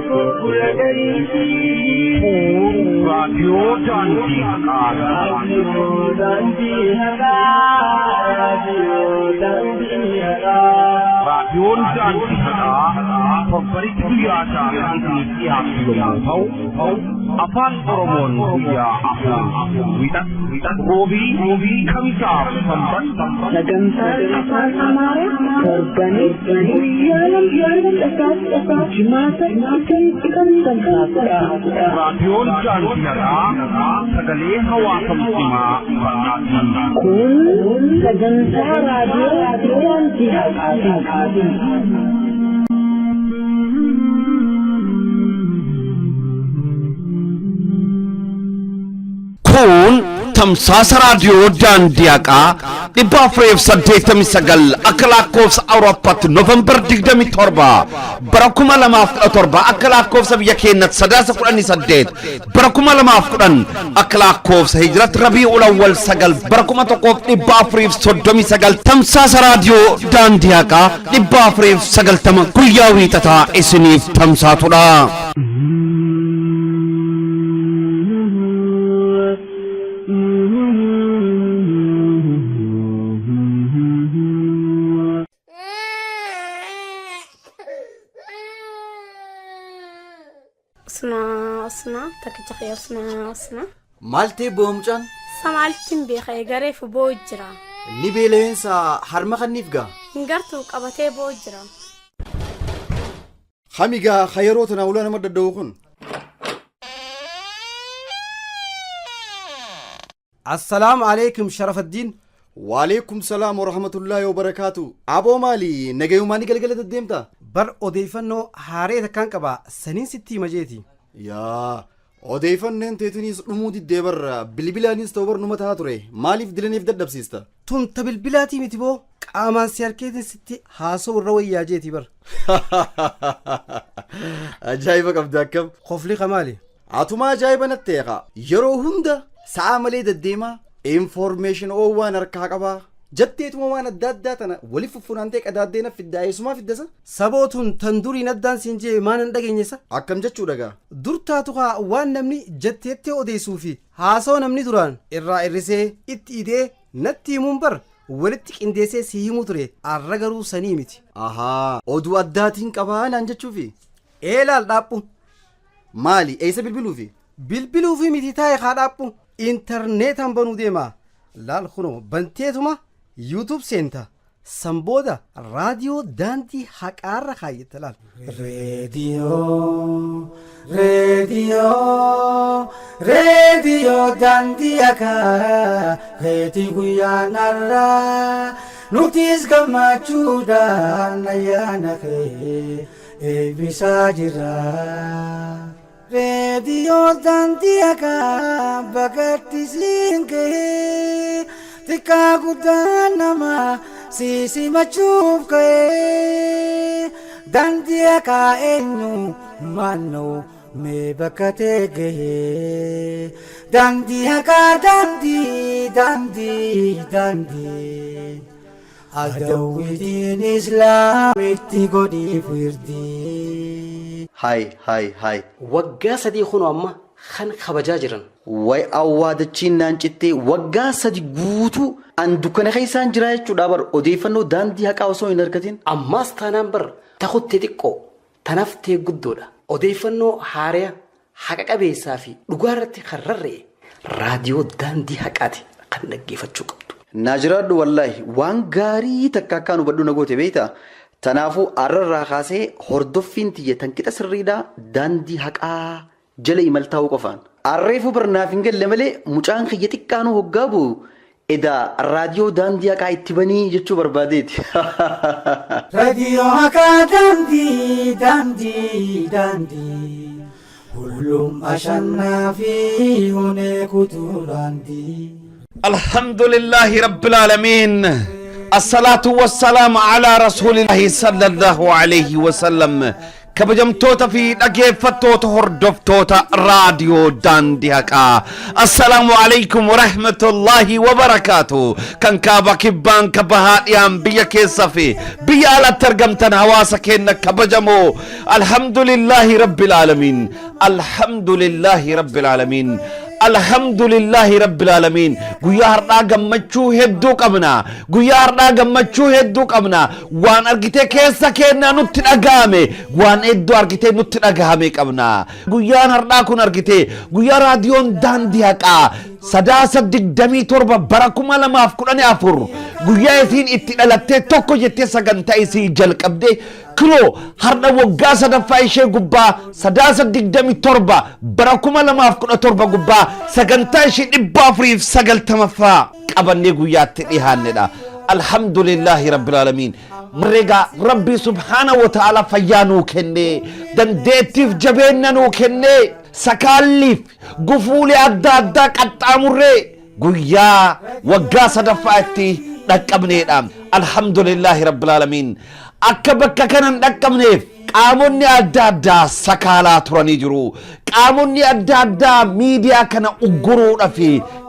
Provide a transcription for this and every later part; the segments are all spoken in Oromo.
Kun raadiyoo daandii haqaati. Raadiyoon daandii haqaa torbanitti guyyaa ja'a kan isiniif dhiyaatu yommuu ta'u, afaan Oromoon guyyaa afur wiixata, roobii, kamisaa fi sanbata Sagantaan afaan Amaaraa torbanitti guyyaa lama jimaata isinitti kan tamsaasudha. Raadiyoon daandii haqaa sagalee hawaasa musliimaa bal'aati. Kun sagantaa raadiyoo daandii haqaati. Kun tamsaasa raadiyoo daandii haqaa 489 akka lakkoofsa Awurooppaatti Noovembar 27 bara 2017, akka lakkoofsa biyya keenyatti Sadaasa 18 bara 2010, akka lakkoofsa Hijiratti Rabii Ulawwal 9 bara 1439, tamsaasa raadiyoo daandii haqaa 490 guyyaa wiixataa isiniif tamsaatudha. Usnaa usnaa takkicha kee usnaa usnaa. Maal ta'e bo'oo mucaan? Samaalittiin beeka egareef boo'u jira. Ni beela'eensa harma kanniif gaa? Hin gartuu qabatee boo'u jira. Hami gaa ka yeroo tanaa ulaa nama dadda'u kun. Assalaamu alaikum Sharafaddiin. Waaleekum salaam wa rahmatullaahi wa barakaatu. Aboo maali nagayumaanii galgala deddeemta? Bar odeeffannoo haaree takkaan qaba saniin sitti hima jeeti. Yaa odeeffanneen teetiniis dhumuu diddee barra bilbilaanis ta'u bar numa ta'a ture maaliif dilaniif dadhabsiista? Tun ta bilbilaatii miti boo qaamaan si harkeetiin sitti haasa'u irra wayyaa jeeti bar. Ajaa'iba qabda akkam. Kofli ka maali? Atumaa ajaa'iba natti eeqa. Yeroo hunda sa'a malee deddeemaa information waan harkaa qabaa. Jetteetuma waan adda addaa tana wali fuffunaantee qadaaddee na fiddaa eessumaa fiddasa? Saboo tun tan duriin addaan siin jee maan hin dhageenyesa? Akkam jechuu dhagaa? Dur taatu kaa waan namni jetteettee odeessuu fi haasawa namni duraan irraa irrisee itti idee natti himuun bar walitti qindeessee si himuu ture, arra garuu sanii miti. Ahaa, oduu addaatiin qabaa naan jechuufi? Ee laal dhaaphu. Maali eessa bilbiluufi? Bilbiluufi miti, taa'e kaa dhaaphu, intarneetaan banuu deema. Laal kunoo banteetuma YouTube seenta. San booda raadiyoo daandii haqaarra kaayyetta laal. Reediyoo, reediyoo, reediyoo daandii haqaa keetii guyyaan har'aa nutis gammachuudhaan ayyaana kee eebbisaa jirra. Reediyoo daandii haqaa bagatti siin gahee xiqqaa guddaan nama si simachuuf ka'ee daandii haqaa eenyu maannoo mee bakka ta'e gahee daandii haqaa daandii daandii daandii adawwitiin islaamitti godhiif wirdii. Hay hay hay. Waggaa 3 kunoo amma kan kabajaa jiran. Way awwaadachiin naan cittee, waggaa 3 guutuu an dukkana keessaan jiraa jechuudha bar odeeffannoo daandii haqaa osoo hin argatin. Ammaas taanaan bar takuttee xiqqoo tanaftee guddoodha. Odeeffannoo haaraya haqa qabeessaa fi dhugaa irratti kan rarra'e raadiyoo daandii haqaati kan dhaggeeffachuu qabdu. Naa jiraadhu, wallaahi waan gaarii takka akkaan hubadhu na goote beektaa. Tanaafuu arrarraa kaasee hordoffiin tiyya tan qixa sirriidhaa daandii haqaa jala imaltaa'uu qofaan. Arreefuu bar naaf hin galle malee mucaan kiyya xiqqaanuu hoggaa bu'u edaa raadiyoo daandii haqaa itti banii jechuu barbaadeeti. Raadiyoo haqaa daandii daandii daandii ሁሉም አሸናፊ ሆነ ኩቱራንዲ። الحمد لله رب العالمين، الصلاة والسلام على رسول الله صلى الله عليه وسلم. Kabajamtoota fi dhageeffattoota hordoftoota raadiyoo Daandii Haqaa. Assalaamu alaikum warahmatullaahi wabarakaatu. Kan kaaba kibbaan ka bahaa dhiyaan biyya keessa fi biyya alatti argamtan hawaasa keenya kabajamoo. Alhamdulillaahi rabbil aalamiin. Alhamdulillaahi rabbil aalamiin. Alhamdulillaahi rabbil aalamiin. Guyyaa har'aa gammachuu hedduu qabna. Guyyaa har'aa gammachuu hedduu qabna. Waan argitee keessa keennaa nutti dhaga'ame, waan hedduu argitee nutti dhaga'ame qabna. Guyyaan har'aa kun argitee guyyaa raadiyoon Daandii Haqaa Sadaasa 27 bara 2014 guyyaa isiin itti dhalattee tokko jettee sagantaa isii jalqabdee Kiloo har'a waggaa sadaffaa ishee gubbaa Sadaasa 27 bara 2017 gubbaa sagantaa ishee 490ffaa qabannee guyyaatti dhihaannedha. Alhamdulillaahi Rabbil Aalamiin. Herregaa Rabbii Subhaana wa Ta'ala fayyaa nuu kennee, dandeettiif jabeenna nuu kennee, sakaalliif gufuulee adda addaa qaxxaamurree guyyaa waggaa sadaffaa itti dhaqqabneedha. Alhamdulillaahi Rabbil Aalamiin. Akka bakka kana hin dhaqqabneef qaamonni adda addaa sakaalaa turanii jiru. Qaamonni adda addaa miidiyaa kana ugguruudhaaf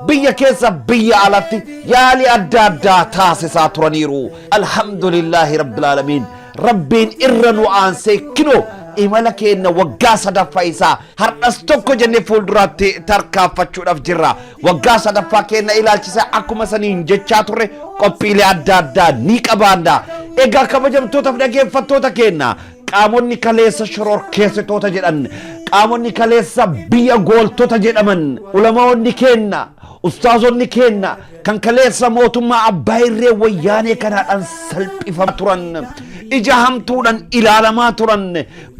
biyya keessa biyya alatti yaalii adda addaa taasisaa turaniiru. Alhamdulillaahi Rabbil Aalamiin. Rabbiin irra nu aansee kinoo imala keenna waggaa sadaffaa isaa har'as tokko jennee fuulduraatti tarkaanfachuudhaaf jirra. Waggaa sadaffaa keenna ilaalchisee akkuma saniin jechaa turre qophiilee adda addaa ni qabaanna. Egaa kabajamtootaaf dhageeffattoota keenna qaamonni kaleessa shororkeessitoota jedhan, qaamonni kaleessa biyya gooltota jedhaman, ulamaa'onni keenna, ustaazonni keenna kan kaleessa mootummaa abbaa irree wayyaanee kanaadhaan salphifamaa turan, ija hamtuudhaan ilaalamaa turan,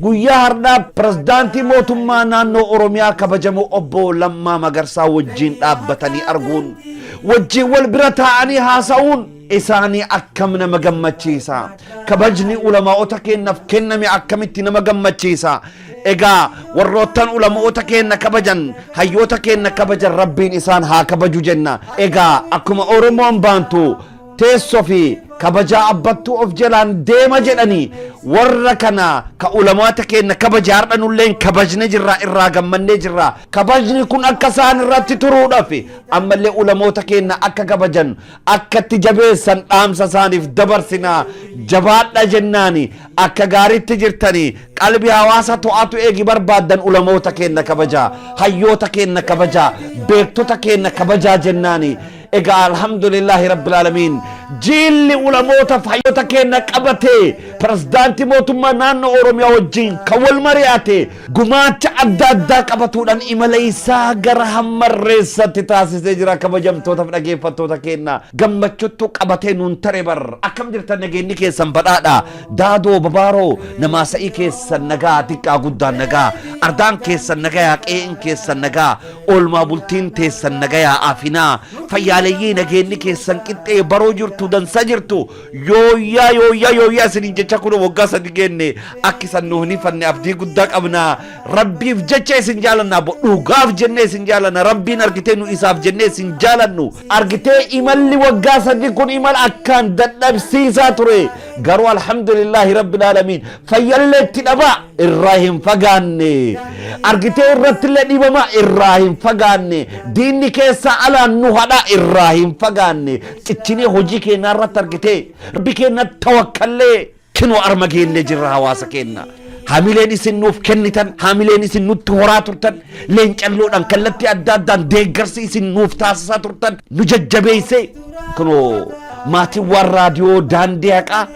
Guyyaa hardhaa Pirezidaantii Mootummaa Naannoo Oromiyaa Kabajamoo Obbo Lammaa Magarsaa wajjiin dhaabbatanii arguun, wajjiin wal bira taa'anii haasa'uun isaanii akkam nama gammachiisa. Kabajni ulamaa'ota keennaf kenname akkamitti nama gammachiisa. Egaa warroottan ulamaa'ota keenna kabajan, hayyoota keenna kabajan Rabbiin isaan haa kabaju jenna. Egaa akkuma Oromoon baantu teesso fi kabajaa abbattuu of jalaan deema jedhanii warra kana ka ulamaata keenna kabaje har'a nulleen kabajne jirra, irraa gammannee jirra. Kabajni kun akka isaan irratti turuudhaaf ammallee ulamoota keenna akka kabajan akka itti jabeessan dhaamsa isaaniif dabarsina. Jabaadha jennaani akka gaariitti jirtanii qalbii hawaasa to'atu eegi barbaaddan ulamoota keenna kabajaa, hayyoota keenna kabajaa, beektota keenna kabajaa jennaani. Egaa alhamdulillaahi rabbil aalamiin jiilli ulamoota fi hayyoota keenna qabatee pirezidaantii mootummaa naannoo Oromiyaa wajjin kan wal mari'ate gumaacha adda addaa qabatuudhaan imala isaa gara hammarreessatti taasisee jira. Kabajamtoota fi dhageeffattoota keenna gammachuttu qabatee nuun tare bar. Akkam jirtan? Nageenyi keessan badhaadha? Daadoo babaaroo namaa sa'ii keessan nagaa, xiqqaa guddaan nagaa, ardaan keessan nagayaa, qe'een keessan nagaa, Oolmaa bultiin teessan nagayaa afinaa fayyaaleyyii, nageenni keessan qixxee baroo jirtu, dansa jirtu? Yooyyaa yooyyaa yooyyaa isiniin jecha kun waggaa 3 geenne akki isan nu hin hifanne abdii guddaa qabna. Rabbiif jecha isin jaalanna, abbo dhugaaf jennee isin jaalanna. Rabbiin argitee nu isaaf jennee isin jaalannu. Argitee imalli waggaa 3 kun imala akkaan dadhabsiisaa ture, garuu alhamdulillaahi rabbil aalamiin fayyallee itti dhabaa irraa hin fagaanne, argitee irrattillee dhiibamaa irraa hin fagaanne, diinni keessaa alaan nu hadhaa irraa hin fagaanne. Cichinee hojii keenyaa irratti argitee rabbi keenya tawakkallee kinoo arma geennee jirra. Hawaasa keenya, hamileen isin nuuf kennitan, hamileen isin nutti horaa turtan, leencalloodhaan kallattii adda addaan deeggarsi isin nuuf taasisaa turtan nu jajjabeessee kunoo maatiiwwan raadiyoo Daandii Haqaa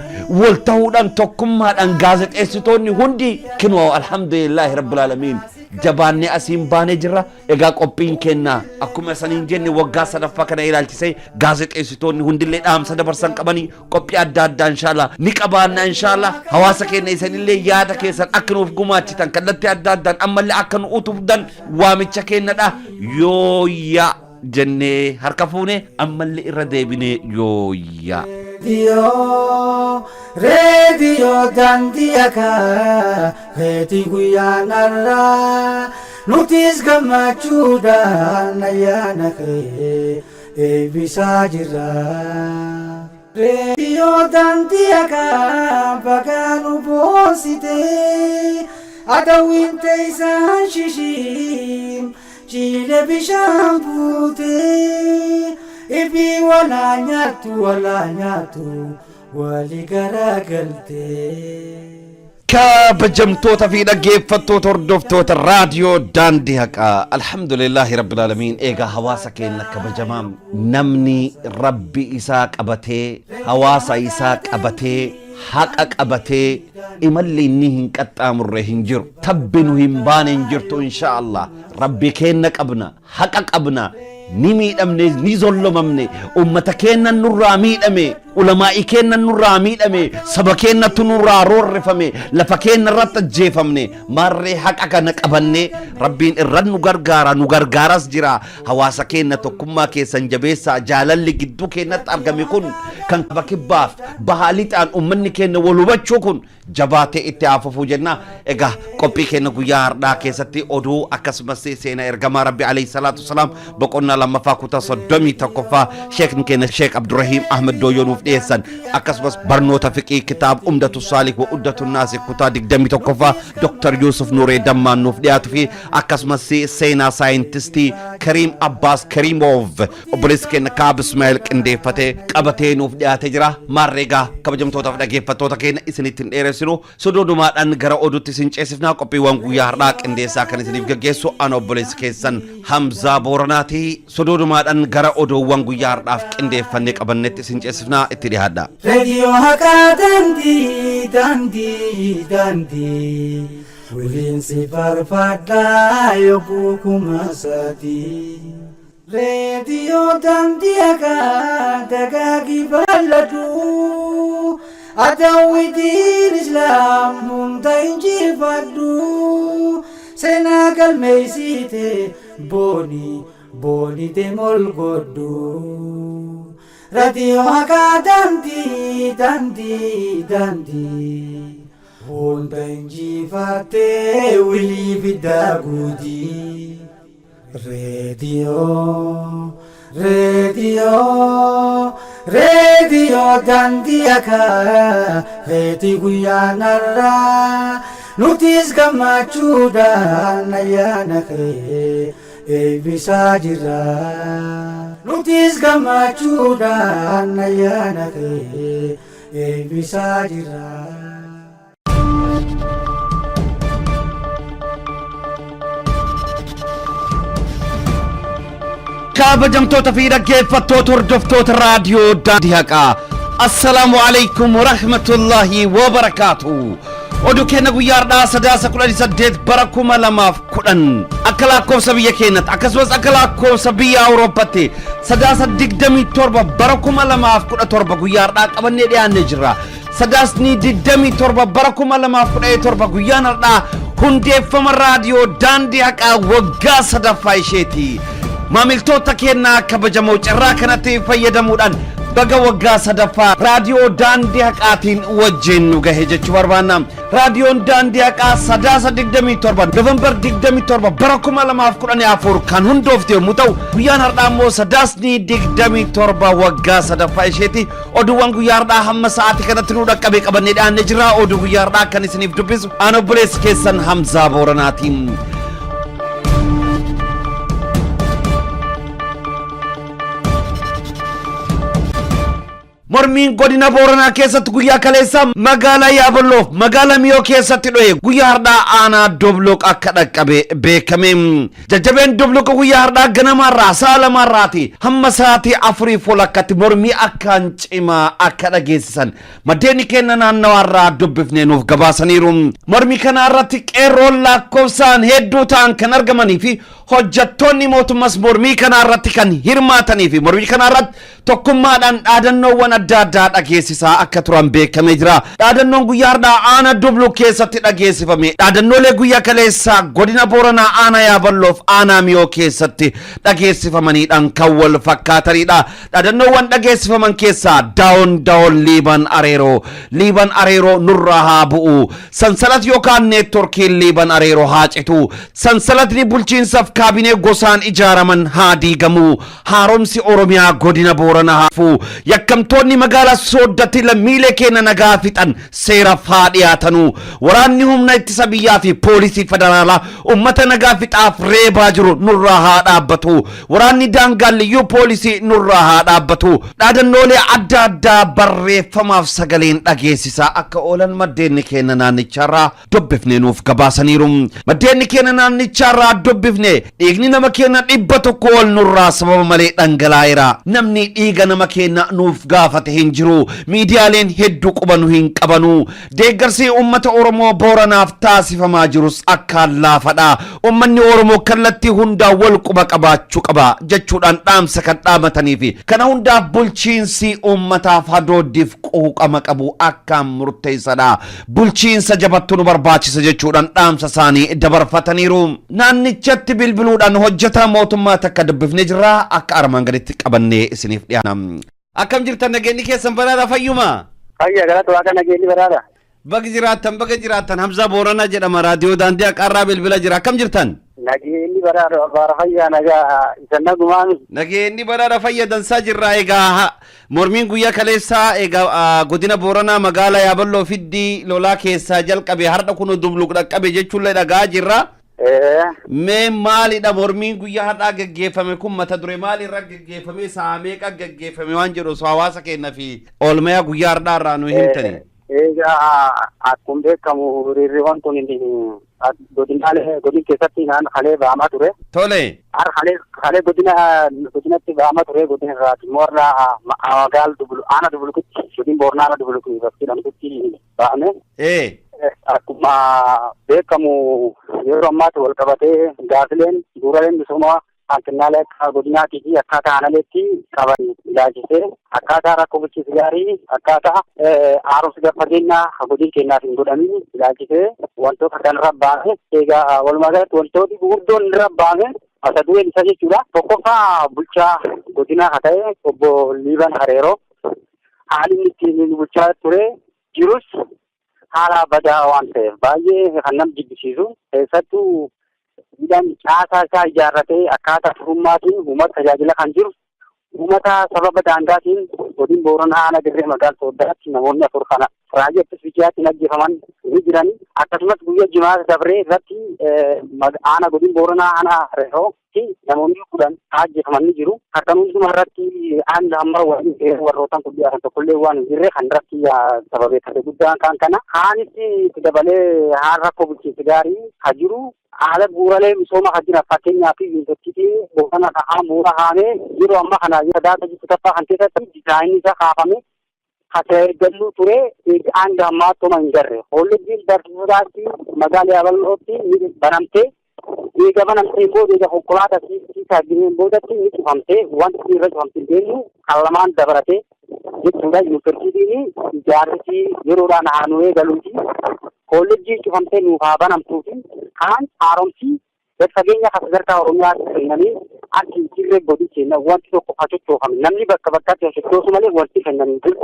wal ta'uudhaan tokkummaadhaan gaazexeessitoonni hundi kinoo alhamdulillaahi rabbil aalamiin jabaannee asiin baanee jirra. Egaa qophiin keenya akkuma isaniin jenne waggaa sadaffaa kana ilaalchisee gaazexeessitoonni hundillee dhaamsa dabarsan qabanii qophii adda addaa inshallah ni qabaanna. Inshallah hawaasa keenya isanillee yaada keessan akka nuuf gumaachitan kallattii adda addaan ammallee akka nu utubdan waamicha keenyadha. Yooyyaa jennee harka fuune ammallee irra deebinee yooyyaa. Reediyoo, reediyoo daandii haqaa keetii guyyaan har'aa nutis gammachuudhaan ayyaana kee eebbisaa jirra. Reediyoo daandii haqaa bagaa nu boonsite adawwiin teessaan shishiin ciile bishaan buute ibii walaa nyaattu walaa nyaattu walii garagalte. Kabajamtoota fi dhaggeeffattoota hordoftoota raadiyoo Daandii Haqaa, alhamdulillaahi rabbil aalamiin. Eegaa hawaasa keenya kabajamaa, namni rabbi isaa qabatee, hawaasa isaa qabatee, haqa qabatee imalli inni hin qaxxaamurre hin jiru, tabbi nu hin baane hin jirtu. Insha Allah rabbi keenya qabna, haqa qabna. Ni miidhamne, ni zollomamne, ummata keennan nurraa miidhame, ulamaa'ii keennan nurraa miidhame, saba keennattu nurraa roorrifame, lafa keenna irratti ajjeefamne. Maarree haqa kana qabannee rabbiin irran nu gargaara, nu gargaaras jira. Hawaasa keenna, tokkummaa keessan jabeessaa. Jaalalli gidduu keennatti argame kun, kan kaba kibbaaf bahaa lixaan ummanni keenya wal hubachuu kun jabaatee itti haa fufuu jenna. Egaa qophii keenya guyyaa har'aa keessatti oduu, akkasumas seenaa ergamaa rabbi alayhi salaatu wasalaam boqonnaa lammaffaa kutaa 31ffaa sheekni keenya Sheek Abdurrahiim Ahmed Dooyyoo nuuf dhiyeessan, akkasumas barnoota fiqii kitaab Umdatu Saalik wa Uddatu Naasik kutaa 21ffaa Dr. Yuusuf Nuuree Dammaan nuuf dhiyaatu fi akkasumas seenaa saayintistii Kariim Abbaas Kariimoov obboleessi keenya Kaab Ismaa'eel qindeeffatee qabatee nuuf dhiyaatee jira. Maarree egaa kabajamtootaaf dhaggeeffattoota keenya, isinitti hin dheeressinu, sodoodumaadhaan gara oduutti isin ceesifnaa. Qophiiwwan guyyaa har'aa qindeessaa kan isiniif gaggeessu ana obboleessi keessan Hamzaa Booranaati. Sodoodumaadhaan gara oduuwwan guyyaa har'aaf qindeeffannee qabannetti isin ceesifnaa, itti dhiyaadha. Reediyoo haqaa daandii daandii daandii wiliin si farfadhaa yogguu 3000. Reediyoo daandii haqaa dagaagii bal'adhu, adawwitiin islaam hunda injifadhu, seenaa galmeessite booni booni deemol godhu. Reediyoo haqaa daandii daandii daandii hunda injifattee wilii fiddaa guutii. Reediyoo reediyoo reediyoo daandii haqaa feetii guyyaan har'aa nutis gammachuudhaan ayyaana kee eebbisaa jirra. Nutis gammachuudhaan ayyaana kee eebbisaa jirra. Kabajamtoota fi dhaggeeffattoota hordoftoota raadiyoo Daandii Haqaa, assalaamu alaikum warahmatullaahi wabarakaatu. Oduu keenya guyyaa har'aa Sadaasa 18 bara 2010 akka lakkoofsa biyya keenyatti, akkasumas akka lakkoofsa biyya Awurooppaatti Sadaasa 27 bara 2017 guyyaa har'aa qabannee dhiyaannee jirra. Sadaasni 27 bara 2017 guyyaan har'aa hundeeffama raadiyoo Daandii Haqaa waggaa sadaffaa isheeti. Maamiltoota keenyaa kabajamoo, carraa kanatti fayyadamuudhaan baga waggaa sadaffaa raadiyoo Daandii Haqaatiin wajjin nu gahe jechuu barbaanna. Raadiyoon Daandii Haqaa Sadaasa 27, November 27 bara 2014 kan hundoofte yommuu ta'u, guyyaan har'aa immoo Sadaasni 27 waggaa sadaffaa isheeti. Oduuwwan guyyaa har'aa hamma sa'aatii kanatti nu dhaqqabe qabannee dhiyaannee jirra. Oduu guyyaa har'aa kan isiniif dubbisu aan obboleessi keessan Hamzaa Booranaatiin. Mormiin godina Booranaa keessatti guyyaa kaleessaa magaalaa Yaaballoof magaalaa Miyoo keessatti dho'e guyyaa har'aa aanaa Dobloq akka dhaqqabe beekame. Jajjabeen Dobloq guyyaa har'aa ganamaarraa sa'a lamaarraati hamma sa'aatii afurii folakkatti mormii akkaan cimaa akka dhageessisan maddeen keenya naannawaarraa dubbifnee nuuf gabaasaniiru. Mormii kana irratti qeerroon lakkoofsaan hedduu ta'an kan argamanii fi hojjettoonni mootummas mormii kanaa irratti kan hirmaatanii fi mormii kanaa irratti tokkummaadhaan dhaadannoowwan adda addaa dhageessisaa akka turan beekamee jira. Dhaadannoon guyyaa har'aa aanaa Dublu keessatti dhageessifame dhaadannoolee guyyaa kaleessaa godina Booranaa aanaa Yaaballoof aanaa Miyoo keessatti dhageessifamaniidhaan kan wal fakkaatanidha. Dhaadannoowwan dhageessifaman keessaa "Down down Liiban Areeroo, Liiban Areeroo nurraa haa bu'u, sansalat yookaan neetworkiin Liiban Areeroo haa citu, sansalatni bulchiinsaaf kaabinee gosaan ijaaraman haa diigamu. Haaromsi Oromiyaa godina Booranaa haa dhufu. Yakkamtoonni magaalaa Sooddatti lammiilee keenya nagaa fixan seeraaf haa dhiyaatanu. Waraanni humna ittisa biyyaa fi poolisii federaalaa ummata nagaa fixaaf reebaa jiru nurraa haa dhaabbatu. Waraanni daangaan liyyuu poolisii nurraa haa dhaabbatu. Dhaadannoolee adda addaa barreeffamaaf sagaleen dhageessisaa akka oolan maddeenni keenya naannichaarraa dubbifne nuuf gabaasaniiru. Maddeenni keenya naannichaarraa dubbifne dhiigni nama keenya 100 ol nurraa sababa malee dhangalaa'eera. Namni dhiiga nama keenya nuuf gaafate hin jiru. Miidiyaaleen hedduu quba nu hin qabanu. Deeggarsi uummata Oromoo Booranaaf taasifamaa jirus akkaan laafadha. Uummanni Oromoo kallattii hundaa wal quba qabaachuu qaba jechuudhaan dhaamsa kan dhaamatanii fi kana hundaaf bulchiinsi uummataaf hadooddiif quuqama qabu akkaan murteessadha. Bulchiinsa jabattu nu barbaachisa jechuudhaan dhaamsa isaanii dabarfataniiru. Naannichatti bilbiluudhaan hojjetaa mootummaa takka dubbifnee jirra akka armaan gaditti qabannee isiniif dhiyaana. Akkam jirtan nageenyi keessan baraadha fayyuma? Fayya galata waaqa nageenyi baraadha. Baga jiraattan baga jiraattan Hamzaa Booranaa jedhama raadiyoo daandii haqaarraa bilbila jira akkam jirtan? Nageenyi baraadha bara fayyaa nagaa isa nagumaami. Nageenyi baraadha fayya dansaa jirra egaa mormiin guyyaa kaleessaa egaa godina Booranaa magaalaa Yaaballoo Fiddii lolaa keessaa jalqabe har'a kun dubluq dhaqqabe jechuullee dhagaa jirra. Mee maalidha mormiin guyyaa har'aa geggeeffame kun mata duree maalirra geggeeffame sa'a meeqa geggeeffame waan jedhu osoo hawaasa keenya fi oolmayaa guyyaa har'aa irraa nu himtani. Egaa akkuma beekamu hiriirriiwwan kun godinaalee godin keessatti naan kalee ba'amaa ture. Tole. Har kalee kalee godina godinatti ba'amaa ture godina irraati immoo har'a magaala dubulu aana dubulukitti godin boornaa aana dubuluki bakki jedhamtutti ba'ame. Akkuma beekamu yeroo ammaatti wal qabatee gaafileen bu'uuraaleen misoomaa hanqinaalee akka godinaatii fi akkaataa aanaleetti qaban ilaalchisee akkaataa rakkoo bulchiinsa gaarii akkaataa haaromsa gad fageenyaa godin keenyaaf hin godhamin ilaalchisee wantoota kan irra baame egaa walumaa galatti wantooti gurguddoon irra baame mata dureen isaa jechuudha. Tokkoffaa bulchaa godinaa haa ta'e obbo Liiban Hareeroo haalli inni ittiin bulchaa ture jirus haala badaa waan ta'eef baay'ee kan nama jibbisiisu keessattuu miidhaan caasaa isaa ijaarratee akkaataa furummaatiin uummata tajaajila kan jiru uummata sababa daangaatiin godin Booranaa aanaa dirree magaala Sooddaatti namoonni afur kana raayyaa ittisa biyyaatiin ajjeefaman ni jiran. Akkasumas guyyaa jimaata dabree irratti aanaa godin Booranaa aanaa Hareerootti namoonni 10 ajjeefaman ni jiru. Kan hunduma irratti hanga amma warrootaan kun dhiyaatan tokkollee waan hin jirre kan irratti sababeeffate guddaan kan kana. Haanis itti dabalee haala rakkoo bulchiinsa gaarii ha jiru. Haala bu'uuraalee misoomaa kan jiran fakkeenyaaf yuunivarsiitiin Booranaa kan bu'uura haamee yeroo ammaa kana daata jirtu taffaa kan keessatti diizaayinii isaa kaafame kan eeggannuu ture hanga ammaa toma hin garre. Kolleejjiin barsiisotaatti magaalaa Yaaballootti ni banamtee eega banamtee booda eega konkolaataa siisaa jireen boodatti ni cufamtee wanti irra cufamte hin deemnu kan lamaan dabalatee jechuudha. Yuunivarsiitiin ijaarsi yeroodhaan haa nu eegaluuti. Kolleejjiin cufamtee nuuf haa banamtuu fi kaan haaromsi gad fageenya kan sadarkaa Oromiyaatti kennanii akka hin jirre godin keenya wanti tokko haa sochoofame namni bakka bakkatti haa sochoosu malee wanti kennan hin jiru.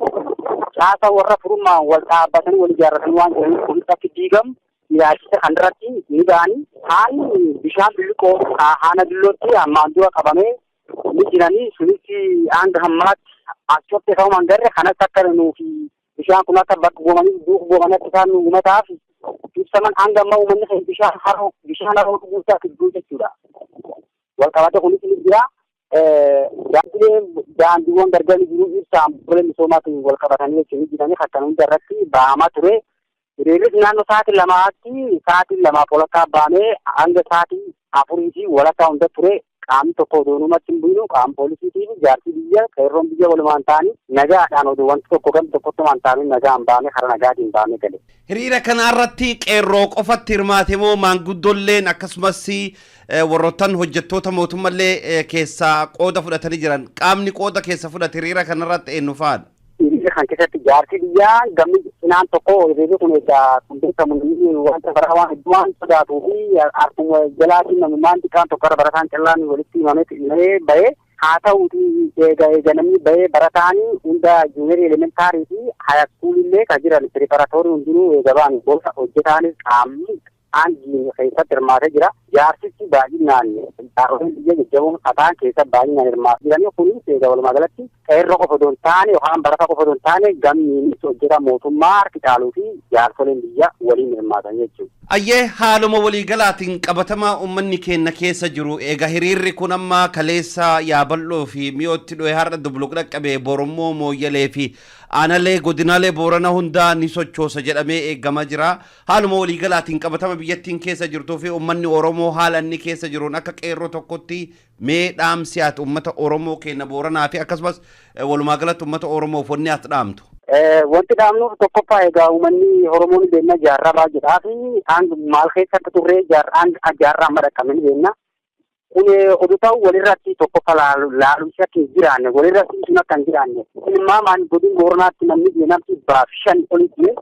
Caasa warra furummaan wal dhaabbatanii wal ijaarratanii waan jiraniif kunis akka diigamu ilaalchisa kan irratti ni ba'anii haalli bishaan billiqoo haana billootti ammaan dura qabamee ni jiranii sunis hanga hammaatti as qopheeffamu hin garre kanas akka nuufi bishaan kun akka bakka bu'amanii duuka bu'amanii akka isaan uummataaf ibsaman hanga ammaa uummanni keenya bishaan haroo bishaan haroo dhuguusaa gidduu jechuudha. Wal qabate kunis ni jira. Daandileen daandiiwwan gargar jiru ibsaan bu'uuraalee misoomaatiin wal qabatanii jechuun ni jiranii kan hunda irratti ba'amaa ture. Hiriirris naannoo sa'aatii lamaatti sa'aatii lamaaf walakkaa bahamee hanga sa'aatii afurii fi walakkaa hunda ture. Qaamni tokko odoo numatti hin bu'inu qaama poolisiitii fi jaarsi biyya qeerroon biyya walumaan ta'anii nagaadhaan odoo wanti tokko gam tokkottumaan ta'anii nagaan bahamee karaa nagaatiin bahamee gale. Hiriira kana irratti qeerroo qofatti hirmaate moo maanguddolleen akkasumas warroottan hojjettoota mootummallee keessaa qooda fudhatanii jiran qaamni qooda keessa fudhate hiriira kana irratti eenyu fa'aadha? Hiriira kan keessatti jaarsi biyyaa gamni cinaan tokko hiriirri kun egaa kun beekamu namni wanta baraa waan hedduu waan sodaatuu fi akkuma jalaatiin namummaan xiqqaan tokko irra barataan callaan walitti himamee bahee haa ta'uuti eega eega namni bahee barataan hunda juuniyarii elementaarii fi haayaskuulillee kan jiran piriparatorii hundinuu eega ba'anii booda hojjetaanis qaamni Aangiin keessatti hirmaatee jira. Jaarsichi baay'inaan jaaroleen biyya jajjaboon kataan keessa baay'inaan hirmaatee jiranii kunis egaa walumaa galatti qeerroo qofa osoo hin taane yookaan barataa qofa osoo hin taane gamniinis hojjetaa mootummaa harki caaluu fi jaarsoleen biyya waliin hirmaatan jechuudha. Ayyee haaluma waliigalaatiin qabatamaa uummanni keenya keessa jiru egaa hiriirri kun amma kaleessa Yaabal'oo fi Mi'ootti dho'e har'a Dubluq dhaqqabe borummoo Mooyyalee fi aanalee godinaalee Boorana hundaa ni sochoosa jedhamee eegamaa jira. Haaluma waliigalaatiin qabatama biyyattiin keessa jirtuu fi uummanni Oromoo haala inni keessa jiruun akka qeerroo tokkotti mee dhaamsi ati uummata Oromoo keenya Booranaa fi akkasumas walumaa galatti uummata Oromoof wanni ati dhaamtu. Wanti dhaamnuuf tokkoffaa egaa uummanni Oromoo ni beekna jaarraa baay'eedhaa fi hanga maal keessa akka turre jaarraa amma dhaqqabne ni beekna. Kun oduu ta'u walirratti tokkoffaa laalumsi akka hin jiraanne walirratti sun akka hin jiraanne tilmaamaan godin Booranaatti namni namni 500 olii jiru.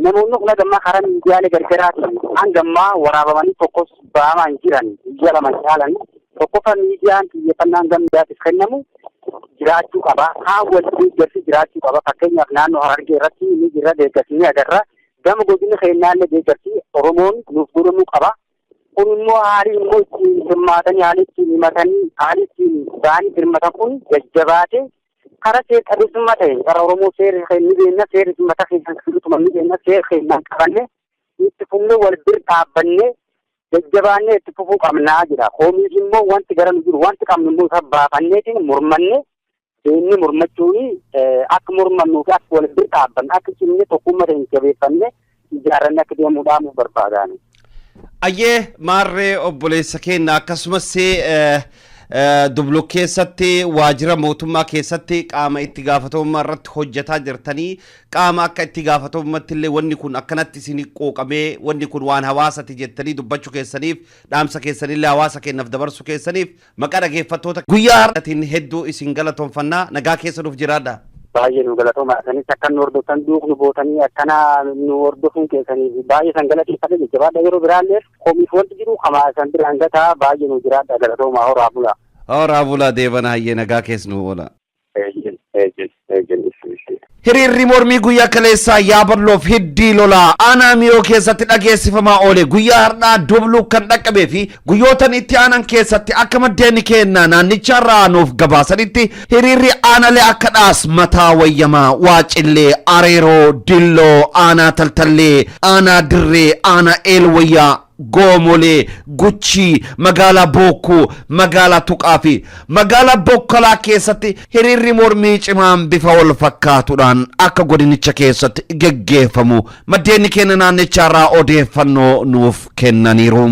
Namoonni kun hagammaa karaa miidiyaalee gargaraatiin hangammaa waraabamanii tokkos ba'amaa hin jiran guyyaa lama caalan tokkoffaa miidiyaan xiyyeeffannaan gama miidiyaatiif kennamu jiraachuu qaba. Haan wal deeggarsi jiraachuu qaba. Fakkeenyaaf naannoo Harargee irratti ni jirra deeggarsi ni agarra. Gama godina keenyaallee deeggarsi Oromoon nuuf godhamuu qaba. Kun immoo haalli immoo ittiin hirmaatanii haalli ittiin himatanii haalli ittiin ba'anii hirmatan kun jajjabaate karaa seera qabeessummaa ta'e karaa Oromoo seera ni beekna seerri mataa keessan sirriittuma ni beekna seera keenyaan qabanne itti fufnee wal bira dhaabbannee jajjabaannee itti fufuu qabnaa jedha. Koomiif immoo wanti gara nu jiru wanti qabnu immoo isa baafanneetiin mormannee deemnee mormachuun akka mormannuu fi akka wal bira dhaabbanne akka cimnee tokkummaa ta'e jabeeffannee ijaarranne akka deemuu dhaamuuf barbaadaani. Ayyee maarree obboleessa keenya akkasumas Dubluq keessatti waajjira mootummaa keessatti qaama itti gaafatamummaa irratti hojjetaa jirtanii qaama akka itti gaafatamummaatti illee wanni kun akkanatti isin quuqamee wanni kun waan hawaasati jettanii dubbachuu keessaniif dhaamsa keessanillee hawaasa keenyaaf dabarsuu keessaniif maqaa dhaggeeffattoota guyyaa har'aatiin hedduu isin galatoomfannaa nagaa keessa nuuf jiraadha. Baay'ee nu galatooma. Isanis akka nu hordoftan duuknu bootanii akkana nu hordofuun keessaniif baay'ee san galateeffadha jajjabaadha yeroo biraallee komiif wanti jiru kamaa san biraan gataa baay'ee nu jiraadha galatooma horaa bulaa. Horaa bulaa deebana hayyee nagaa keessa nu oola. Eeyyen eeyyen eeyyen ishee. Hiriirri mormii guyyaa kaleessaa Yaaballoof hiddii lolaa aanaa Miyoo keessatti dhageessifamaa oole guyyaa har'aa Dubluq kan dhaqqabee fi guyyootan itti aanan keessatti akka maddeen keenya naannicharraa nuuf gabaasanitti hiriirri aanalee akka Dhaas, Mataa Wayyamaa, Waacillee, Areeroo, Dilloo, Aanaa Taltallee, Aanaa Dirree, Aanaa Eelwayyaa, Goomolee, Guchii, magaalaa Bookkuu, magaalaa Tuqaa fi magaalaa Bokkalaa keessatti hiriirri mormii cimaan bifa wal fakkaatuudhaan akka godinicha keessatti geggeeffamu maddeen keenya naannichaarraa odeeffannoo nuuf kennaniiru.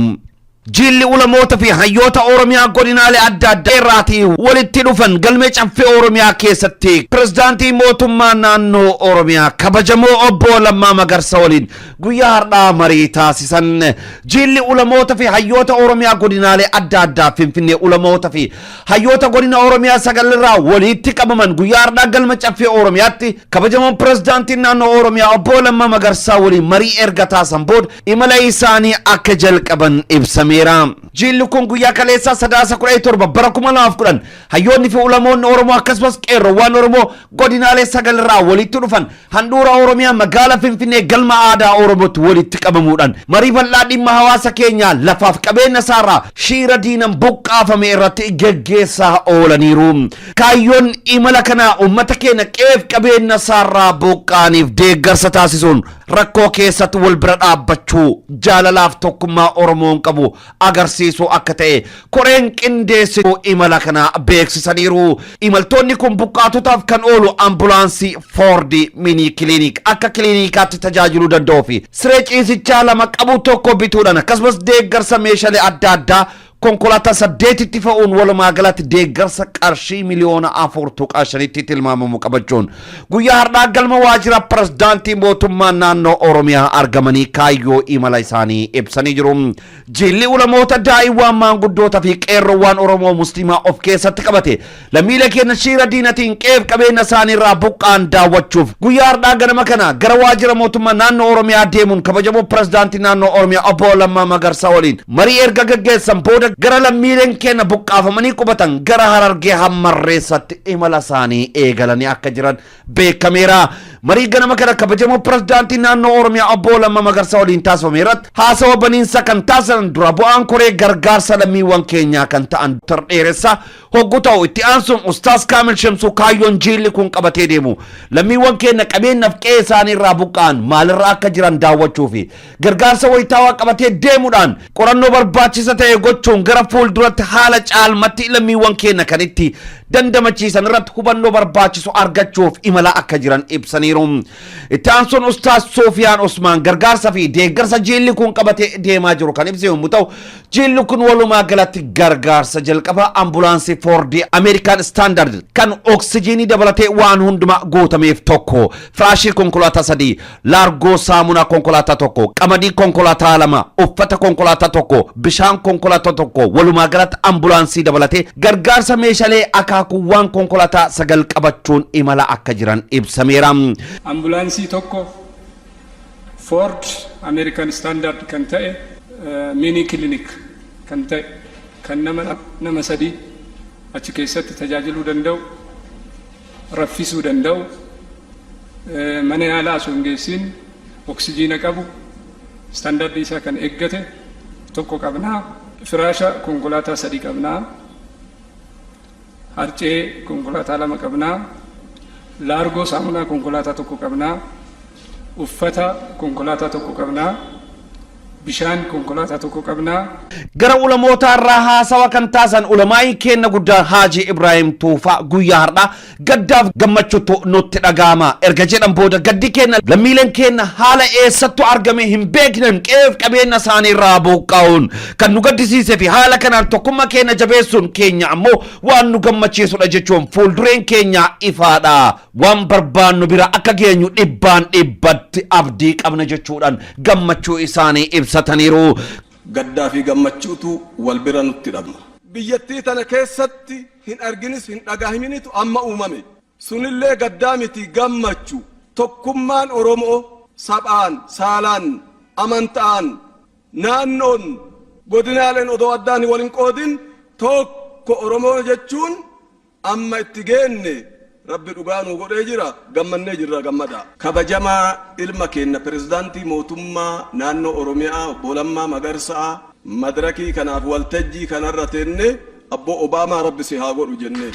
Jilli ulamoota fi hayyoota Oromiyaa godinaalee adda addaa irraatii walitti dhufan galmee caffee Oromiyaa keessatti pirezidaantii mootummaa naannoo Oromiyaa kabajamoo obbo Lammaa Magarsa waliin guyyaa har'aa marii taasisan. Jilli ulamoota fi hayyoota Oromiyaa godinaalee adda addaa Finfinnee ulamoota fi hayyoota godina Oromiyaa sagalirraa walitti qabaman guyyaa har'aa galma caffee Oromiyaatti kabajamoon pirezidaantiin naannoo Oromiyaa obbo Lammaa Magarsaa waliin marii erga taasisan booda imala isaanii akka jalqaban ibsameera. Jilli kun guyyaa kaleessaa Sadaasa 17 bara 2010 hayyoonni fi ulamoonni Oromoo akkasumas qeerroowwan Oromoo godinaalee sagalirraa walitti dhufan handhuura Oromiyaa magaalaa Finfinnee galma aadaa Oromootti walitti qabamuudhaan marii bal'aa dhimma hawaasa keenyaa lafaaf qabeenya isaarraa shiira diinan buqqaafame irratti geggeessaa oolaniiru. Kaayyoon imala kanaa uummata keenya qeef qabeenya isaarraa buqqaaniif deeggarsa taasisuun rakkoo keessatti wal bira dhaabbachuu jaalalaaf tokkummaa Oromoon qabu agarsiisuu akka ta'e koreen qindeessituu imala kana beeksisaniiru. Imaltoonni kun buqqaatotaaf kan oolu ambulaansii Foordi mini kiliinik akka kiliinikaatti tajaajiluu danda'uu fi siree ciisichaa 2 qabu tokko bituudhaan akkasumas deeggarsa meeshaalee adda addaa konkolaataa 8tti fe'uun walumaa galatti deeggarsa qarshii miliyoona 4.5tti tilmaamamu qabachuun guyyaa har'aa galma waajjira pirezidaantii mootummaa naannoo Oromiyaa argamanii kaayyoo imala isaanii ibsanii jiru. Jilli ulamoota daa'iwwan maanguddoota fi qeerroowwan Oromoo Musliimaa of keessatti qabate lammiilee keenya shiira diinatiin qeef qabeenya isaaniirraa buqqaan daawwachuuf guyyaa har'aa ganama kana gara waajjira mootummaa naannoo Oromiyaa deemuun kabajamoo pirezidaantii naannoo Oromiyaa obbo Lammaa Magarsaa waliin marii erga gaggeessan booda gara lammiileen keenya buqqaafamanii qubatan gara Harargee Hammarreessatti imala isaanii eegalanii akka jiran beekameera. Marii ganama kana kabajamoo pirezidaantii naannoo Oromiyaa obbo Lammaa Magarsaa waliin taasifame irratti haasawa baniinsa kan taasisan dura bu'aan koree gargaarsa lammiiwwan keenyaa kan ta'an Dr. Dheeressaa hoggu ta'u itti aansuun Ustaaz Kaamil Shamsuu kaayyoon jiilli kun qabatee deemu lammiiwwan keenya qabeenyaaf qe'ee isaanii irraa buqqa'an maalirra akka jiran daawwachuu fi gargaarsa wayitaawaa qabatee deemuudhaan qorannoo barbaachisa ta'e gochuun gara fuulduratti haala caalmatti lammiiwwan keenya kan itti dandamachiisan irratti hubannoo barbaachisu argachuuf imalaa akka jiran ibsaniiru. Itti aansuun Ustaaz Soofiyaan Usmaan gargaarsa fi deeggarsa jiilli kun qabatee deemaa jiru kan ibse yommuu ta'u, Jiilli kun walumaa galatti gargaarsa jalqabaa ambulaansii Foordii Ameerikaan Istaandard kan oksijiinii dabalatee waan hundumaa guutameef tokko, firaashii konkolaataa sadii, laargoo saamunaa konkolaataa tokko, qamadii konkolaataa lama, uffata konkolaataa tokko, bishaan konkolaataa tokko, walumaa galatti ambulaansii dabalatee gargaarsa meeshalee akaakuuwwaan konkolaataa 9 qabachuun imala akka jiran ibsameera. Ambulaansii tokko Ford American Standard kan ta'e mini clinic kan ta'e kan nama nama 3 achi keessatti tajaajiluu danda'u, raffisuu danda'u, mana yaalaa osoo hin geessiin oksijiina qabu, standardii isaa kan eeggate tokko qabna. Firaasha konkolaataa 3 qabna. Harcee konkolaataa 2 qabna. Laargoo saamunaa konkolaataa 1 qabna. Uffata konkolaataa 1 qabna. Bishaan konkolaataa 1 qabna. Gara ulamootaa irraa haasawa kan taasisan ulamaa'ii keenna guddaan Haajii Ibraahim Tuufaa guyyaa har'aa gaddaaf gammachuttu nutti dhaga'ama erga jedhan booda gaddi keenna lammiileen keenna haala eessattu argamee hin beeknen qe'eef qabeenya isaanii irraa buqqa'uun kan nu gaddisiise fi haala kanaan tokkummaa keenya jabeessuun keenya ammoo waan nu gammachiisudha jechuun fuuldureen keenya ifaadha waan barbaannu bira akka geenyu dhibbaan dhibbatti abdii qabna jechuudhaan gammachuu isaanii ibsataniiru. Gaddaa fi gammachuutu wal bira nutti dhabma. Biyyattii tana keessatti hin arginis hin dhagahiminitu amma uumame. Sunillee gaddaa miti gammachu. Tokkummaan Oromo'o sabhaan, saalaan, amanta'aan, naannoon, godinaaleen odoo addaan wal hin qoodin tokko Oromoo jechuun amma itti geenne Rabbi dhugaa nuu godhee jira gammannee jirra gammadaa. Kabajamaa ilma keenna Pirezidaantii Mootummaa Naannoo Oromiyaa Obbo Lammaa Magarsaa madrakii kanaaf waltajjii kanarra teennee Abboo Obaamaa Rabbi si haa godhu jenneen.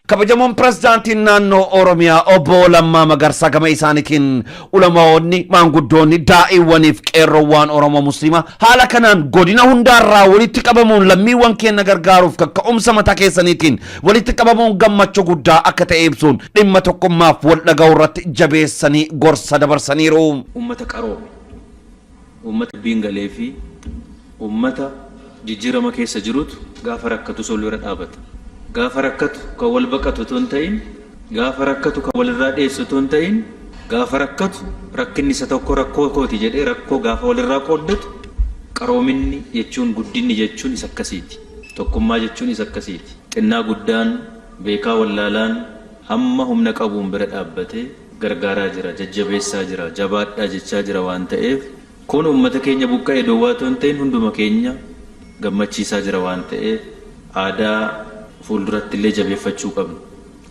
Kabajamoon Pirezidaantiin Naannoo Oromiyaa Obbo Lammaa Magarsaa gama isaaniitiin ulamaoonni, maanguddoonni, daa'iiwwaniif qeerroowwaan Oromoo Musliimaa haala kanaan godina hundaarraa walitti qabamuun lammiiwwan keenya gargaaruuf kakka'umsa mataa keessaniitiin walitti qabamuun gammachuu guddaa akka ta'e ibsuun dhimma tokkummaaf wal dhaga'uu irratti jabeessanii gorsa dabarsaniiru. Ummata qaroome, ummata dubbiin galeefi ummata jijjiirama keessa jirutu gaafa rakkatus wal bira dhaabata. Gaafa rakkatu kan wal baqatu otoo hin ta'in, gaafa rakkatu kan walirraa dheessu otoo hin ta'in, gaafa rakkatu rakkinni isa tokko rakkoo kooti jedhee rakkoo gaafa walirraa qooddatu qaroominni jechuun guddinni jechuun isa akkasiiti. Tokkummaa jechuun isa akkasiiti. Xinnaa guddaan, beekaa wallaalaan hamma humna qabuun bira dhaabbatee gargaaraa jira, jajjabeessaa jira, jabaadhaa jechaa jira waan ta'eef kun uummata keenya buqqa'e duwwaa otoo hin ta'in hunduma keenya gammachiisaa jira waan ta'eef aadaa fuulduratti illee jabeeffachuu qabna.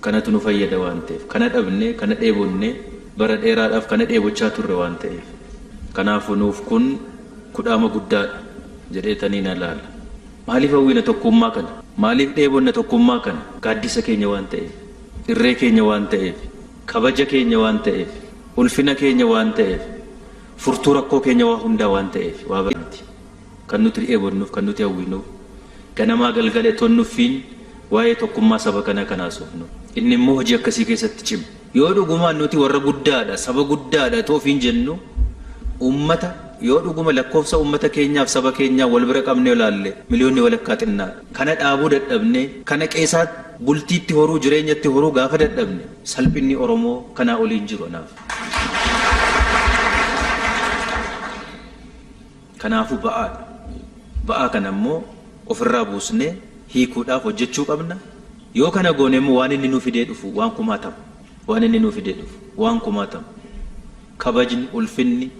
Kanatu nu fayyada waan ta'eef. Kana dhabne, kana dheebonne, bara dheeraadhaaf kana dheebochaa turre waan ta'eef. Kanaafuu nuuf kun kudhaama guddaadha jedheetaniin ilaala. Maaliif hawwina tokkummaa kana? Maaliif dheebonna tokkummaa kana? Gaaddisa keenya waan ta'eef. Irree keenya waan ta'eef. Kabaja keenya waan ta'eef. Ulfina keenya waan ta'eef. Furtuu rakkoo keenya waa hundaa waan ta'eef. Waa biraa miti. Kan nuti dheebonnuuf, kan nuti hawwinuuf, ganamaa galgala itoo hin nuffiin waa'ee tokkummaa saba kanaa kan haasofnu. Inni immoo hojii akkasii keessatti cima. Yoo dhugumaan nuti warra guddaadha, saba guddaadha itoo ofiin jennu, uummata yoo dhuguma lakkoofsa uummata keenyaaf saba keenyaa wal bira qabnee ilaalle miliyoonni walakkaa xinnaadha. Kana dhaabuu dadhabnee, kana qeesaa bultiitti horuu, jireenyatti horuu gaafa dadhabne salphinni Oromoo kanaa olii hin jiru anaaf. Kanaafuu ba'aadha. Ba'aa kana immoo ofirraa buusnee hiikuudhaaf hojjechuu qabna. Yoo kana goone immoo waan inni nuu fidee dhufu waan kumaatama. Waan inni nuu fidee dhufu waan kumaatama. Kabajni, ulfinni,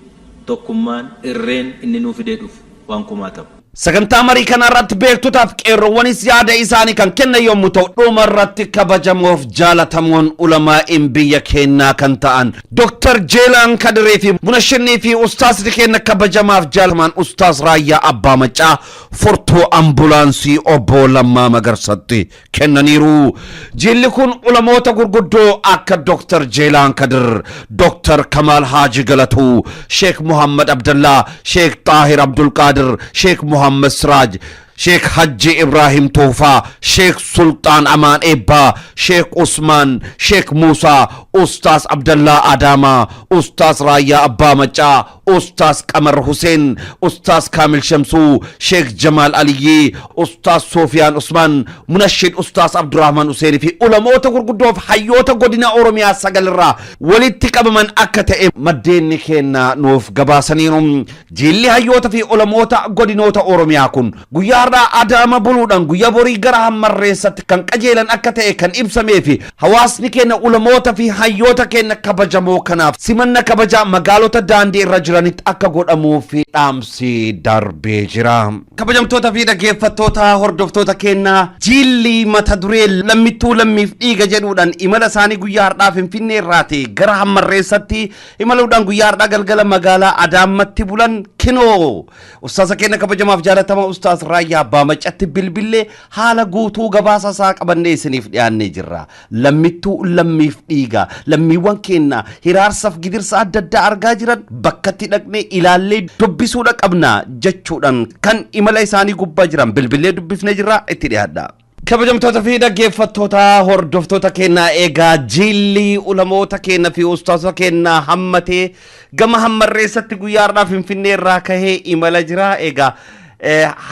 tokkummaan, irreen inni nuu fidee dhufu waan kumaatama. Sagantaa marii kana irratti beektotaaf qeerroowwanis yaada isaanii kan kennan yommuu ta'u, dhuma irratti kabajamoof jaalatamoon ulamaa'in biyya keenyaa kan ta'an Dr. Jeelaan Kadiree fi Munashinnii fi Ustaazni keenya kabajamaaf jaalatamaan Ustaaz Raayyaa Abbaa Maccaa furtuu ambulaansii obbo Lammaa Magarsatti kennaniiru. Jilli kun ulamoota gurguddoo akka Dr. Jeelaan Kadir, Dr. Kamaal Haaji Galatuu, Sheek Muhammad Abdallaa, Sheek Xaahir Abdulqaadir, Sheek Muhammad Siraaj, Sheek Hajji Ibrahim Tuufaa, Sheek Sulxaan Amaan Eebbaa, Sheek Usmaan, Sheek Muusaa, Ustaas Abdallaa Adaamaa, Ustaas Raayyaa Abbaa Maccaa, Ustaas Qamar Huseen, Ustaas Kaamil Shamsuu, Sheek Jamaal Aliyyii, Ustaas Soofiyaan Usmaan, Munashid Ustaas Abdurrahman Huseenii fi ulamoota gurguddoo fi hayyoota godina Oromiyaa sagalirraa walitti qabaman akka ta'e maddeenni keenya nuuf gabaasaniiru. Jilli hayyoota fi ulamoota godinoota Oromiyaa kun guyyaa har'aa Adaama buluudhaan guyyaa borii gara Hammarreessatti kan qajeelan akka ta'e kan ibsamee fi hawaasni keenya ulamoota fi hayyoota keenya kabajamoo kanaaf simanna kabajaa magaalota daandii irra jiranitti akka godhamuu fi dhaamsi darbee jira. Kabajamtoota fi dhaggeeffattoota hordoftoota keenya, jilli mata duree "Lammittuu lammiif dhiiga" jedhuudhaan imala isaanii guyyaa har'aa Finfinnee irraati gara Hammarreessatti imaluudhaan guyyaa har'aa galgala magaalaa Adaamatti bulan kinoo ustaasa keenya kabajamaaf jaalatama Ustaas Raayyaa Abbaa Maccatti bilbillee haala guutuu gabaasa isaa qabannee isiniif dhiyaannee jirra. Lammittuu lammiif dhiiga, lammiiwwan keenya hiraarsaaf gidirsa adda addaa argaa jiran bakkatti dhaqnee ilaallee dubbisuudha qabna jechuudhaan kan imala isaanii gubbaa jiran bilbilee dubbifnee jirra, itti dhiyaadha. Kabajamtoota fi dhaggeeffattoota hordoftoota keenyaa, egaa jilli ulamoota keenya fi ustaasota keenya hammatee gama Hammarreessatti guyyaa har'aa Finfinnee irraa kahee imala jira. Egaa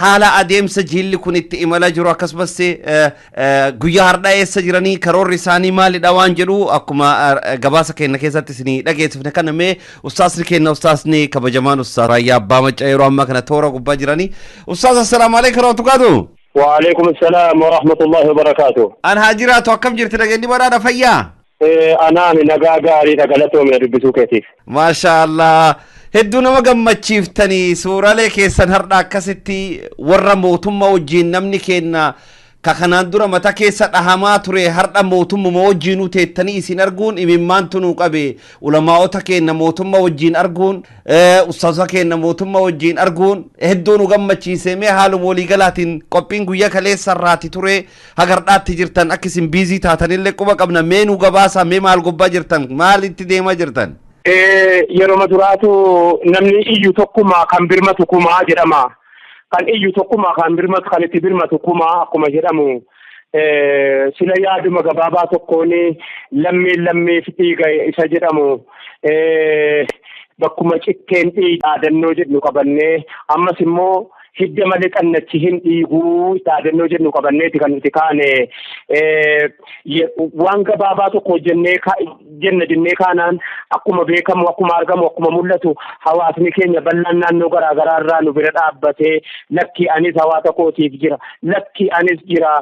haala adeemsa jilli kun itti imala jiru, akkasumas guyyaa har'aa eessa jiranii, karoorri isaanii maalidha waan jedhu akkuma gabaasa keenya keessatti isinii dhageessifne kana, mee ustaasni keenya, ustaasni kabajamaan Ustaas Raayyaa Abbaa Maccaa yeroo ammaa kana toora gubbaa jiranii. Ustaas, assalaamu alaikum warahmatullahi. وعليكم السلام ورحمة الله وبركاته. An haa jiraatu, akkam jirti, dhageenyi badhaadha, fayyaa? Anaan nagaa gaariidha, galatoomina dubbisuu keetiif. Maasha Allah. Hedduu nama gammachiiftanii, suuraalee keessan har'a akkasitti warra mootummaa wajjin, namni keenya ka kanaan dura mata keessa dhahamaa ture har'a mootummuma wajjinuu teettanii isin arguun imimmaantu nuu qabe. Ulamaa'ota keenya mootummaa wajjin arguun, ustaazota keenya mootummaa wajjin arguun hedduu nu gammachiise. Mee haaluma waliigalaatiin qophiin guyyaa kaleessa irraati ture hagardhaatti jirtan, akka isin busy taatanillee quba qabna, mee nu gabaasa, mee maal gubbaa jirtan, maalitti deemaa jirtan? Yeroo duraatu namni iyyu tokkuma, kan birmatu kumaa jedhama. Kan iyyu tokkuma, kan birmatu, kan itti birmatu kumaa akkuma jedhamu, sila yaaduma gabaabaa tokkoon lammiin lammiif dhiiga isa jedhamu, bakkuma citteen dhiiga dhaadannoo jedhu qabannee, ammas immoo hidda malee xannachi hin dhiiguu dhaadannoo jennu qabanneeti kan nuti kaane. Waan gabaabaa tokko jennee jenna jennee kaanaan, akkuma beekamu, akkuma argamu, akkuma mul'atu, hawaasni keenya bal'aan naannoo garaa garaa irraa nu bira dhaabbatee, "Lakki, anis hawaasa kootiif jira, lakki, anis jira,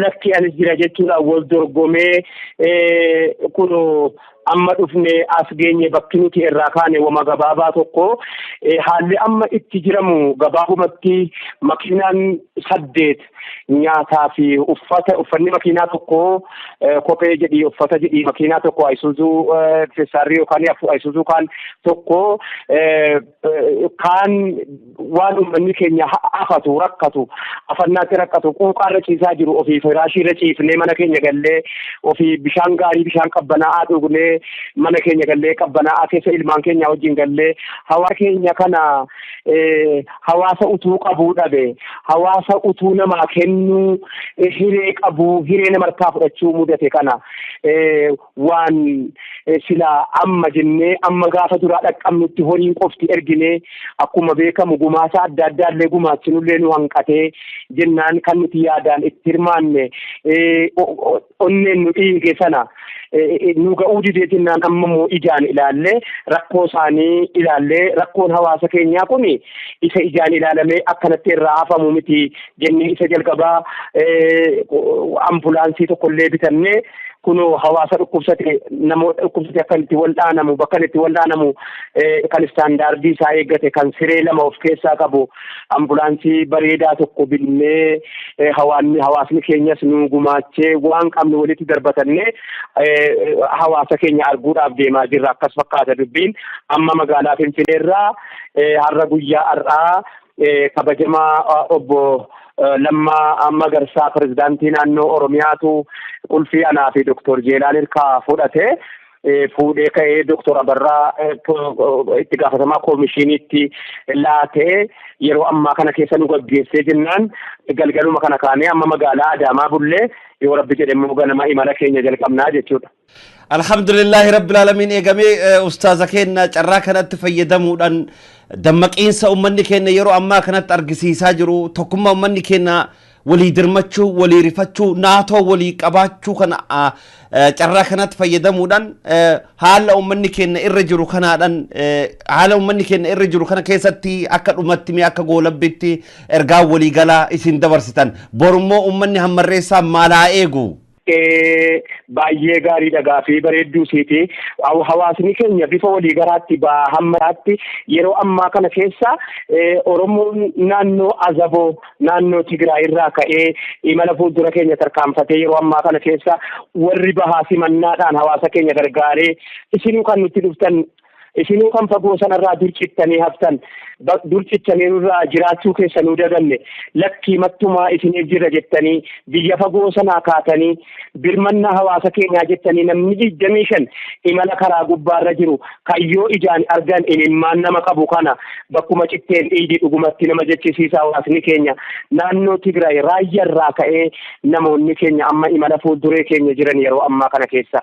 lakki, anis jira" jechuudhaan wal dorgomee kun amma dhufne as geenye. Bakki nuti irraa kaane wama gabaabaa tokko, haalli amma itti jiramu gabaabumatti makiinaan 8 nyaataa fi uffata, uffanni makiinaa tokko, kophee jedhii, uffata jedhii, makiinaa tokko Ayisuuzuu feessaarrii yookaan Ayisuuzuu kaan tokko kaan waan uummanni keenya afatu rakkatu, afannaatti rakkatu, quuqaarra ciisaa jiru, ofii firaashiirra ciifnee mana keenya gallee, ofii bishaan gaarii, bishaan qabbanaa'aa dhugnee, mana keenya gallee, qabbanaa'aa keessa ilmaan keenya wajjin gallee, hawaasa keenya kana hawaasa utuu qabuu dhabe, hawaasa utuu namaa kennuu hiree qabuu, hiree nama harkaa fudhachuu mudate kana, waan silaa amma jennee amma gaafa duraa dhaqqabnutti horiin qofti erginee, akkuma beekamu gumaasa adda addaa illee gumaachinullee nu hanqatee jennaan, kan nuti yaadaan itti hirmaanne, onneen nu dhiige sana nu ga'uu didee jennaan, amma immoo ijaan ilaallee, rakkoo isaanii ilaallee, rakkoon hawaasa keenyaa kun isa ijaan ilaalamee akkanatti irraa hafamu miti jennee, isa jalqabaa ambulaansii tokkollee bitannee Kunoo hawaasa dhukkubsate, namoota dhukkubsate akka itti wal'aanamu, bakka itti wal'aanamu kan istaandaardii isaa eeggate, kan siree 2 of keessaa qabu, ambulaansii bareedaa tokko binnee, hawaasni keenyas nu gumaachee, waan qabnu walitti darbatannee hawaasa keenya arguudhaaf deemaa jirra. Akkas fakkaata dubbiin. Amma magaalaa Finfinneerraa har'a, guyyaa har'aa, kabajamaa obbo Lammaa Magarsaa, pirezidaantii naannoo Oromiyaatu qulfii anaa fi Doktor Jeelaan hirkaa fudhate. Fuudhee ka'ee Doktor Abarraa itti gaafatamaa koomishiniitti laatee, yeroo ammaa kana keessa nu gaggeessee jennaan, galgaluma kana kaanee amma magaalaa Adaamaa bullee, yoo Rabbi jedhe immoo ganama imala keenya jalqabnaa jechuudha. Alhamdulillahi Rabbil Alamin. Eegamee ustaaza keenya, carraa kanatti fayyadamuudhaan dammaqiinsa uummanni keenya yeroo ammaa kanatti argisiisaa jiru, tokkummaa uummanni keenya walii dirmachuu, walii rifachuu, naatoo walii qabaachuu kana, carraa kanatti fayyadamuudhaan haala uummanni keenya irra jiru kanaadhaan, haala uummanni keenya irra jiru kana keessatti, akka dhumatti mee akka goolabbitti ergaa waliigalaa isin dabarsitan, borummoo uummanni hammarreessaa maal haa eegu? Baay'ee gaariidha, gaafii bareedduu siiti. Hawaasni keenya bifa walii garaatti hammaatti yeroo ammaa kana keessa Oromoon naannoo Azaboo, naannoo Tigraay irraa ka'ee imala fuuldura keenya tarkaanfatee, yeroo ammaa kana keessa warri bahaa simannaadhaan hawaasa keenya gargaaree, isinuu kan nutti dhuftan, isinuu kan fagoo sanarraa durcittanii haftan, durcittanii nurraa jiraachuu keessanuu daganne, lakkii mattumaa isiniif jira jettanii biyya fagoo sanaa kaatanii, birmannaa hawaasa keenyaa jettanii, namni 25 imala karaa gubbaarra jiru kayyoo ijaan argan imimmaan nama qabu kana bakkuma citteen dhiidi dhugumatti nama jechisiisa. Hawaasni keenya naannoo Tigraay raayyaarraa ka'ee namoonni keenya amma imala fuulduree keenya jiran yeroo ammaa kana keessa.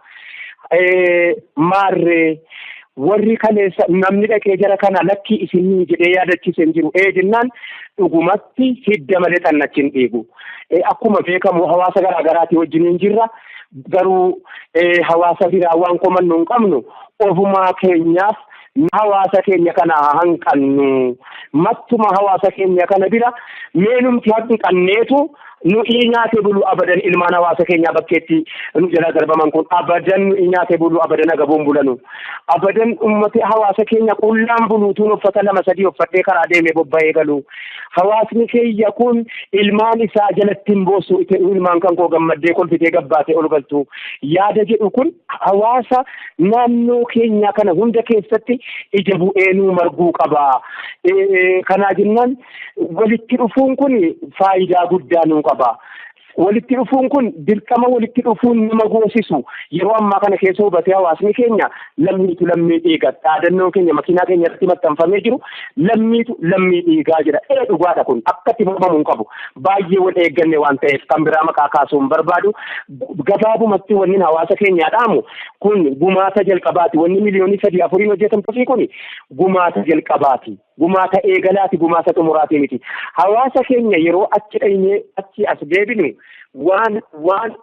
Maarree warri kaleessa namni dhaqee jara kana lakkii isinii jedhee yaadachiise hin jiru. Ee jennaan dhugumatti hidda malee xannachi hin dhiigu. Akkuma beekamu hawaasa garaa garaatii wajjin hin jirra. Garuu hawaasa biraa waan komannu hin qabnu. Ofumaa keenyaaf hawaasa keenya kana hanqannu. Mattuma hawaasa keenya kana bira meenumti hanqanneetu nuyi nyaate bulu abadan. Ilmaan hawaasa keenyaa bakkeetti nu jalaa darbaman kun abadan nuyi nyaate bulu, abadan agabuun bulanu, abadan ummati hawaasa keenya qullaan buluutuun uffata lama sadii uffadhee karaa deemee bobba'ee galu. Hawaasni keenya kun ilmaan isaa jalatti hin boossu, ilmaan kan koo gammaddee kolfitee gabbaatee ol galtu yaada jedhu kun hawaasa naannoo keenyaa kana hunda keessatti ija bu'ee nuu marguu qaba. Kanaa jennaan walitti dhufuun kun faayidaa guddaa nuu qaba. Walitti dhufuun kun dirqama, walitti dhufuun nama goosisu yeroo ammaa kana keessa hubatee hawaasni keenya lammiitu lammii dhiiga. Dhaadannoon keenya makiinaa keenya irratti maxxanfamee jiru lammiitu lammii dhiigaa jedha. Ee, dhugaadha, kun akka itti mormamuu hin qabu. Baay'ee wal eegganne waan ta'eef kan biraa maqaa kaasuu hin barbaadu. Gabaabumatti wanni hawaasa keenyaa dhaamu kun gumaata jalqabaati. Wanni miliyoonii 3 4n hojjetamtu kun gumaata jalqabaati. Gumaata eegalaati, gumaata xumuraatii miti. Hawaasa keenya yeroo achi dhaynee achi as deebinu waan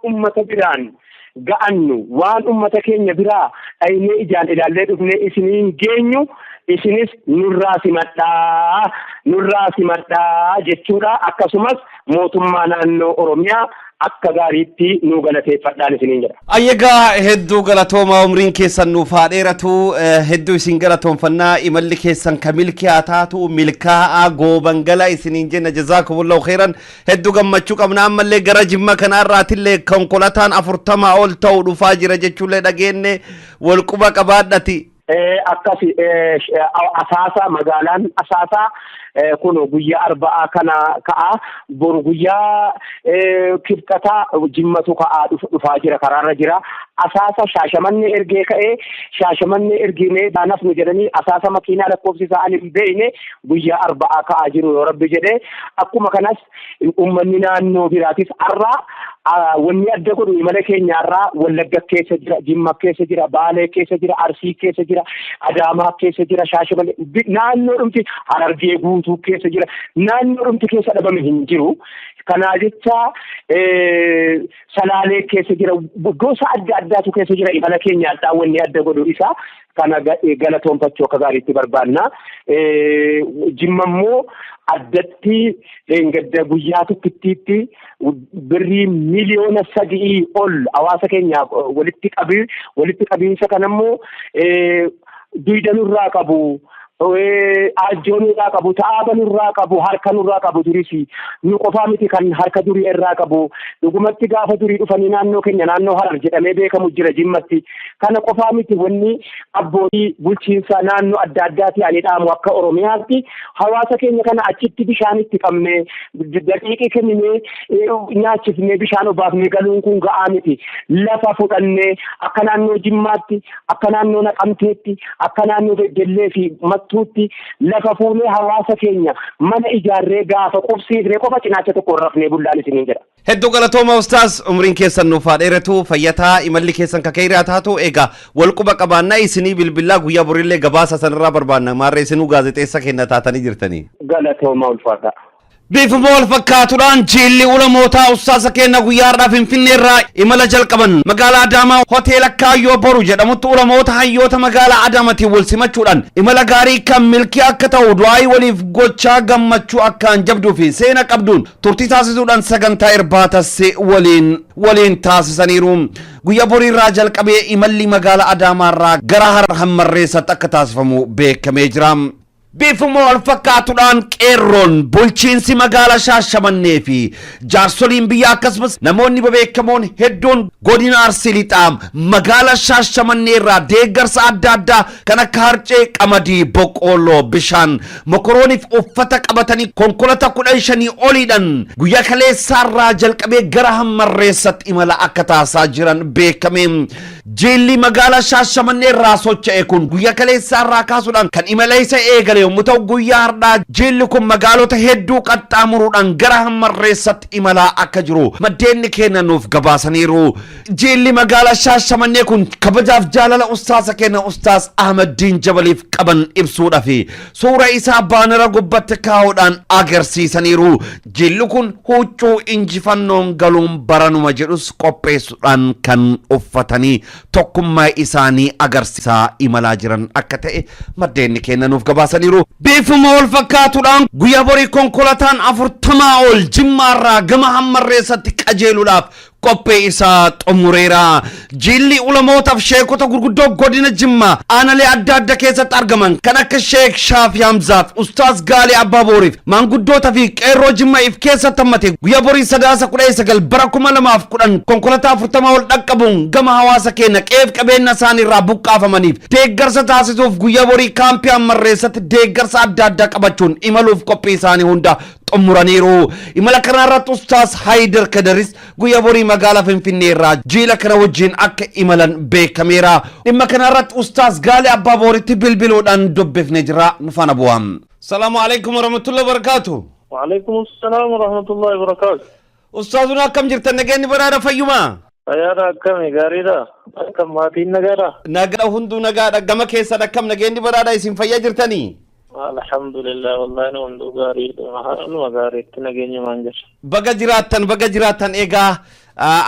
ummata biraan ga'annu, waan ummata keenya biraa dhaynee ijaan ilaallee dhufnee isiniin geenyu, isinis nurraa simadhaa, nurraa simadhaa jechuudha. Akkasumas mootummaa naannoo Oromiyaa akka gaariitti nu galateeffadhaan isiniin jedha. Ayyagaa, hedduu galatoomaa, umriin keessan nuuf haa dheeratu. Hedduu isin galatoonfannaa. Imalli keessan ka milkii haa taatu, milkaa'aa gooban gala isiniin jenna. Jazaakumullahu khairan. Hedduu gammachuu qabna. Ammallee gara Jimma kanarraatillee konkolaataan 40 ol ta'u dhufaa jira jechuullee dhageenne, wal quba qabaadhati. Akkasi, Asaasa, magaalaan Asaasaa kun guyyaa Arba'aa kana ka'a. Boru guyyaa Kibxataa Jimmatu ka'aa dhufaa jira, karaarra jira. Asaasa Shaashamannee ergee ka'ee, Shaashamannee erginee nafnu jedhanii, Asaasa makiinaa lakkoofsi isaa ani hin beekne guyyaa Arba'aa ka'aa jiru yoo Rabbi jedhee. Akkuma kanas uummanni naannoo biraatis har'aa wanni adda godhu imala keenyaarraa Wallagga keessa jira, Jimma keessa jira, Baalee keessa jira, Arsii keessa jira, Adaamaa keessa jira, Shaashamannee, naannoo dhumti Harargee guutuu keessa jira. Naannoo dhumti keessa dhabame hin jiru. Kanaa jecha Salaalee keessa jira, gosa adda addaatu keessa jira. Imala keenya addaa wanni adda godhu isa kana galatoonfachuu akka gaariitti barbaanna. Jimma immoo addatti dheengadda guyyaa tokkittiitti birrii 3 miliyoona ol hawaasa keenyaaf walitti qabi. Walitti qabiinsa kanammoo duyda nurraa qabu, aajjoo nurraa qabu, ta'aaba nurraa qabu, harka nurraa qabu. Duris nu qofaa miti kan harka durii irraa qabu. Dhugumatti gaafa durii dhufanii naannoo keenya, naannoo Harar jedhamee beekamu jira Jimmatti. Kana qofaa miti, wanni abbootii bulchiinsa naannoo adda addaati ani dhaamu, akka Oromiyaatti hawaasa keenya kana achitti bishaan itti qabnee, daqiiqii kenninee, nyaachifnee, bishaan obaafnee galuun kun ga'aa miti. Lafa fudhannee akka naannoo Jimmaatti, akka naannoo Naqamteetti, akka naannoo Beddellee fi Mattuutti lafa fuunee hawaasa keenya mana ijaarree gaafa qubsiifnee qofa cinaacha tokko rafnee bullaan isiniin jedha. Hedduu galatooma ustaas, umriin keessan nuuf haa dheeratu, fayyataa, imalli keessan kakeeraa taatu. Egaa wal quba qabaannaa, isinii bilbilaa, guyyaa borillee gabaasa sanirraa barbaanna. Maarree isinuu gaazexeessa kenna taatanii jirtanii. Galatooma, ulfaata. Bifuma wal fakkaatuudhaan jiilli ulamootaa ustaasa keenya guyyaa har'aa Finfinnee irraa imala jalqaban magaalaa Adaamaa hoteela Kaayyoo Boru jedhamutti ulamoota hayyoota magaalaa Adaamatiin wal simachuudhaan imala gaarii kan milkii akka ta'u du'aayii waliif gochaa, gammachuu akkaan jabduu fi seena qabduun turtii taasisuudhaan sagantaa irbaatas waliin taasisaniiru. Guyyaa boriirraa jalqabee imalli magaalaa Adaamaarraa gara Hammarreessatti akka taasifamu beekamee jira. Bifuma wal fakkaatuudhaan qeerroon bulchiinsi magaalaa Shaashamannee fi jaarsoliin biyyaa akkasumas namoonni bebeekamoon hedduun godina Arsii Lixaa magaalaa Shaashamannee irraa deeggarsa adda addaa kan akka harcee qamadii, boqqoolloo, bishaan, mokorooniif uffata qabatanii konkolaataa 15 oliidhaan guyyaa kaleessaarraa jalqabee gara Hammarreessatti imala akka taasisaa jiran beekame. Jiilli magaalaa Shaashamannee irraa socho'e kun guyyaa kaleessaa irraa kaasuudhaan kan imala isa eegale yommuu ta'u, guyyaa har'aa jiilli kun magaalota hedduu qaxxaamuruudhaan gara Hammarreessatti imalaa akka jiru maddeenni keenya nuuf gabaasaniiru. Jiilli magaalaa Shaashamannee kun kabajaaf jaalala ustaasa keenya Ustaas Ahmaddiin Jabaliif qaban ibsuudhaaf suura isaa baanara gubbatti kaa'uudhaan agarsiisaniiru. Jiilli kun huccuu "Injifannoon galuun baranuma" jedhus qopheessuudhaan kan uffatanii tokkummaa isaanii agarsiisaa imalaa jiran akka ta'e maddeenni keenya nuuf gabaasaniiru. Bifuma wal fakkaatuudhaan guyyaa borii konkolaataan 40 ol Jimmaarraa gama Hammarreessatti qajeeluudhaaf qophii isaa xumureera. Jiilli ulamootaaf sheekota gurguddoo godina Jimmaa aanalee adda adda keessatti argaman kan akka Sheek Shaafi Hamzaaf, Ustaaz Gaalii Abbaabooriif, maanguddoota fi qeerroo Jimmaa if keessatti hammate guyyaa borii Sadaasa 19 bara 2010 konkolaataa 40 ol dhaqqabuun gama hawaasa keenya qe'eef qabeenya isaanii irraa buqqaafamaniif deeggarsa taasisuuf guyyaa borii kaampii Hammarreessatti deeggarsa adda addaa qabachuun imaluuf qophii isaanii hunda xumuraniiru. Imala kanarratti Ustaaz Haayidar Kadaris guyyaa borii magaalaa Finfinnee irraa jiila kana wajjin akka imalan beekameera. Dhimma kanarratti Ustaaz Gaalee Abbaa Booritti bilbiluudhaan dubbifnee jira. Nu faana bu'aa. Salaamu alaikum warahmatullahi wabarakatuh. وعليكم السلام ورحمة الله وبركاته. Ustaazuna, akkam jirtan? Nageenyi badhaadha, fayyumaa? Fayyaadha, akkami? Gaariidha. Akkam, maatiin nagaadha? Nagaa, hunduu nagaadha. Gama keessan akkam? Nageenyi badhaadha, isin fayyaa jirtanii? Alhamdulillah, wallahi nu hunduu gaariidha. Haaluma gaariitti nageenyumaan jira. Baga jiraattan, baga jiraattan. Egaa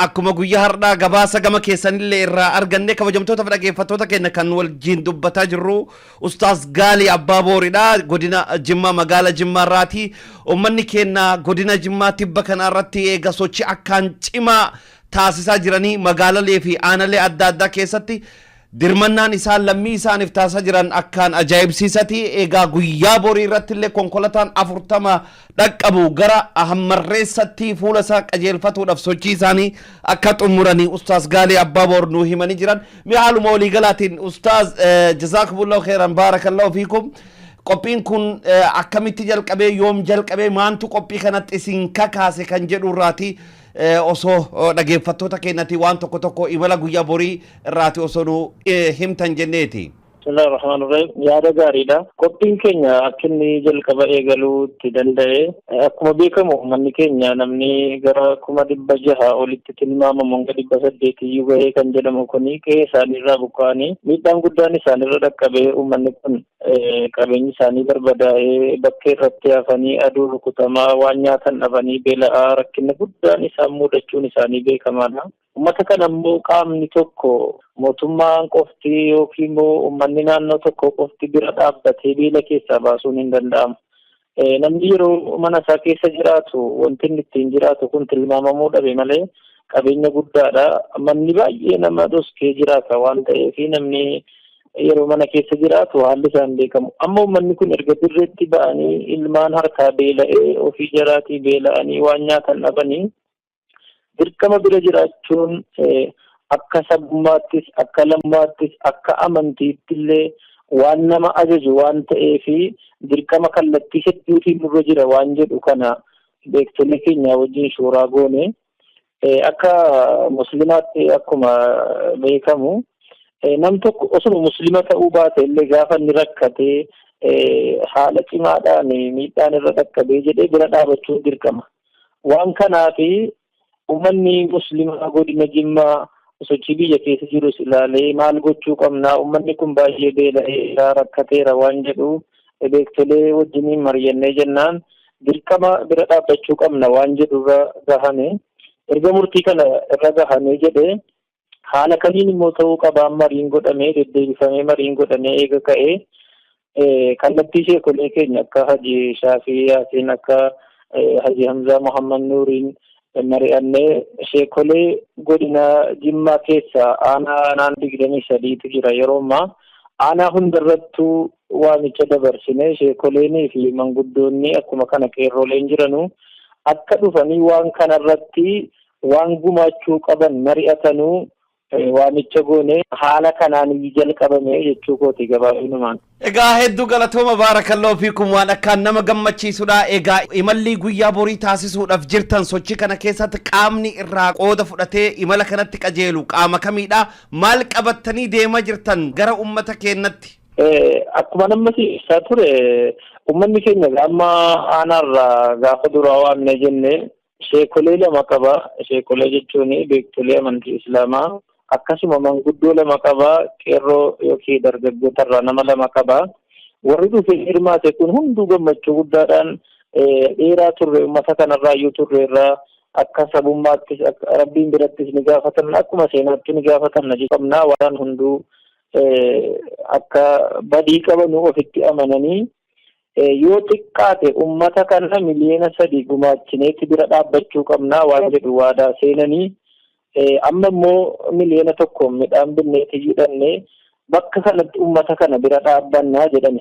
akkuma guyyaa har'aa gabaasa gama keessanillee irraa arganne, kabajamtoota fi dhaggeeffattoota keenya, kan wajjin dubbataa jirru Ustaaz Gaalii Abbaa Booridha, godina Jimmaa, magaala Jimmaa irraati. Uummanni keenya godina Jimmaa tibba kana irratti eega sochii akkaan cimaa taasisaa jiranii magaalalee fi aanalee adda addaa keessatti dirmannaan isaan lammii isaaniif taasisaa jiran akkaan ajaa'ibsiisati. Egaa guyyaa borii irratti illee konkolaataan 40 dhaqqabu gara Hammarreessatti fuula isaa qajeelfatuudhaaf sochii isaanii akka xumuranii Ustaaz Gaalii Abbaa Boor nuu himanii jiran. Mee haaluma waliigalaatiin Ustaaz, jazaakumullahu khairan, baarakallahu fiikum. Qophiin kun akkamitti jalqabee, yoom jalqabee, maantu qophii kanatti isin kakaase kan jedhu irraati osoo dhageeffattoota keenyatti waan tokko tokko imala guyyaa borii irraati osoo nu himtan jenneeti. Bismillahir Rahmanir Rahim. Yaada gaariidha. Qophiin keenya akka inni jalqaba eegaluu itti danda'e akkuma beekamu uummanni keenya namni gara 600,000 olitti tilmaamamu hanga 800 iyyuu gahee kan jedhamu kuni qe'ee isaaniirraa buqqa'anii miidhaan guddaan isaanirra dhaqqabee uummanni kun qabeenyi isaanii barbadaa'ee bakkee irratti hafanii aduu rukutamaa waan nyaatan dhabanii beela'aa rakkinni guddaan isaan mudachuun isaanii beekamaadha. Uummata kana immoo qaamni tokko mootummaan qofti yookiin immoo uummanni naannoo tokko qofti bira dhaabbatee beela keessaa baasuun hin danda'amu. Namni yeroo mana isaa keessa jiraatu wanti inni ittiin jiraatu kun tilmaamamuu dhabe malee qabeenya guddaadha. Manni baay'ee nama dhoskee jiraata waan ta'eef namni yeroo mana keessa jiraatu haalli isaan beekamu. Amma uummanni kun erga dirreetti ba'anii ilmaan harkaa beela'ee ofii jaraatii beela'anii waan nyaatan dhabanii dirqama bira jiraachuun akka sabummaattis akka lammaattis akka amantiitti illee waan nama ajaju waan ta'eefi dirqama kallattii hedduutiin nurra jira waan jedhu kana beektonni keenya wajjin shooraa goone akka muslimaatti akkuma beekamu nam tokko osuma muslima ta'uu baate illee gaafa inni rakkatee haala cimaadhaan miidhaan irra dhaqqabee jedhee bira dhaabachuun dirqama. Waan kanaafi uummanni muslimaa godina Jimmaa sochii biyya keessa jirus ilaalee maal gochuu qabnaa uummanni kun baay'ee beela'eera rakkateera waan jedhu beektolee wajjiniin mari'annee jennaan dirqama bira dhaabbachuu qabna waan jedhu irra gahame. Erga murtii kana irra gahamee jedhee haala kamiin immoo ta'uu qabaan mariin godhamee deddeebifamee mariin godhamee eega ka'ee kallattii sheekolee keenya akka Haji Shaafii Yaasiin akka Haji Hamzaa Muhammad Nuuriin mari'annee sheekolee godina Jimmaa keessa aanaa aanaan 23tu jira yeroo ammaa aanaa hundarrattuu waamicha dabarsine sheekoleenii fi manguddoonni akkuma kana qeerroleen jiranu akka dhufanii waan kanarratti waan gumaachuu qaban mari'atanuu waamicha goone haala kanaan jalqabame jechuu kooti gabaabinumaan. Egaa hedduu galatooma baarakallahu fiikum waan akkaan nama gammachiisudha. Egaa imalli guyyaa borii taasisuudhaaf jirtan sochii kana keessatti qaamni irraa qooda fudhatee imala kanatti qajeelu qaama kamiidha? Maal qabattanii deemaa jirtan gara uummata keenyatti? Akkuma namni ibsaa ture uummanni keenya amma aanaarraa gaafa duraa waamne jenne sheekolee lama qaba. Sheekolee jechuun beektolee amantii Islaamaa. Akkasuma manguddoo lama qaba. Qeerroo yookiin dargaggootarraa nama lama qaba. Warri dhufee hirmaate kun hunduu gammachuu guddaadhaan dheeraa turre uummata kanarraa iyyuu turre irraa akka sabummaattis rabbiin birattis ni gaafatamna akkuma seenaatti ni gaafatamna qabna waan hunduu akka badii qabanu ofitti amananii yoo xiqqaate uummata kana 3 miliyoona gumaachineetti bira dhaabbachuu qabna waan jedhu waadaa seenanii amma immoo 1 miliyoona midhaan binneetti hidhanne bakka kanatti uummata kana bira dhaabbannaa jedhame.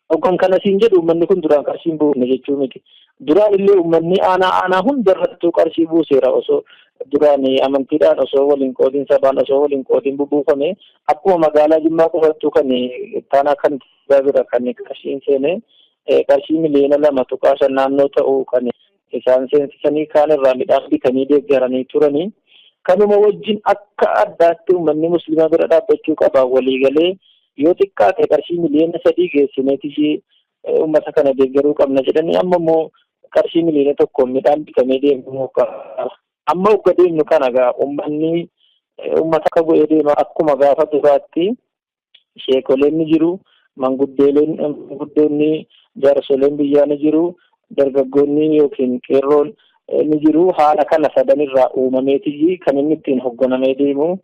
Hoggan kana siin jedhu uummanni kun duraan qarshii hin buufne jechuu miti. Duraan illee uummanni aanaa hundarrattuu qarshii buuseera osoo duraan amantiidhaan osoo waliin qoodin sabaan osoo waliin qoodin bubuufame akkuma magaalaa Jimmaa qofattuu kan ittaanaa kan bira kan qarshiin seene qarshii 2.5 miliyoona naannoo ta'uu kan isaan seensisanii kaan irraa midhaan bitanii deeggaranii turanii. Kanuma wajjin akka addaatti uummanni musliimaa bira dhaabbachuu qaba waliigalee yoo xiqqaate qarshii 3 miliyoona geessineetii uummata kana deeggaruu qabna jedhanii amma immoo qarshii 1 miliyoona midhaan bitamee deemuu qaba. Amma hogga deemnu kana gaa uummanni uummata akka bu'ee deema akkuma gaafa duraatti sheekoleen ni jiru, manguddoonni jaarsoleen biyyaa ni jiru, dargaggoonni yookiin qeerroon ni jiru. Haala kana sadanirraa uumameetii kan inni ittiin hogganamee deemu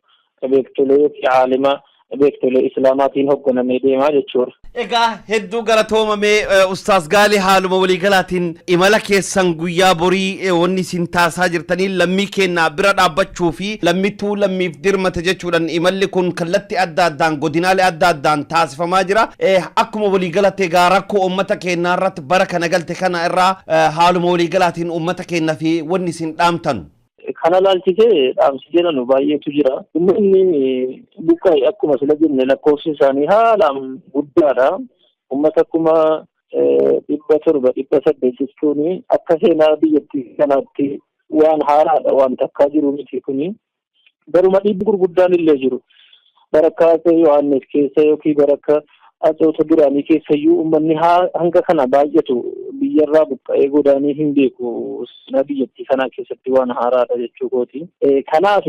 beektolee yookiin aalima beektolee Islaamaatiin hogganamee deemaa jechuudha. Egaa hedduu galatoomamee Ustaaz Gaalii haaluma waliigalaatiin imala keessan guyyaa borii wanni isin taasisaa jirtanii lammii keenya bira dhaabbachuu fi lammittuu lammiif dirmate jechuudhaan imalli kun kallattii adda addaan godinaalee adda addaan taasifamaa jira. Akkuma waliigalatti egaa rakkoo uummata keenyaa irratti bara kana galte kana irraa haaluma waliigalaatiin uummata keenya fi wanni isin dhaamtan. Kana laalchisee dhaamsi jedhanu baay'eetu jira. Uummanni buqqa'e akkuma sila jenne lakkoofsi isaanii haalaan guddaadha. Uummata 700,000 800 jechuun akka seenaa biyyattii kanaatti waan haaraadha waan takkaa jiru miti kuni. Garuma dhiibbi gurguddaan illee jiru. Bara akka Atsee Yohaannis keessa yookiin bara akka atsoota duraanii keessayyuu uummanni hanga kana baay'atu biyyarraa buqqa'ee godaanee hin beeku. Seenaa biyyattii kanaa keessatti waan haaraadha jechuu kooti. Kanaaf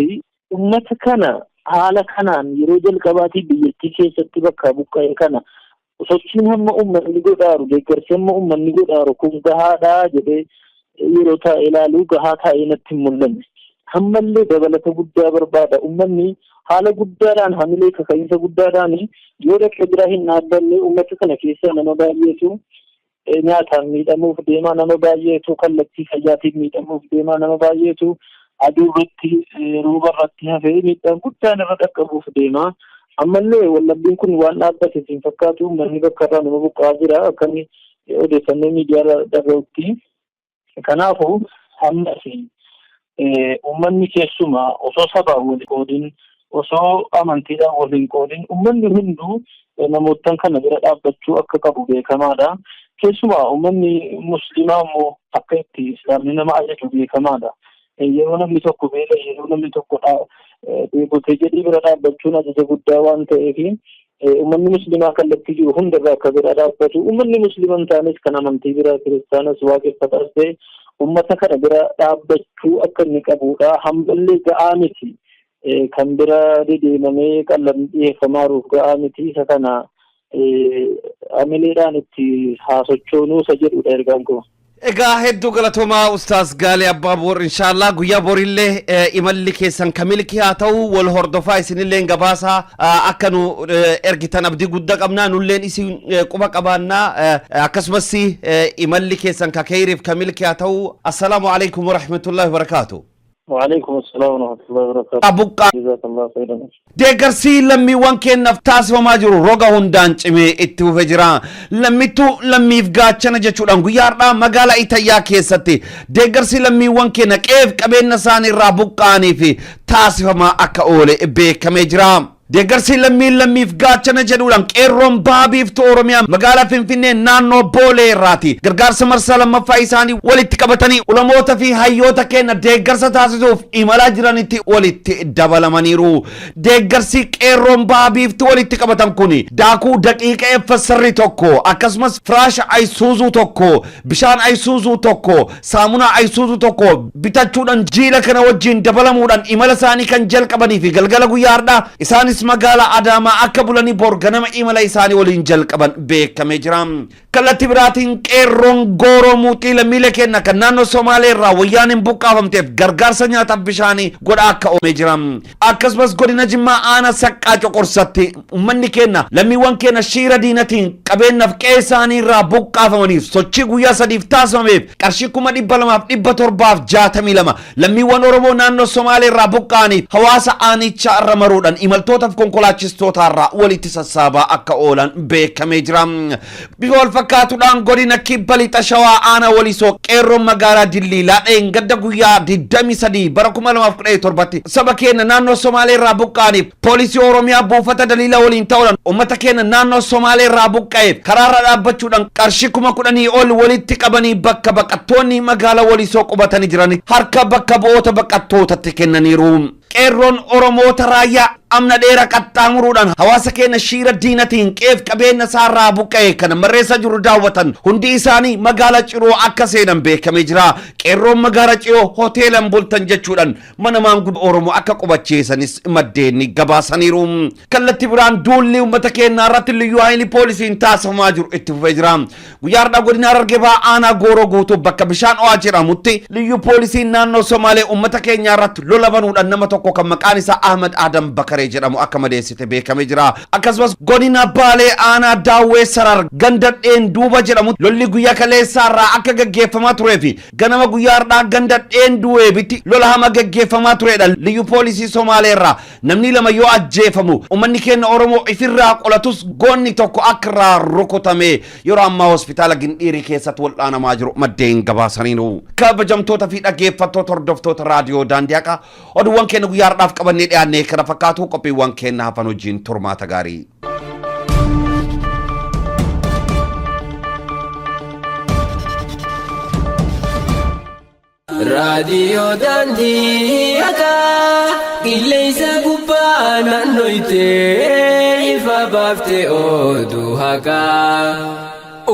uummata kana haala kanaan yeroo jalqabaatii biyyattii keessatti bakka buqqa'e kana sochiin hamma uummanni godhaaru deeggarsi hamma uummanni godhaaru kun gahaadha jedhee yeroo taa'ee ilaalu gahaa taa'ee natti hin mul'anne. Hammallee dabalata guddaa barbaada. Uummanni haala guddaadhaan hamilee kaka'iinsa guddaadhaan yoo dhaqee bira hin dhaabbanne uummata kana keessa nama baay'eetu nyaataan miidhamuuf deemaa, nama baay'eetu kallattii fayyaatiin miidhamuuf deemaa, nama baay'eetu aduu irratti rooba irratti hafee miidhaan guddaan irra dhaqqabuuf deema. Ammallee wallabbiin kun waan dhaabbate hin fakkaatu. Uummanni bakka irraa nama buqqa'aa jira akkamii odeeffannoo miidiyaa irra dhaga'utti. Kanaafuu ammas uummanni keessumaa osoo sabaan wal qoodin osoo amantiidhaan wal hin qoodin uummanni hunduu namoottan kana bira dhaabbachuu akka qabu beekamaadha. Keessumaa uummanni musliimaa immoo akka itti islaamni nama ajaju beekamaadha. Yeroo namni tokko beela yeroo namni tokko dheebotee jedhee bira dhaabbachuun ajaja guddaa waan ta'eef uummanni musliimaa kallattii jiru hundarraa akka bira dhaabbatu uummanni musliima hin taanes kan amantii biraa kiristaanas waaqeffataas ta'e uummata kana bira dhaabbachuu akka inni qabudha. Hammallee ga'aa miti. Kan bira dedeemamee qallamni dhiyeeffamaaruuf ga'aa miti. Isa kana hamileedhaan itti haasochoonuu isa jedhudha ergaan koo. Egaa hedduu galatoomaa Ustaaz Gaalee Abbaa Boor inshaallah guyyaa borillee imalli keessan ka milkii haa ta'u wal hordofaa isinilleen gabaasaa akka nu ergitan abdii guddaa qabnaa nulleen isin quba qabaannaa akkasumas imalli keessan ka keeyriif ka milkii haa ta'u assalaamu alaikum warahmatullahi wabarakaatu. Waalaikum assalam warahmatullahi wabarakatuh. Buqqaa. Jazakallah khairan. Deeggarsi lammiiwwan keenyaaf taasifamaa jiru roga hundaan cimee itti fufee jira. Lammittuu lammiif gaachana jechuudhaan guyyaa har'aa magaalaa Itayyaa keessatti deeggarsi lammiiwwan keenya qe'eef qabeenya isaanii irraa buqqa'anii fi taasifamaa akka oole beekamee jira. Deeggarsi lammiin lammiif gaachana jedhuudhaan qeerroon baha biiftuu Oromiyaa magaalaa Finfinnee naannoo Boolee irraati gargaarsa marsaa lammaffaa isaanii walitti qabatanii ulamoota fi hayyoota keenya deeggarsa taasisuuf imalaa jiranitti walitti dabalamaniiru. Deeggarsi qeerroon baha biiftuu walitti qabatan kun daakuu daqiiqa FSR tokko akkasumas firaasha Ayisuuzuu tokko bishaan Ayisuuzuu tokko saamunaa Ayisuuzuu tokko bitachuudhaan jiila kana wajjin dabalamuudhaan imala isaanii kan jalqabanii fi galgala guyyaa har'aa isaanis magaalaa Adaamaa akka bulanii bor ganama imala isaanii waliin jalqaban beekamee jira. Kallattii biraatiin qeerroon gooroo muuxii lammiilee keenya kan naannoo Somaalee irraa wayyaaniin buqqaafamteef gargaarsa nyaataaf bishaanii godhaa akka oomee jira. Akkasumas godina Jimmaa aanaa Saqqaa Coqorsatti Ummanni keenna lammiiwwan keenna shiira diinatiin qabeennaf qe'ee isaanii irraa buqqaafamaniif sochii guyyaa sadiif taasifameef qarshii 200,762 lammiiwwan Oromoo naannoo Somaalee irraa buqqa'aniif hawaasa aanichaa irra maruudhaan imaltootaf konkolaachistootaa irraa walitti sassaabaa akka oolan beekamee jira. Bifa walfakkaatuudhaan godina Kibba Lixa Shawaa aanaa Walisoo qeerroon magaalaa Dilliilaa dheengadda guyyaa 23 bara 2017tti saba keenna naannoo Somaalee irraa buqqa'aniif Poolisii Oromiyaa buufata Daliilaa waliin ta'uudhaan uummata keenya naannoo Somaalee irraa buqqa'eef karaarra dhaabbachuudhaan qarshii 10,000 ol walitti qabanii bakka baqattoonni magaalaa Walisoo qubatanii jiranitti harka bakka bu'oota baqattootatti kennaniiru. Qeerroon Oromoota raayyaa amna dheera qaxxaamuruudhaan hawaasa keenya shiira diinatiin qe'eef qabeenya isaa irraa buqqa'e kana marreessaa jiru daawwatan hundi isaanii magaalaa Ciroo akka seenan beekamee jira. Qeerroon magaalaa Ciroo hoteelan bultan jechuudhaan mana maanguddoo Oromoo akka qubachiisanis maddeen gabaasaniiru. Kallattii biraan duulli uummata keenyaa irratti liyyuu haayilii poolisiin taasifamaa jiru itti fufee jira. Guyyaa har'aa godina Harargee Bahaa aanaa Gooroo guutuu bakka bishaan ho'aa jedhamutti liyyuu poolisiin naannoo Somaalee uummata keenyaa irratti lola banuudhaan nama tokko kan maqaan isaa Ahmad Adam Bakaree jedhamu akka madeessite beekamee jira. Akkasumas godina Baalee aanaa Daawwee Sarar ganda Dheenduuba jedhamutti lolli guyyaa kaleessaa irraa akka gaggeeffamaa turee fi Ganama guyyaa har'aa ganda Dheenduu Weebitti lola hama gaggeeffamaa tureedha. Liyyu poolisii Somaalee irraa namni lama yoo ajjeefamu ummanni keenna Oromoo ifirraa qolatus goonni tokko akka irraa rukutamee yeroo ammaa hospitaala Gindhiirii keessatti wal'aanamaa jiru maddeen gabaasaniiru. Kabajamtoota fi dhaggeeffattoota hordoftoota raadiyoo Daandii Haqaa oduuwwan keenya guyyaa har'aaf qabannee dhiyaannee kana fakkaatu qophiiwwan keenya hafan wajjin turmaata gaarii. Raadiyoo daandii haqaa qilleensa gubbaa naannoytee ifa baaftee oduu haqaa.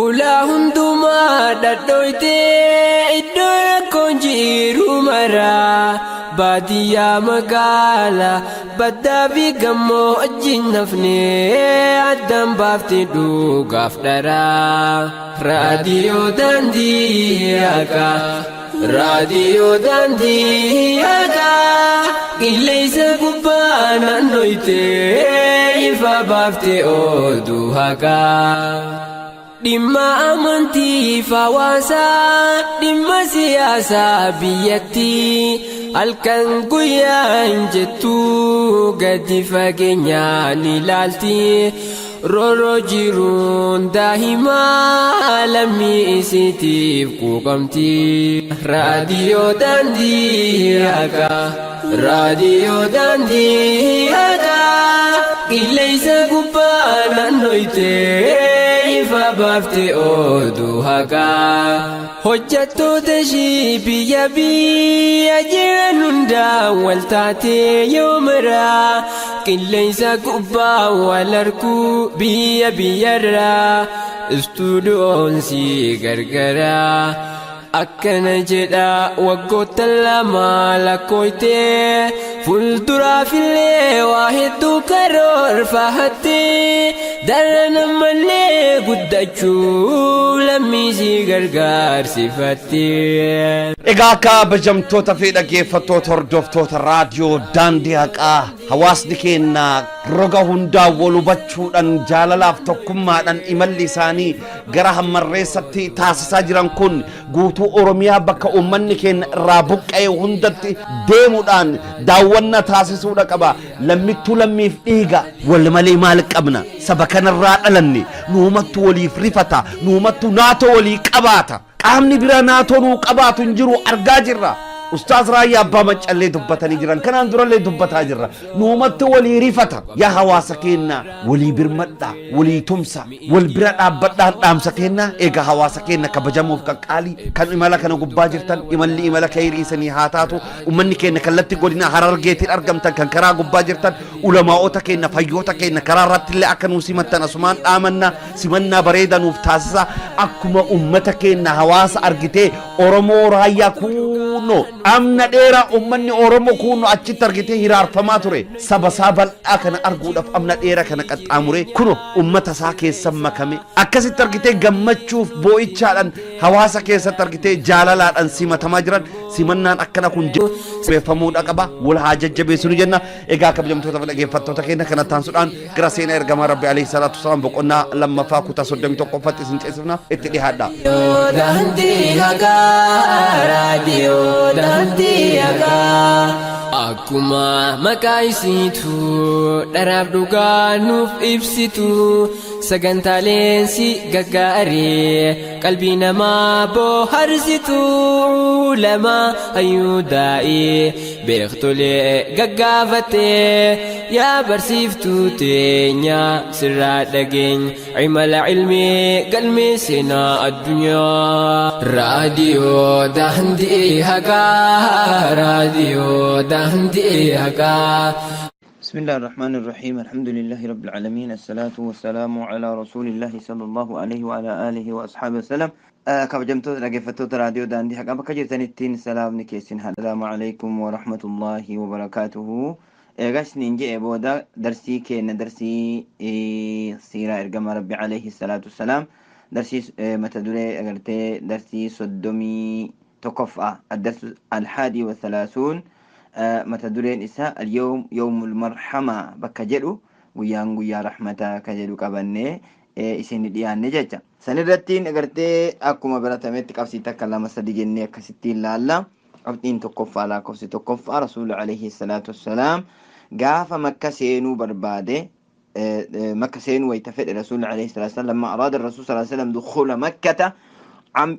Ulaa hundumaa dhadhooytee iddoo rakkoon jiru maraa baadiyyaa magaalaa baddaa fi gammoojjiin nafnee addaan baaftee dhugaaf dharaa. Raadiyoo daandii haqaa. Raadiyoo daandii haqaa qilleensa gubbaa naannoytee ifa baaftee oduu haqaa. Dhimma amantii fi hawaasaa dhimma siyaasaa biyyattii halkan guyyaa hin jettu gadi fageenyaan ilaalti. Roorroo jiruun daa'imaa lammii isiitiif quuqamti. Raadiyoo daandii haqaa. Raadiyoo daandii haqaa qilleensa gubbaa naannoytee ifa baaftee oduu haqaa. Hojjettoota ishii biyya biyya jiran hundaa wal taatee yoo maraa qilleensa gubbaa wal arguu biyya biyyarraa istuudiyoon si gargaraa. Akkana jedha waggoota lama lakkooytee fuulduraafillee waa hedduu karoorfattee daran ammallee guddachuu lammiisii gargaarsifattee. Egaa akka kabajamtoota fi dhaggeeffattoota hordoftoota raadiyoo daandii haqaa hawaasni keenya roga hundaa wal hubachuudhaan jaalalaaf tokkummaadhaan imalli isaanii gara hammarreessatti taasisaa jiran kun guutuu Oromiyaa bakka uummanni keenya irraa buqqa'e hundatti deemuudhaan daawwannaa taasisuudha qaba. Lammittuu lammiif dhiiga wal malee maal qabna? Saba kanarraa dhalanne nuumattu waliif rifata nuumattu naatoo walii qabaata. Qaamni biraa naatoo nuu qabaatu hin jiru argaa jirra. Ustaaz Raayyaa Abbaa Maccallee dubbatanii jiran kanaan durallee dubbataa jirra. Nuumattu walii rifata. Yaa hawaasa keenya walii birmadhaa walii tumsa wal bira dhaabbadhaan dhaamsa keenya egaa hawaasa keenya kabajamuuf qaqqaalii kan imala kana gubbaa jirtan imalli imala kayrii isanii haa taatu ummanni keenya kallattii godina Harargeetiin argamtan kan karaa gubbaa jirtan ulamaa'ota keenya fayyoota keenya karaa irratti illee akka nuu simattan asumaan dhaamanna simannaa bareeda nuuf taasisa akkuma ummata keenya hawaasa argitee Oromoo raayyaa kuunoo amna dheeraa ummanni Oromoo kuunoo achitti argitee hiraarfamaa ture saba isaa bal'aa kana arguudhaaf amna dheeraa kana qaxxaamuree kuno ummata isaa keessa makame akkasitti argitee gammachuuf boo'ichaadhaan hawaasa keessatti argitee jaalalaadhaan simatamaa jiran simannaan akkana kun jabeeffamuudha qaba wal haa jajjabeessinu jenna egaa kabajamtoota fi dhaggeeffattoota keenya kana taansuudhaan gara seenaa ergamaa rabbi alayhi salaatu wasalaam boqonnaa lammaffaa kutaa 31ffaatti isin ceesifna itti dhiyaadha. Daandii haqaa raadiyoo daandii haqaa akkuma maqaa isiitu dharaaf dhugaa nuuf ibsitu sagantaaleen si gaggaarii qalbii namaa bohaarsitu lama hayyuu daa'ii beektolee gaggaafatee yaa barsiiftuu teenya sirraa dhageenya imala ilmii galmee seenaa addunyaa. Raadiyoo daandii haqaa raadiyoo daandii haqaa. بسم الله الرحمن الرحيم الحمد لله رب العالمين الصلاة والسلام على رسول الله صلى الله عليه وعلى آله وأصحابه وسلم kabajamtoota dhaggeeffattoota raadiyoo daandii haqaa bakka jirtanittiin salaamni keessin السلام عليكم ورحمة الله وبركاته eegaa isiniin je'e booda darsii keenya darsii siiraa ergama rabbi عليه الصلاة والسلام darsii mata duree agartee darsii 31ffaa الدرس 31 mata dureen isaa اليوم يوم المرحمة bakka jedhu guyyaan guyyaa rahmataa ka jedhu qabannee isin dhiyaanne jecha. Sanirrattiin agartee akkuma baratametti qabsii takka lama sadi jennee akkasittiin laalla. Qabxiin tokkoffaa lakkoofsi tokkoffaa rasuulli عليه الصلاة والسلام gaafa makka seenuu barbaade makka seenuu wayita fedhe rasuulli عليه الصلاة والسلام لما أراد الرسول صلى الله عليه وسلم دخول مكة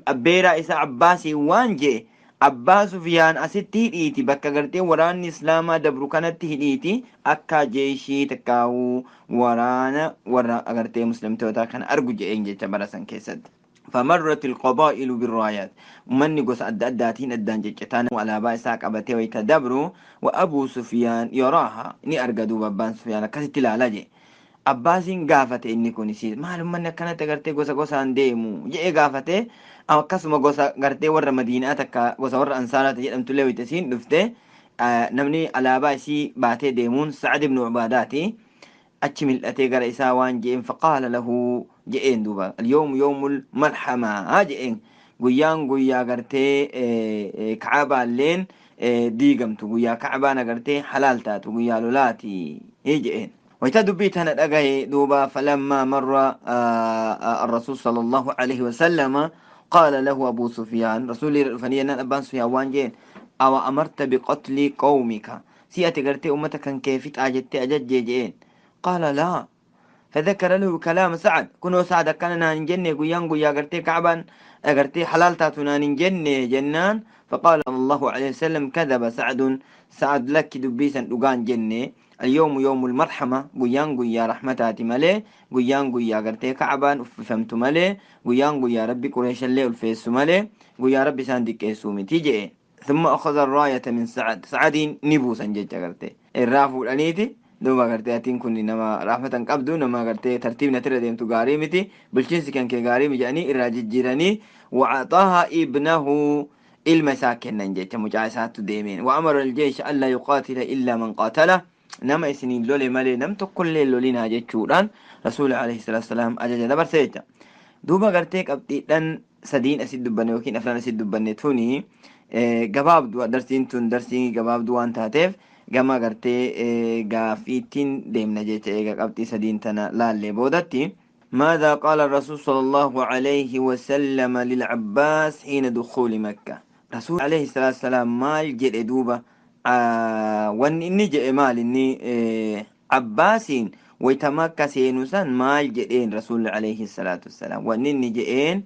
abbeeraa isaa Abbaasii waan jee Abbaa Sufiyaan asitti hidhiiti bakka gartee waraanni islaamaa dabru kanatti hidhiiti akka jeeshii takkaawuu waraana warra agartee muslimtoota kana argu je'een jecha bara san keessatti. فمرت القبائل بالرايات من قص أدى أداتين أدان جتان وعلى إساق أبتي ويتدبروا وأبو سفيان يراها ني أرقدوا بابان سفيان كست العلاجي Abbaasiin gaafate inni kunis maalummaan akkanatti agartee gosa gosaan deemu jedhee gaafate. Akkasuma gosa gartee warra Madiinaa takka gosa warra Ansaaraati jedhamtullee wayita isiin dhufte namni alaabaa isii baatee deemuun Sa'ad ibn Ubaadaati. Achi mil'atee gara isaa waan je'een faqaala lahu je'een duuba al-yawmu yawmul malhamaa je'een guyyaan guyyaa gartee Ka'abaalleen diigamtu guyyaa Ka'abaan agartee halaal taatu guyyaa lolaati je'een. ويتدبي تنا دغاي دوبا فلما مر الرسول صلى الله عليه وسلم قال له أبو سفيان رسول فنينا أبان سفيان وانجين أو أمرت بقتل قومك سيأتي قرتي أمتك كان كيف أجدت أجد قال لا فذكر له كلام سعد كنو سعد كان نانجني قيان قيا قرتي كعبا قرتي حلال تاتنا ننجني جنان فقال الله عليه وسلم كذب سعد سعد لك دبيسا دقان جني اليوم يوم المرحمة قيان قيا رحمتاتي مالي قيان قيا قرتي كعبان فهمت مالي قيان قيا ربي قريش اللي الفيس مالي قيا ربي ساندك يسومي تيجي ثم أخذ الراية من سعد سعد نبوسا جيجا قرتي الرافو الأنيتي دوبا قرتي أتين كوني نما رحمة قبدو نما قرتي ترتيبنا ترى ديمتو غاريمتي بلشينسي كان كي غاريمي جاني الراجي جيراني وعطاها ابنه المساكن نجيت مجايسات ديمين وأمر الجيش ألا يقاتل إلا من قاتله نما إسنين لولي مالي نم تقول لولينا جيتشوران رسول عليه الصلاة والسلام أجج دبر سيجا دوبا قرتي قبتي لن سدين أسيد دبني وكين أفلان أسيد دبني توني قباب دوا درسين تون درسين قباب دوان تاتيف gama gartee gaafiitiin deemna jecha eega qabxii sadiin tana laallee boodatti ماذا قال الرسول صلى الله عليه وسلم للعباس حين دخول مكة رسول عليه الصلاة والسلام مال جد دوبا وان إني جئ مال إني عباسين ويتمكى سينوسان مال جئين رسول عليه الصلاة والسلام وان إني جئين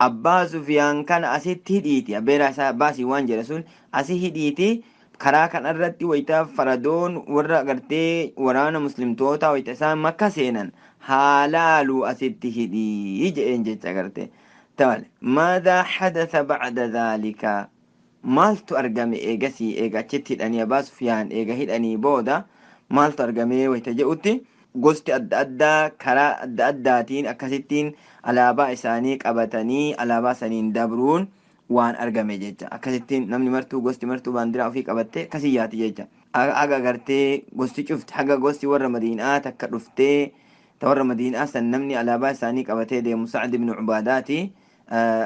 عباس سفيان كان أسي تهديتي أبيرا عباسي وان جئ رسول أسي هديتي karaa kan irratti wayita faradoon warra agartee waraana muslimtoota wayita isaan makka seenan haalaalu asitti hidhii jedheen jecha agarte tawale maadaa hadatha bacda dhaalika maaltu argame eegasii eega achitti hidhanii Abaa Sufyaan eega hidhanii booda maaltu argame wayita jedhutti gosti adda addaa karaa adda addaatiin akkasittiin alaabaa isaanii qabatanii alaabaa saniin dabruun waan argame jecha akkasittiin namni martuu gosti martuu baandiraa ofii qabattee akkasii yaati jecha haga agartee gosti cufti haga gosti warra Madiinaa takka dhuftee ta warra Madiinaa san namni alaabaa isaanii qabatee deemu Sa'ad ibn Ubaadaati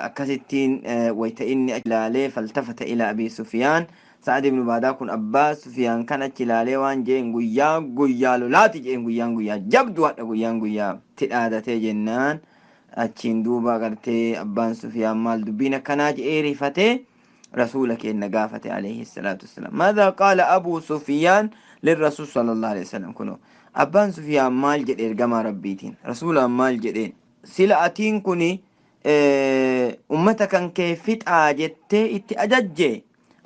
akkasittiin wayta inni ilaalee faltafata ilaa Abi Sufyaan Sa'ad ibn Ubaadaa kun Abbaa Sufyaan kan achi ilaalee waan jeen guyyaa guyyaa lolaati jeen guyyaan guyyaa jabdu hadha guyyaan guyyaa tidhaadatee jennaan achiin duuba agartee abbaan Sufyaan maal dubbiin akkanaa je'ee rifatee rasuula keenya gaafate alayhi salaatu wassalaam. Maadaa qaala Abuu Sufyaan lirrasuul sallallahu alayhi wasallam kunoo abbaan Sufyaan maal jedhe ergamaa rabbiitiin rasuulaan maal jedheen sila atiin kuni ummata kan kee fixaa jettee itti ajajjee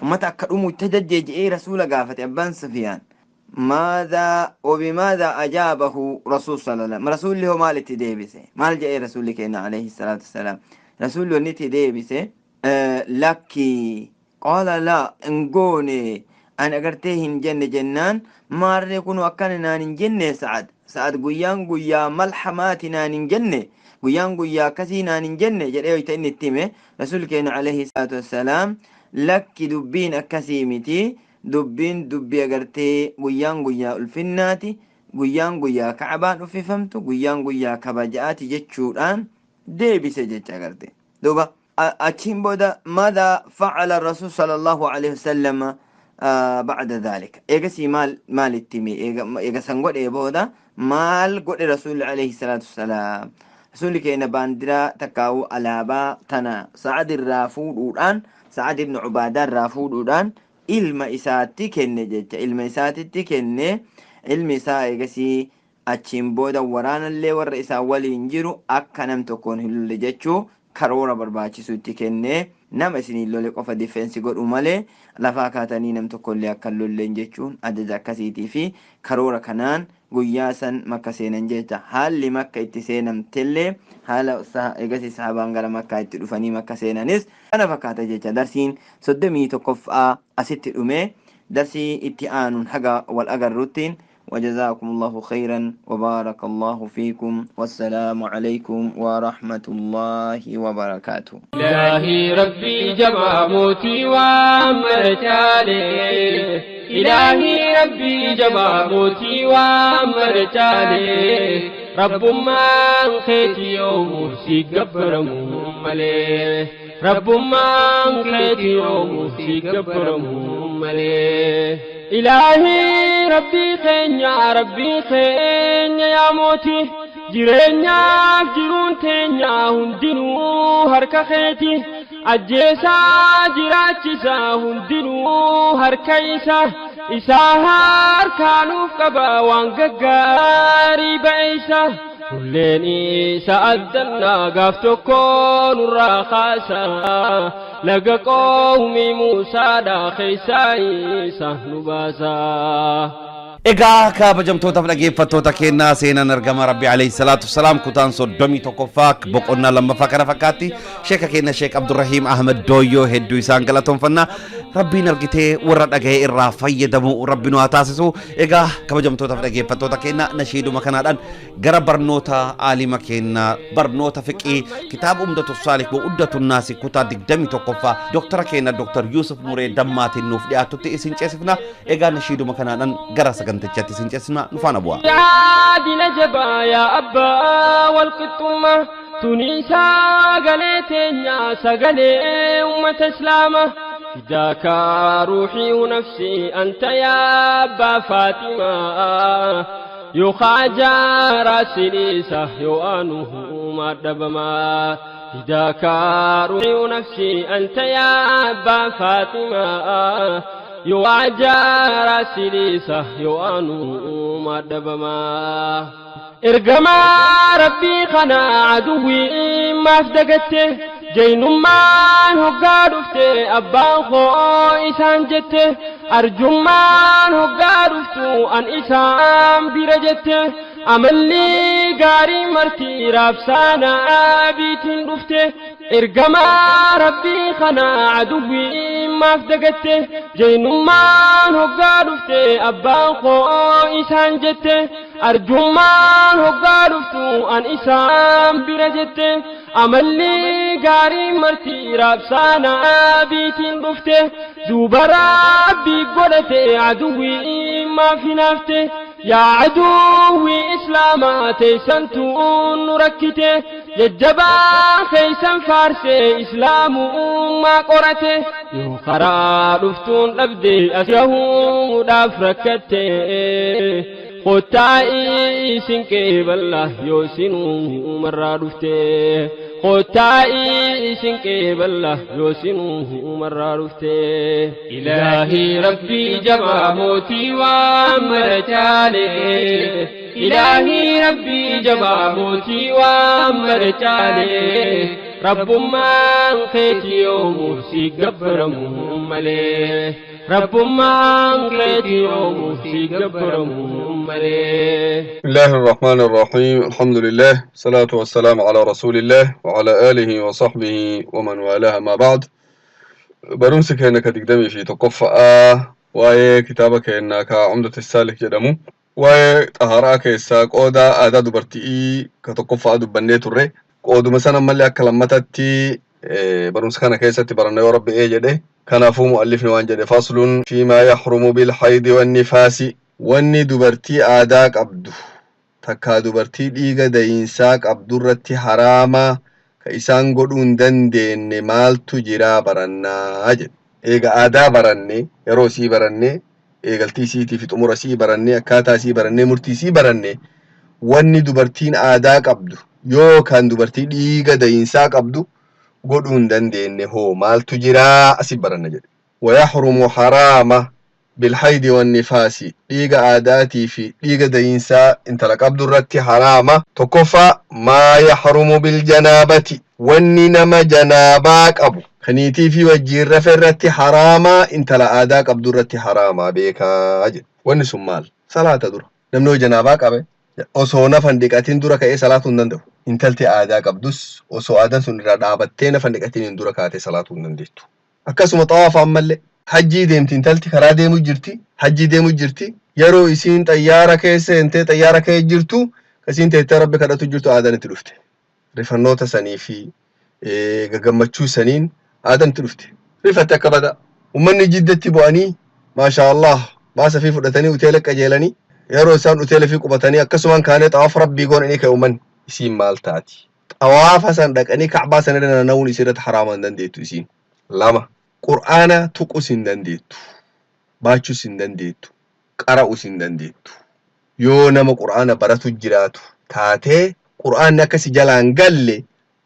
ummata akka dhumu itti ajajjee je'ee rasuula gaafate abbaan Sufyaan. ماذا وبماذا أجابه رسول صلى الله عليه وسلم رسول له مال تديبسه مال جاء رسول كنا عليه الصلاة والسلام رسول له نتديبسه لكي قال لا انقوني أنا قرتهن جنة جنان ما ريكون وكاننا نجنة سعد سعد قيان قيا ملحماتنا نجنة قيان قيا كسينا نجنة جرأي تأني التيمة رسول كنا عليه الصلاة والسلام لكي دبين أكسيمتي dubbiin dubbii agartee guyyaan guyyaa ulfinnaati guyyaan guyyaa kacbaan uffifamtu guyyaan guyyaa kabajaati jechuudhaan deebise jecha agarte duuba achiin booda maadaa facala rasuul sala allahu alaihi wasallam bacda dhaalika eegasii maal maalitti hime eega san godhee booda maal godhe rasuulli alayhi salaatu wassalaam rasuulli keenya baandiraa takkaa'u alaabaa tana sa'ad irraa fuudhuudhaan Sa'ad ibn Ubaadaa irraa fuudhuudhaan ilma isaatti kenne jecha ilma isaatitti kenne ilmi isaa eegasii achiin booda waraanallee warra isaa waliin jiru akka nam tokkoon hin lolle jechuu Karoora barbaachisu itti kennee nama isiniin lole qofa defense godhu malee lafaa kaatanii nam tokkollee akka hin lolleen jechuun ajaja akkasiitii fi karoora kanaan guyyaa san Makka seenan jecha. Haalli Makka itti seenamtellee haala eegasii sahabaan gara Makkaa itti dhufanii Makka seenanis kana fakkaata jecha. Darsiin 31ffaa asitti dhume. Darsii itti aanuun haga wal agarruttiin وجزاكم الله خيرا وبارك الله فيكم والسلام عليكم ورحمة الله وبركاته. إلهي ربي جمع موتي ومرتالي، إلهي ربي جمع موتي ومرتالي، رب ما خيتي يوم سيقبر ملي، رب ما خيتي يوم سيقبر ملي. إلهي ربي خينيا، ربي خينيا يا موتي، jireenyaaf jiruun teenya hundinuu harka keeti. Ajjeesaa jiraachisaa hundinuu harka isa, isaa harkaanuuf qaba waan gaggaarii ba'eessa. Hulleen isa addannaa gaaf tokko nurraa kaasa, laga qoomii Muusaadha keessaa isa nu baasa. Egaa kabajamtootaaf dhaggeeffattoota kennaa, seenaan ergama Rabbi alayhi salaatu salaam kutaan 31ffaa boqonnaa lammaffaa kana fakkaatti. Sheeka keenya Sheek Abdurrahiim Ahmed Dooyyoo hedduu isaan galatoonfannaa. Rabbiin argitee warra dhaga'e irraa fayyadamu Rabbi nu haa taasisu. Egaa kabajamtootaaf dhaggeeffattoota kennaa, nashiiduma kanaadhaan gara barnoota aalima kennaa, barnoota fiqii kitaaba Umdatu Saalik wa Uddatu Naasi kutaa 21ffaa Dooktara keenya Dooktar Yuusuf Nuree Dammaatiin nuuf dhiyaatutti isin ceesifna. Egaa nashiiduma kanaadhaan gara sagantichaatti isin ceesifna, nu faana bu'aa. Yaadina jabaa yaa abbaa walqixxummaa, tuni sagalee teenya, sagalee ummata islaamaa. فداك روحي ونفسي أنت يا أبا فاطمة، يخاجا راسليسة يوانه ما دبما. فداك روحي ونفسي أنت يا أبا فاطمة، يواجا راسليسة يوانه ما دبما. إرجما ربي خنا عدوي ما فدقته، jaynummaan hoggaa dhufte abbaan koo isaan jette, arjummaan hoggaa dhuftu an isaan bira jette, amalli gaarii marti raabsaana abiitiin dhufte. Ergamaa Rabbii kana aduwwii maaf dagatte? Jaynummaan hoggaa dhufte abbaan koo isaan jette, arjummaan hoggaa dhuftu an isaan bira jette, amalli gaarii marti raabsaana abiitiin dhufte. Duuba Rabbii godhate aduwwii maaf hinaafte? Yaa aduwwii islaamaa, teessantuun nu rakkite, jajjabaa keeysan faarse islaamummaa qorate. Yoo karaa dhuftuun dhabde as gahuudhaaf rakkatte, kottaa'ii isin qeeballa yoo isinuu marraa dhufte, kottaa'ii isin qeeballa yoo isinuu marraa dhufte. Ilaahii Rabbii jabaa mootii waan mara caale, Ilaahii Rabbii jabaa mootii waan mara caale, rabbummaan keeti yoomuuf si gabbaramu malee, rabbummaan keeti yoomuuf si gabbaramu malee. بسم الله الرحمن الرحيم، الحمد لله، الصلاة والسلام على رسول الله وعلى آله وصحبه ومن والاه، ما بعد. Barumsi keenya ka 21ffaa waa'ee kitaaba keenya ka Cumdatu Saalik jedhamu, waa'ee xaharaa keessaa qooda aadaa dubartii ka tokkoffaa dubbannee turre. Qooduma sana ammallee akka lammatatti barumsa kana keessatti baranna yoo Rabbi ee jedhe. Kanaafuu mu'allifni waan jedhe: فصل فيما يحرم بالحيض والنفاس. Wanni dubartii aadaa qabdu takkaa dubartii dhiiga dayiinsaa qabdu irratti haraama ka isaan godhuu hin dandeenye maaltu jiraa barannaa jedhe. Eega aadaa baranne, yeroo isii baranne, eegaltii isiitii fi xumura isii baranne, akkaataa isii baranne, murtii isii baranne, wanni dubartiin aadaa qabdu yookaan dubartii dhiiga dayiinsaa qabdu godhuu hin dandeenye hoo maaltu jiraa asi baranna jedhe. ويحرم haraama. Bilhaydi wannifaasi, dhiiga aadaatii fi dhiiga dayiinsaa intala qabdu irratti haraama. Tokkoffaa, maa yahrumu biljanaabati, wanni nama janaabaa qabu ka niitii fi wajjiin rafe irratti haraamaa intala aadaa qabdu irratti haraamaa beekaa jedhe. Wanni sun maal? Salaata dura. Namni yoo janaabaa qabe osoo nafa hin dhiqatin dura ka'ee salaatuu hin danda'u. Intalti aadaa qabdus osoo aadaan sun irraa dhaabattee nafa hin dhiqatiniin dura kaatee salaatuu hin dandeettu. Akkasuma xawaafa ammallee. Hajjii deemti intalti, karaa deemu jirti, hajjii deemu jirti. Yeroo isiin xayyaara keessa seentee xayyaara keessa jirtu, isiin teettee Rabbi kadhatu jirtu aadaan itti dhufte. Rifannoota sanii fi gagammachuu saniin aadaan itti dhufte. Rifatte akka badaa. Ummanni Jiddatti bu'anii, maashaa Allah, baasa fi fudhatanii uteela qajeelanii, yeroo isaan uteela fi qubatanii akkasumaan kaanee xawaafa Rabbii goonanii ka'e ummanni. Isiin maal taati? Xawaafa san dhaqanii Ka'baa san irra naanna'uun isii irratti haraama hin dandeettu isiin. 2, Qur'aana tuqus hin dandeettu, baachus hin dandeettu, qara'us hin dandeettu. Yoo nama Qur'aana baratu jiraatu taatee Qur'aanni akka si jalaa hin galle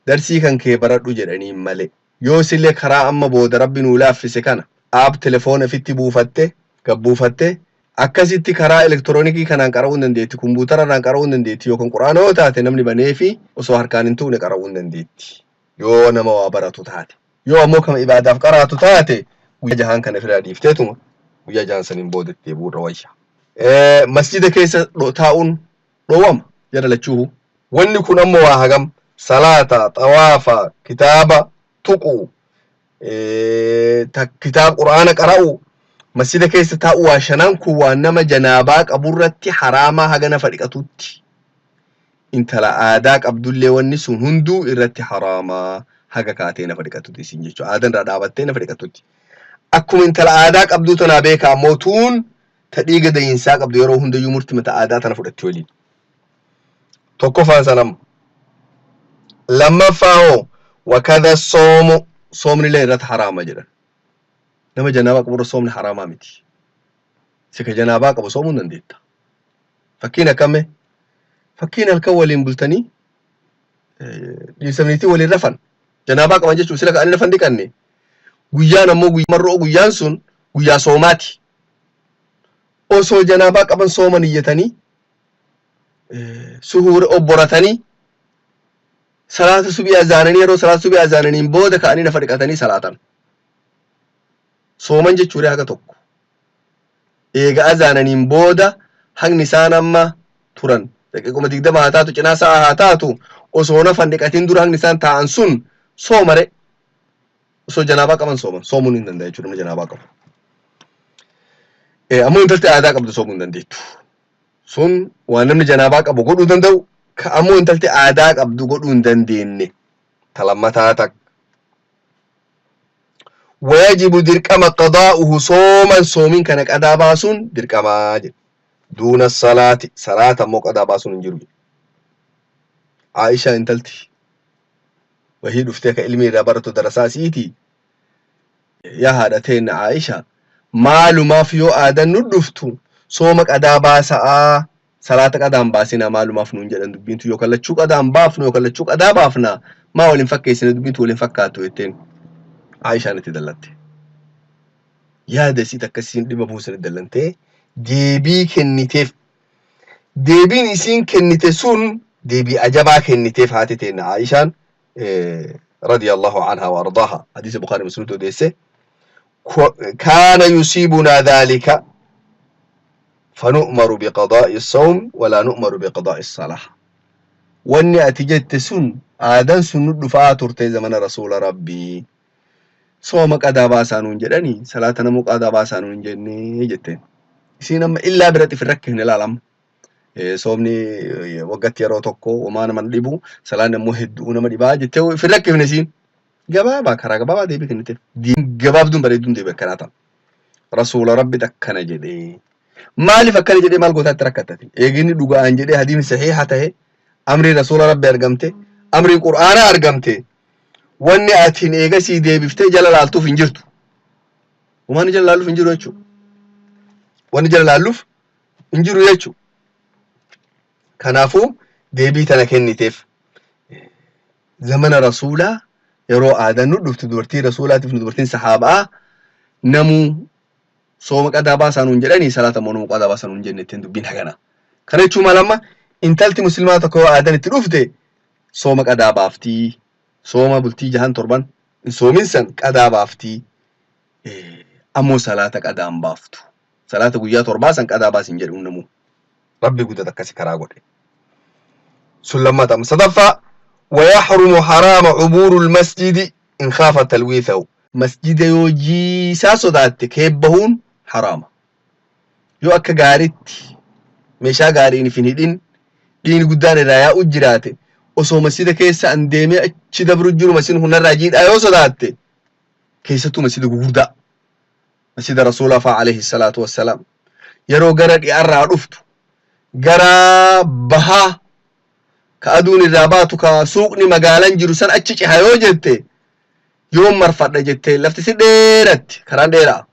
darsii kan kee baradhu jedhaniin malee. Yoo sillee karaa amma booda Rabbi nuu laaffise kana app telefoona ifitti buufatte, gad buufatte, Akkasitti karaa elektiroonikii kanaan qara'uu hin dandeetti, kumbuutara irraan qara'uu hin dandeetti, yookaan Qur'aana yoo taate namni baneefi osoo harkaan hin tuqne qara'uu hin dandeetti. Yoo nama waa baratu taate. Yoo ammoo kama ibaadaaf qaraatu taate guyyaa jahaan kana ofirraa dhiifteetuma guyyaa jahaan saniin booda itti deebi'uu irra wayya. Masjida keessa taa'uun dhoowwama jara lachuuhu. Wanni kun ammoo waa hagam? Salaata, xawaafa, kitaaba tuquu, kitaaba Qur'aana qara'uu, masjida keessa taa'uu, waa shanan kun waan nama janaabaa qaburratti haraamaa haga nafa dhiqatutti. Intala aadaa qabdullee wanni sun hunduu irratti haraamaa haga kaatee nafa dhiqatutti isin jechuudha. Aadaan irraa dhaabattee nafa dhiqatutti. Akkuma intala aadaa qabduu tanaa beekaa ammoo tuun ta dhiiga dayiinsaa qabdu yeroo hundayyuu murti mata aadaa tana fudhatti waliin. Tokkoffaan san amma. Lammaffaa hoo, wakadha soomu, soomnillee irratti haraama jedhan. Nama janaabaa qaburra soomni haraamaa miti. Si ka janaabaa qabu soomuu hin dandeetta. Fakkiin akkame? Fakkiin halkan waliin bultanii dhiirsa niitii waliin rafan. Janaabaa qaban jechuun sila ka'anii rafan dhiqanne. Guyyaan ammoo guyyaa mar'oo, guyyaan sun guyyaa soomaati. Osoo janaabaa qaban sooma niyyatanii suhuura obboratanii salaata subii azaananii, yeroo salaata subii azaananiin booda ka'anii nafa dhiqatanii salaatan. Sooman jechuudha haga tokko. Eega azaananiin booda haqni isaan amma turan daqiiquma 20 haa taatu, cinaa sa'a haa taatu, osoo nafa hin dhiqatin dura haqni isaan taa'an sun soomare. Osoo janaabaa qaban sooman soomuun hin danda'a jechuudha namni janaabaa qabu. Ammoo intalti aadaa qabdu soomuu hin dandeettu. Sun waan namni janaabaa qabu godhuu danda'u, ka ammoo intalti aadaa qabdu godhuu hin dandeenye. Ta lammataa takka. Wayajibu dirqama qadaa'uhu, sooman soomin kana qadaa baasuun dirqamaa jedhe. Duuna salaati, salaata ammoo qadaa baasuun hin jiru jedhe. Aishaa intalti wahii dhuftee ka ilmii irraa baratu darasaa isiiti, yaa haadha teenna Aisha, maalumaaf yoo aadan nu dhuftu sooma qadaa baasa'aa, salaata qadaan baasinaa maalumaaf nuun jedhan? Dubbiintu yookaan lachuu qadaan baafnu yookaan lachuu qadaa baafna, maa waliin fakkeessine? Dubbiintu waliin fakkaattu jetteen. Aishaan itti dallatte. Yaada isii takka isiin dhibba buusan dallantee deebii kenniteef. Deebiin isiin kennite sun deebii ajabaa kenniteef haati teenna Aishaan radiyallahu anha wa ardaaha, hadiisa Bukhari Muslimtu odeesse. Kaana yusiibunaa dhaalika fanu'maru biqadaa'i sawm walaa nu'maru biqadaa'i salah. Wanni ati jette sun, aadan sun nu dhufaa turte zamana rasuula Rabbii. Sooma qadaa baasaa nuun jedhanii, salaata namuu qadaa baasaa nuun hin jennee jetteen. Isiin amma illaa biratti if hin rakkifne ilaala amma. Soomni waggatti yeroo tokko homaa nama hin dhibu, salaanni ammoo hedduu nama dhibaa jettee if hin rakkifne isiin. Gabaabaa, karaa gabaabaa deebii kenniteef. Gabaabduun bareedduun deebii akkanaa ta'a. Rasuula Rabbi akkana jedhee. Maaliif akkana jedhee maal gootaatti rakkattate? Eeginni dhuga'aan jedhee hadiisni sahiiha ta'e, amriin rasuula Rabbi argamte, amriin Qur'aanaa argamte. Wanni atiin eegasii deebiftee jala laaltuuf hin jirtu. Wanni jala laalluuf hin jiru jechuudha. Wanni jala laalluuf hin jiru jechuudha. Kanaafuu deebii tana kenniteef. Zamana rasuulaa yeroo aadaan nu dhuftu dubartii rasuulaatiif dubartiin sahaabaa namuu Sooma qadaa baasaa nuun jedhanii, salaata immoo nama qadaa baasaa nuun jenne ittiin dubbiin hagana. Kana jechuun maal? Amma intalti muslimaa tokko yoo aadaan itti dhufte sooma qadaa baaftii, sooma bultii jahan torban hin soomin san qadaa baaftii, ammoo salaata qadaa hin baaftu. Salaata guyyaa torbaa san qadaa baas hin jedhu namuu. Rabbi guddata akkasi karaa godhe. Sun lammataa. Sadaffaa, ويحرم حرام عبور المسجد إن خاف تلويثه. Masjida yoo jiisaa sodaatte keebbahuun haraama. Yoo akka gaaritti meeshaa gaariin hin hidhin, dhiigni guddaan irraa yaa'u jiraate, osoo masjida keessa an deemee achi dabru jiru masjidni hundarraa jiidhaa yoo sodaatte, keessattuu masjida gugurdaa, masjida Rasuulaa fa'a عليه الصلاة والسلام, yeroo gara dhi'arraa dhuftu gara bahaa ka aduun irraa baatu, ka suuqni magaalaan jiru san achi ceha yoo jette, yoo marfadha jette, lafti si dheeratti, karaan dheeraa,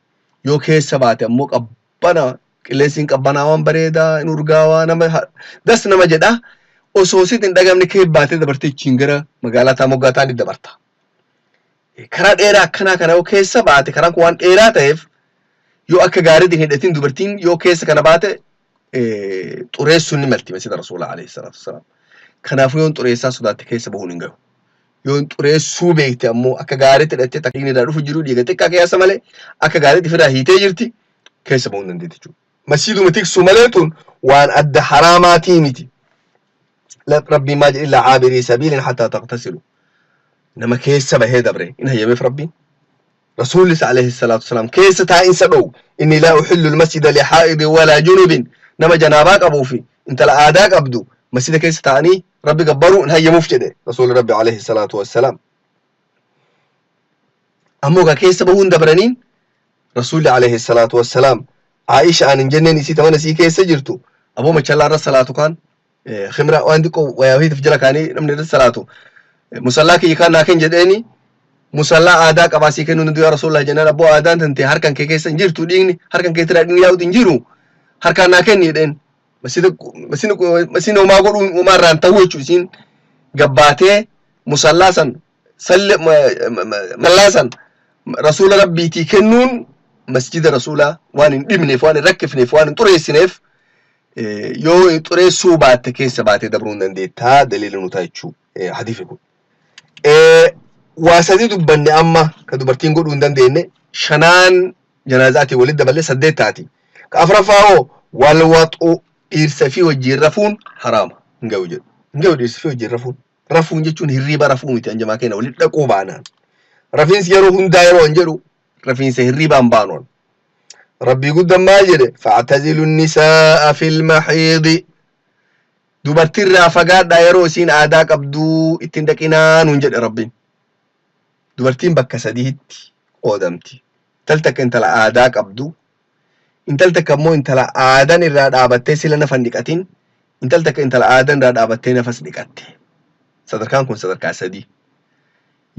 yoo keessa baate ammoo qabbana, qilleensiin qabbanaa waan bareedaa in urgaawaa, nama das nama jedha, osoo sitti hin dhagamne kee baatee dabartee achiin gara magaalaa taa moggaa taanii dabarta. Karaa dheeraa akkanaa kana yoo keessa baate, karaan kun waan dheeraa ta'eef, yoo akka gaariitti hin hidhatin dubartiin yoo keessa kana baate xureessuun ni malti masjida Rasuulaa عليه الصلاة والسلام. Kanaafuu yoon xureessaa sodaatte keessa bahuun hin gahu. Yoon xureessuu beekte ammoo akka gaariitti hidhattee, takka irraa dhufu jiru dhiiga xiqqaa keessa malee akka gaariitti ofirraa hiitee jirti, keessa bahuu hin dandeetti jechuudha. Masjiduma tiksuu malee tun waan adda haraamaatii miti. Rabbiin maal jedhe? إلا عابري سبيل حتى تغتسلوا. Nama keessa bahee dabre in hayyameef Rabbiin. Rasuullis عليه الصلاة والسلام keessa taa'insa dhowu. إني لا أحل المسجد لحائض ولا جنب. Nama janaabaa qabuu fi intala aadaa qabdu masjida keessa taa'anii Rabbi gabbaruu hin hayyamuuf jedhe Rasuulli Rabbi عليه الصلاة والسلام. Ammoo ka keessa bahuun dabraniin Rasuulli عليه الصلاة والسلام Aisha aan hin jenneen isii tamana isii keessa jirtu, aboo machallaa irra salaatu kaan khimra waan xiqqoo wayaa wahiitiif jala kaanii namni irra salaatu, musallaa kiyya kaan naa kenn jedheeni. Musallaa aadaa qabaa sii kennuu danda'u yaa Rasuulillah jennaan, abboo aadaan tante harkan kee keessa hin jirtu, dhiigni harkan keetiraa dhiigni yaa'utu hin jiru, harkaan naa kenni jedheen. Masjida masjidni homaa godhuu homaa irraan ta'uu jechuudha. Isiin gabbaatee musallaa san salle musallaa san Rasuula Rabbiitii kennuun masjida Rasuulaa waan hin dhibneef, waan hin rakkifneef, waan hin xureessineef, yoo xureessuu baatte keessa baatee dabruu hin dandeettaa daliila nu ta'a jechuu hadiisi kun. Waa sadi dubbanne amma ka dubartiin godhuu hin dandeenye, shanaan janaazaatii walitti daballee saddeet taati. Ka afuraffaa hoo, والوطء, dhiirsa fi wajjin rafuun haraama hin gahu jedhu. Hin gahu dhiirsa fi wajjin rafuun. Rafuun jechuun hirriiba rafuu miti, anjamaa keenya walitti dhaquu baanaan. Rafiinsi yeroo hundaa yeroo hin jedhu, rafiinsa hirriibaan baanoon. Rabbii guddaan maal jedhe? فاعتزلوا النساء في المحيض. Dubartiirraa fagaadhaa, yeroo isiin aadaa qabduu ittiin dhaqinaa nuun jedhe Rabbiin. Dubartiin bakka sadiitti qoodamti. Intalti takka intala aadaa qabdu. Intalti takka immoo intala aadaan irraa dhaabattee sila nafa hin dhiqatin. Intalti takka intala aadaan irraa dhaabattee nafas dhiqatte. Sadarkaan kun sadarkaa sadii.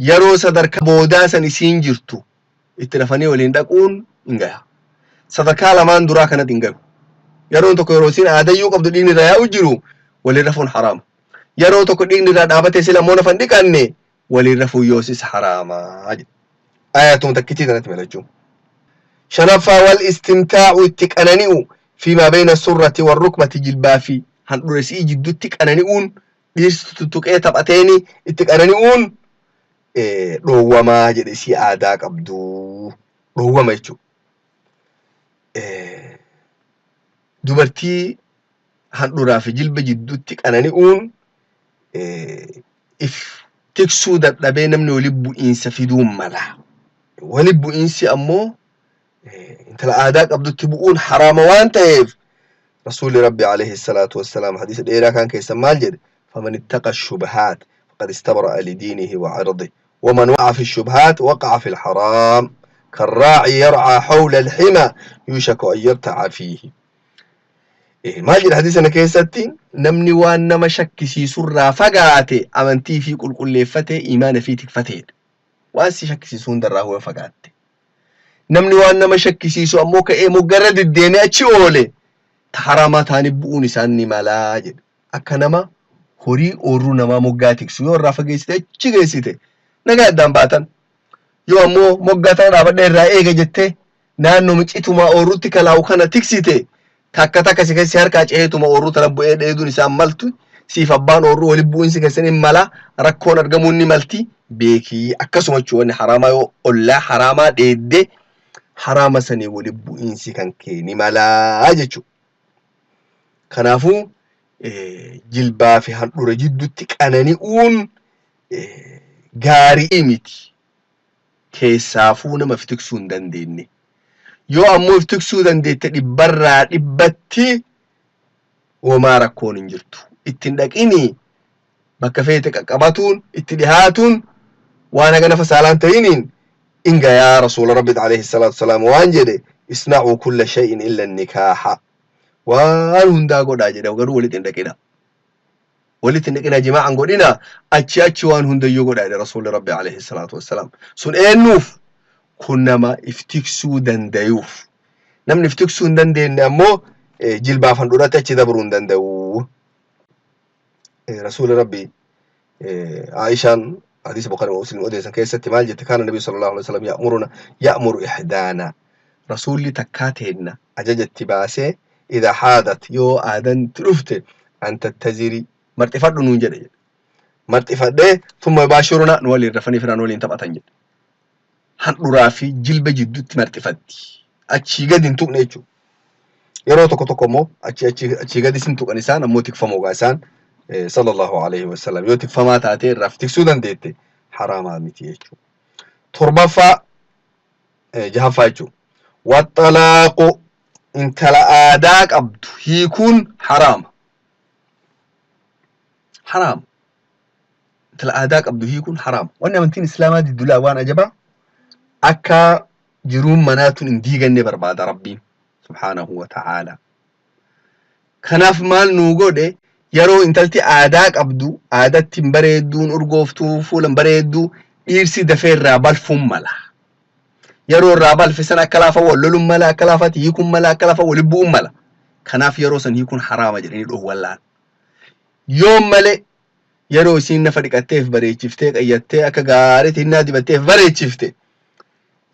Yeroo sadarkaa boodaa san isiin jirtu itti rafanii waliin dhaquun hin gaha. Sadarkaa lamaan duraa kanatti hin gahu. Yeroon tokko yeroo isiin aadayyuu qabdu dhiigni irraa yaa'u jiru waliin rafuun haraama. Yeroo tokko dhiigni irraa dhaabatee sila immoo nafa hin dhiqanne waliin rafuun yoosis haraamaa jedha. Ayatuma takkitii kanatti mala jechuun. Shanaffaa, والاستمتاع, itti qanani'u, فيما بين السرة والركبة, jilbaa fi handhuura isii jidduutti qanani'uun, dhiirsi tuttuqee taphateeni itti qanani'uun dhoowwamaa jedhe, isii aadaa qabdu dhoowwama jechuudha. Dubartii handhuuraa fi jilba jidduutti qanani'uun if tiksuu dadhabee namni wali bu'iinsa fiduu mala. Wali bu'iinsi ammoo intala aadaa qabdutti bu'uun haraama waan ta'eef, Rasuulli Rabbi عليه الصلاة والسلام hadiisa dheeraa kan keessa maal jedhe? فمن اتقى الشبهات فقد استبرأ لدينه وعرضه ومن وقع في الشبهات وقع في الحرام كالراعي يرعى حول الحمى يوشك أن يرتع فيه. Maal jedha hadiisa kana keessatti? Namni waan nama shakkisiisurraa fagaate amantii fi qulqulleeffatee imaana fi tikfateedha. Waan si shakkisiisu hundarraa huwa fagaatte. Namni waan nama shakkisiisu ammoo ka'ee moggarra deddeemee achi oole haramaa ta'anii bu'uun isaan ni malaa jedhe. Akka nama horii oorruu namaa moggaa tiksu, yoo irraa fageessite achi geessite nagaa addaan baatan. Yoo ammoo moggaa tana dhaabadhee irraa eega jettee Naannoma citumaa oorrutti kalaa'u kana tiksite takka takka si keessi harkaa ceheetuma oorruu tana bu'ee dheeduun isaan maltu siif abbaan oorruu wali bu'insi keessan hin mala rakkoon argamuun ni malti beekii akkasuma jechuun wanni haraamaa yoo ollaa haraamaa dheedde haraama sanii wali bu'insi kan kee ni malaa jechuudha. Kanaafuu jilbaa fi handhuura jidduutti qanani'uun gaarii miti. Keessaafuu nama if tiksuu hin dandeenne. Yoo ammoo if tiksuu dandeette dhibbarraa dhibbatti womaa rakkoon hin jirtu. Itti hin dhaqinii bakka feete qaqqabatuun itti dhihaatuun waan haga nafa saalaan ta'iniin in gayaa rasuula rabbi alayhi salaatu wasalaam waan jedhe isna'uu kulla shay'in illa nikaaha waan hundaa godhaa jedhe garuu walitti hin dhaqina. Walitti hin dhaqina jimaa'an godhina achi achi waan hundayyuu godhaa jedhe rasuulli rabbi alayhi salaatu wassalaam. Sun eennuuf? Kun nama if tiksuu dandayuuf. Namni if tiksuu hin dandeenye ammoo jilbaaf handhuratti achi dabruu hin danda'u. Rasuulli rabbi Aishaan hadiisa Bukhari wa Muslim odeessan keessatti maal jette? Kaana nabi sallallahu alaihi wasallam ya'muruna ya'muru ihdaana rasuulli takkaa teenna ajaja itti baasee idha haadat yoo aadan itti dhufte an tattaziri marxifadhu nuun jedhe jedhe marxifadhee thumma yubaashiruna nu waliin rafanii firaan waliin taphatan jedhe handhuraa fi jilba jidduutti marxifatti achii gadi hin tuqne jechuudha. Yeroo tokko tokko immoo achii achii achii gadi sin tuqan isaan ammoo tikfamoo gaa isaan sallallahu alaihi wasallam yoo tikfamaa taatee irraaf tiksuu dandeette haraamaa miti jechuudha. Torbaffaa jahaffaa jechuudha. Waxxalaaqu intala aadaa qabdu hiikuun haraama. Haraama. Intala aadaa qabdu hiikuun haraama. Wanni amantiin Islaamaa diddu laa waan ajabaa akka jiruun manaa tun hin diiganne barbaada Rabbiin subhaanahu wa ta'aala. Kanaaf maal nuu godhe yeroo intalti aadaa qabdu aadatti hin bareedduun urgooftuu fuula hin bareedduu dhiirsi dafee irraa balfuun mala. Yeroo irraa balfe sana akka laafa wal loluun mala akka laafaatti hiikuun mala akka laafa waliin bu'uun mala. Kanaaf yeroo san hiikuun haraama jedhanii dhoowwan laal. Yoom malee yeroo isiin nafa dhiqatteef bareechiftee qayyattee akka gaariitti hinnaa dibatteef bareechifte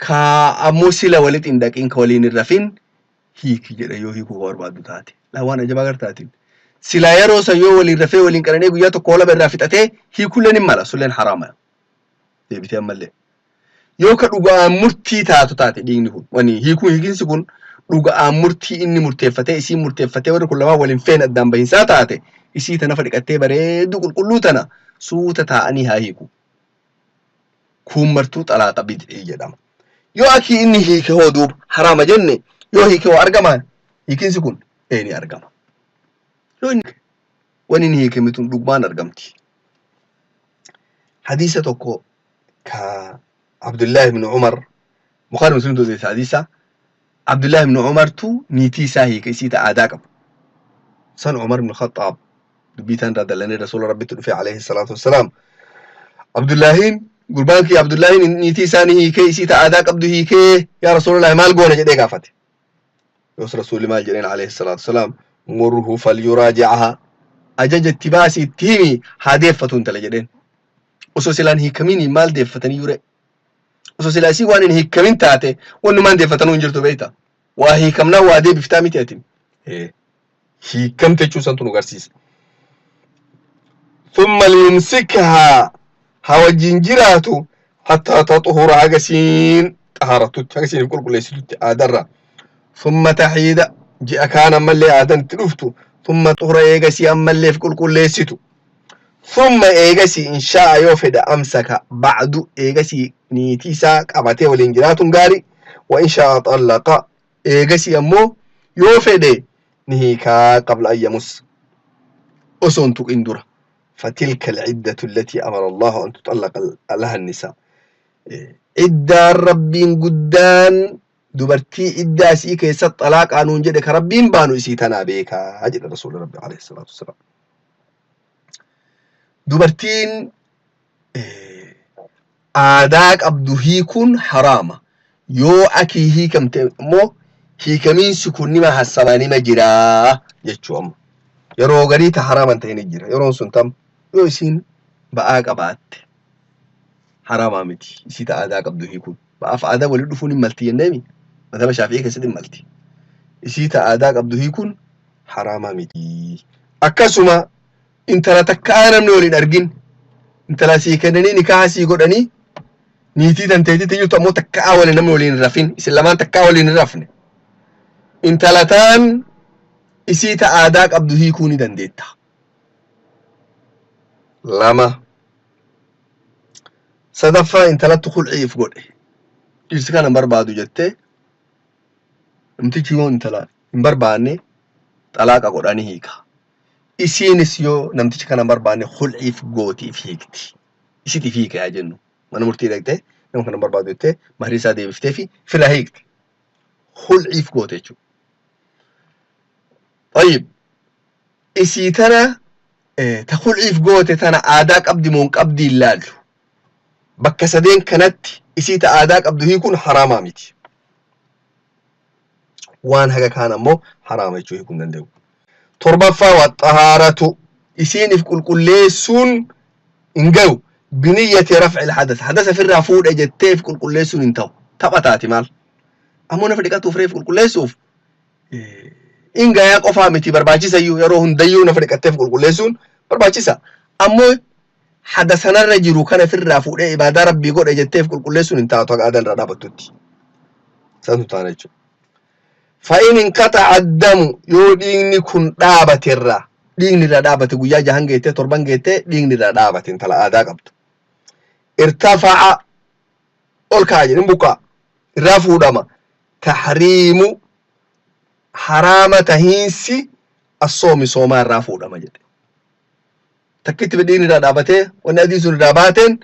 ka ammoo sila walitti hin dhaqin ka waliin hin rafin hiiki jedha yoo hiikuu ka barbaaddu taate. Laa waan ajabaa gartaatiin. Silaa yeroo san yoo waliin rafee waliin qananee guyyaa tokko lama irraa fixatee hiikulleen hin mala sulleen haraama. Deebitee ammallee. Yoo ka dhuga'aan murtii taatu taate dhiigni kun wani hiikuun hiikinsi kun dhuga'aan murtii inni murteeffatee isiin murteeffatee warri kun lamaan waliin feene addaan bahinsaa taate isii tana nafa dhiqattee bareedduu qulqulluu tana suuta taa'anii haa hiiku. Kuun martuu xalaaqa bid'ii jedhama. Yoo akii inni hiike hoo duuba haraama jenne yoo hiike hoo argamaan hiikinsi kun ee ni argama. Yoo inni wani inni hiike mitun dhugumaan argamti. Hadiisa tokko ka Abdullahi ibn Umar Bukhari Muslim odeessa hadiisa Abdullahi ibn Umartu niitii isaa hiike isii ta aadaa qabu. San Umar ibn Khattaab dubbii tan irraa dallanee rasuula rabbitti dhufe alayhi salaatu wassalaam. Abdullaahiin gurbaan kiyya Abdullaahiin niitii isaa ni hiikee isii ta aadaa qabdu hiikee yaa rasuulallah maal goona jedhee gaafate. Yoos rasuulli maal jedheen alayhi salaatu wassalaam murhu falyuraaji'aha ajaja itti baasi itti himi haa deeffatu intala jedheen. Osoo silaan hiikamiin maal deeffatanii yure osoo silaa isii waan hin hiikamin taate wannumaan deeffatanuu hin jirtu beekta. Waa hiikamnaa waa deebiftaa miti atin. Hiikamte jechuu santu nu garsiisa. Thumma liyumsikhaa haa wajjin jiraatu hattaa taxuhura haga siin xahaaratutti haga siin qulqulleessitutti aadarra. Thumma tahiida ji'a kaan ammallee aadan itti dhuftu. Thumma xuhura eegasii ammallee qulqulleessitu. Thumma eegasii inshaa'a yoo fedha amsaka ba'du eegasii niitii isaa qabatee waliin jiraatuun gaarii. Wa inshaa'a xallaqa eegasii ammoo yoo fedhe ni hiikaa qabla an yamus osoo hin tuqin dura fatilka alciddatu allatii amara allahu an tuxallaqa laha annisaa iddaan rabbiin guddaan dubartii iddaa isii keessa xalaaqaa nuun jedhe ka rabbiin baanu isii tanaa beekaa jedhe rasuuli rabbi alayhi salaatu wassalaam dubartiin aadaa qabdu hiikuun haraama. Yoo akii hiikamte immoo hiikamiinsi kun nima hassamaa nima jiraa jechuu amma. Yeroo garii ta haraama hin ta'in jira. Yeroon sun tam yoo isiin ba'aa qabaatte haraamaa miti. Isii ta aadaa qabdu hiikuun. Ba'aaf aadaa walitti dhufuun hin malti jenneemi. Madhaba Shaafi'ii keessatti hin malti. Isii ta aadaa qabdu hiikuun haraamaa miti. Akkasuma intala takkaa namni waliin argin intala sii kennanii nikaaha sii godhanii niitii tanteetitti jirtu ammoo takkaa waliin namni waliin hin rafin isin lamaan takkaa waliin hin rafne. Intala taan isii ta aadaa qabdu hiikuu ni dandeetta. 2 Sadaffaa intalatti khul'ii if godhe. Dhirsi kana hin barbaadu jettee namtichi yoo intala hin barbaanne xalaaqa godhanii hiika. Isiinis yoo namticha kana hin barbaanne khul'iif gootiif hiikti. Isitiif hiika yaa jennu. Mana murtii dhaqxee nama kana hin barbaadu jettee mahrii isaa deebiftee fi firraa hiikti. Khul'iif goote jechuudha. Tayyib. Isii tana ta khul'iif goote tana aadaa qabdi moo hin qabdi hin laallu. Bakka sadeen kanatti isii ta aadaa qabdu hiikuun haraamaa miti. Waan haga kaan ammoo haraama jechuu hiikuu hin danda'u. Torbaffaa waxahaaratu isiin if qulqulleessuun hin gayu biniyyati raf'il hadas hadasa firraa fuudhe jettee if qulqulleessuun hin ta'u. Tapha taati maal? Ammoo nafa dhiqatuuf reef qulqulleessuuf in gayaa qofaa miti barbaachisayyuu yeroo hundayyuu nafa dhiqatteef qulqulleessuun barbaachisa. Ammoo hadasanarra jiru kana firraa fuudhee ibaadaa rabbii godhe jetteef qulqulleessuun hin taatu haga aadaan irraa dhaabattutti. Santu taana jechuudha. Fa'in hin qaxa'a damu yoo dhiigni kun dhaabate irraa dhiigni irraa dhaabate guyyaa jahan geettee torban geettee dhiigni irraa dhaabate intala aadaa qabdu. Irtafa'a ol ka'a jedhin buqqaa irraa fuudhama. Tahriimu haraama tahiinsi assoomi soomaa irraa fuudhama jedhe. Takkitti dhiigni irraa dhaabatee wanni adiin sun irraa baateen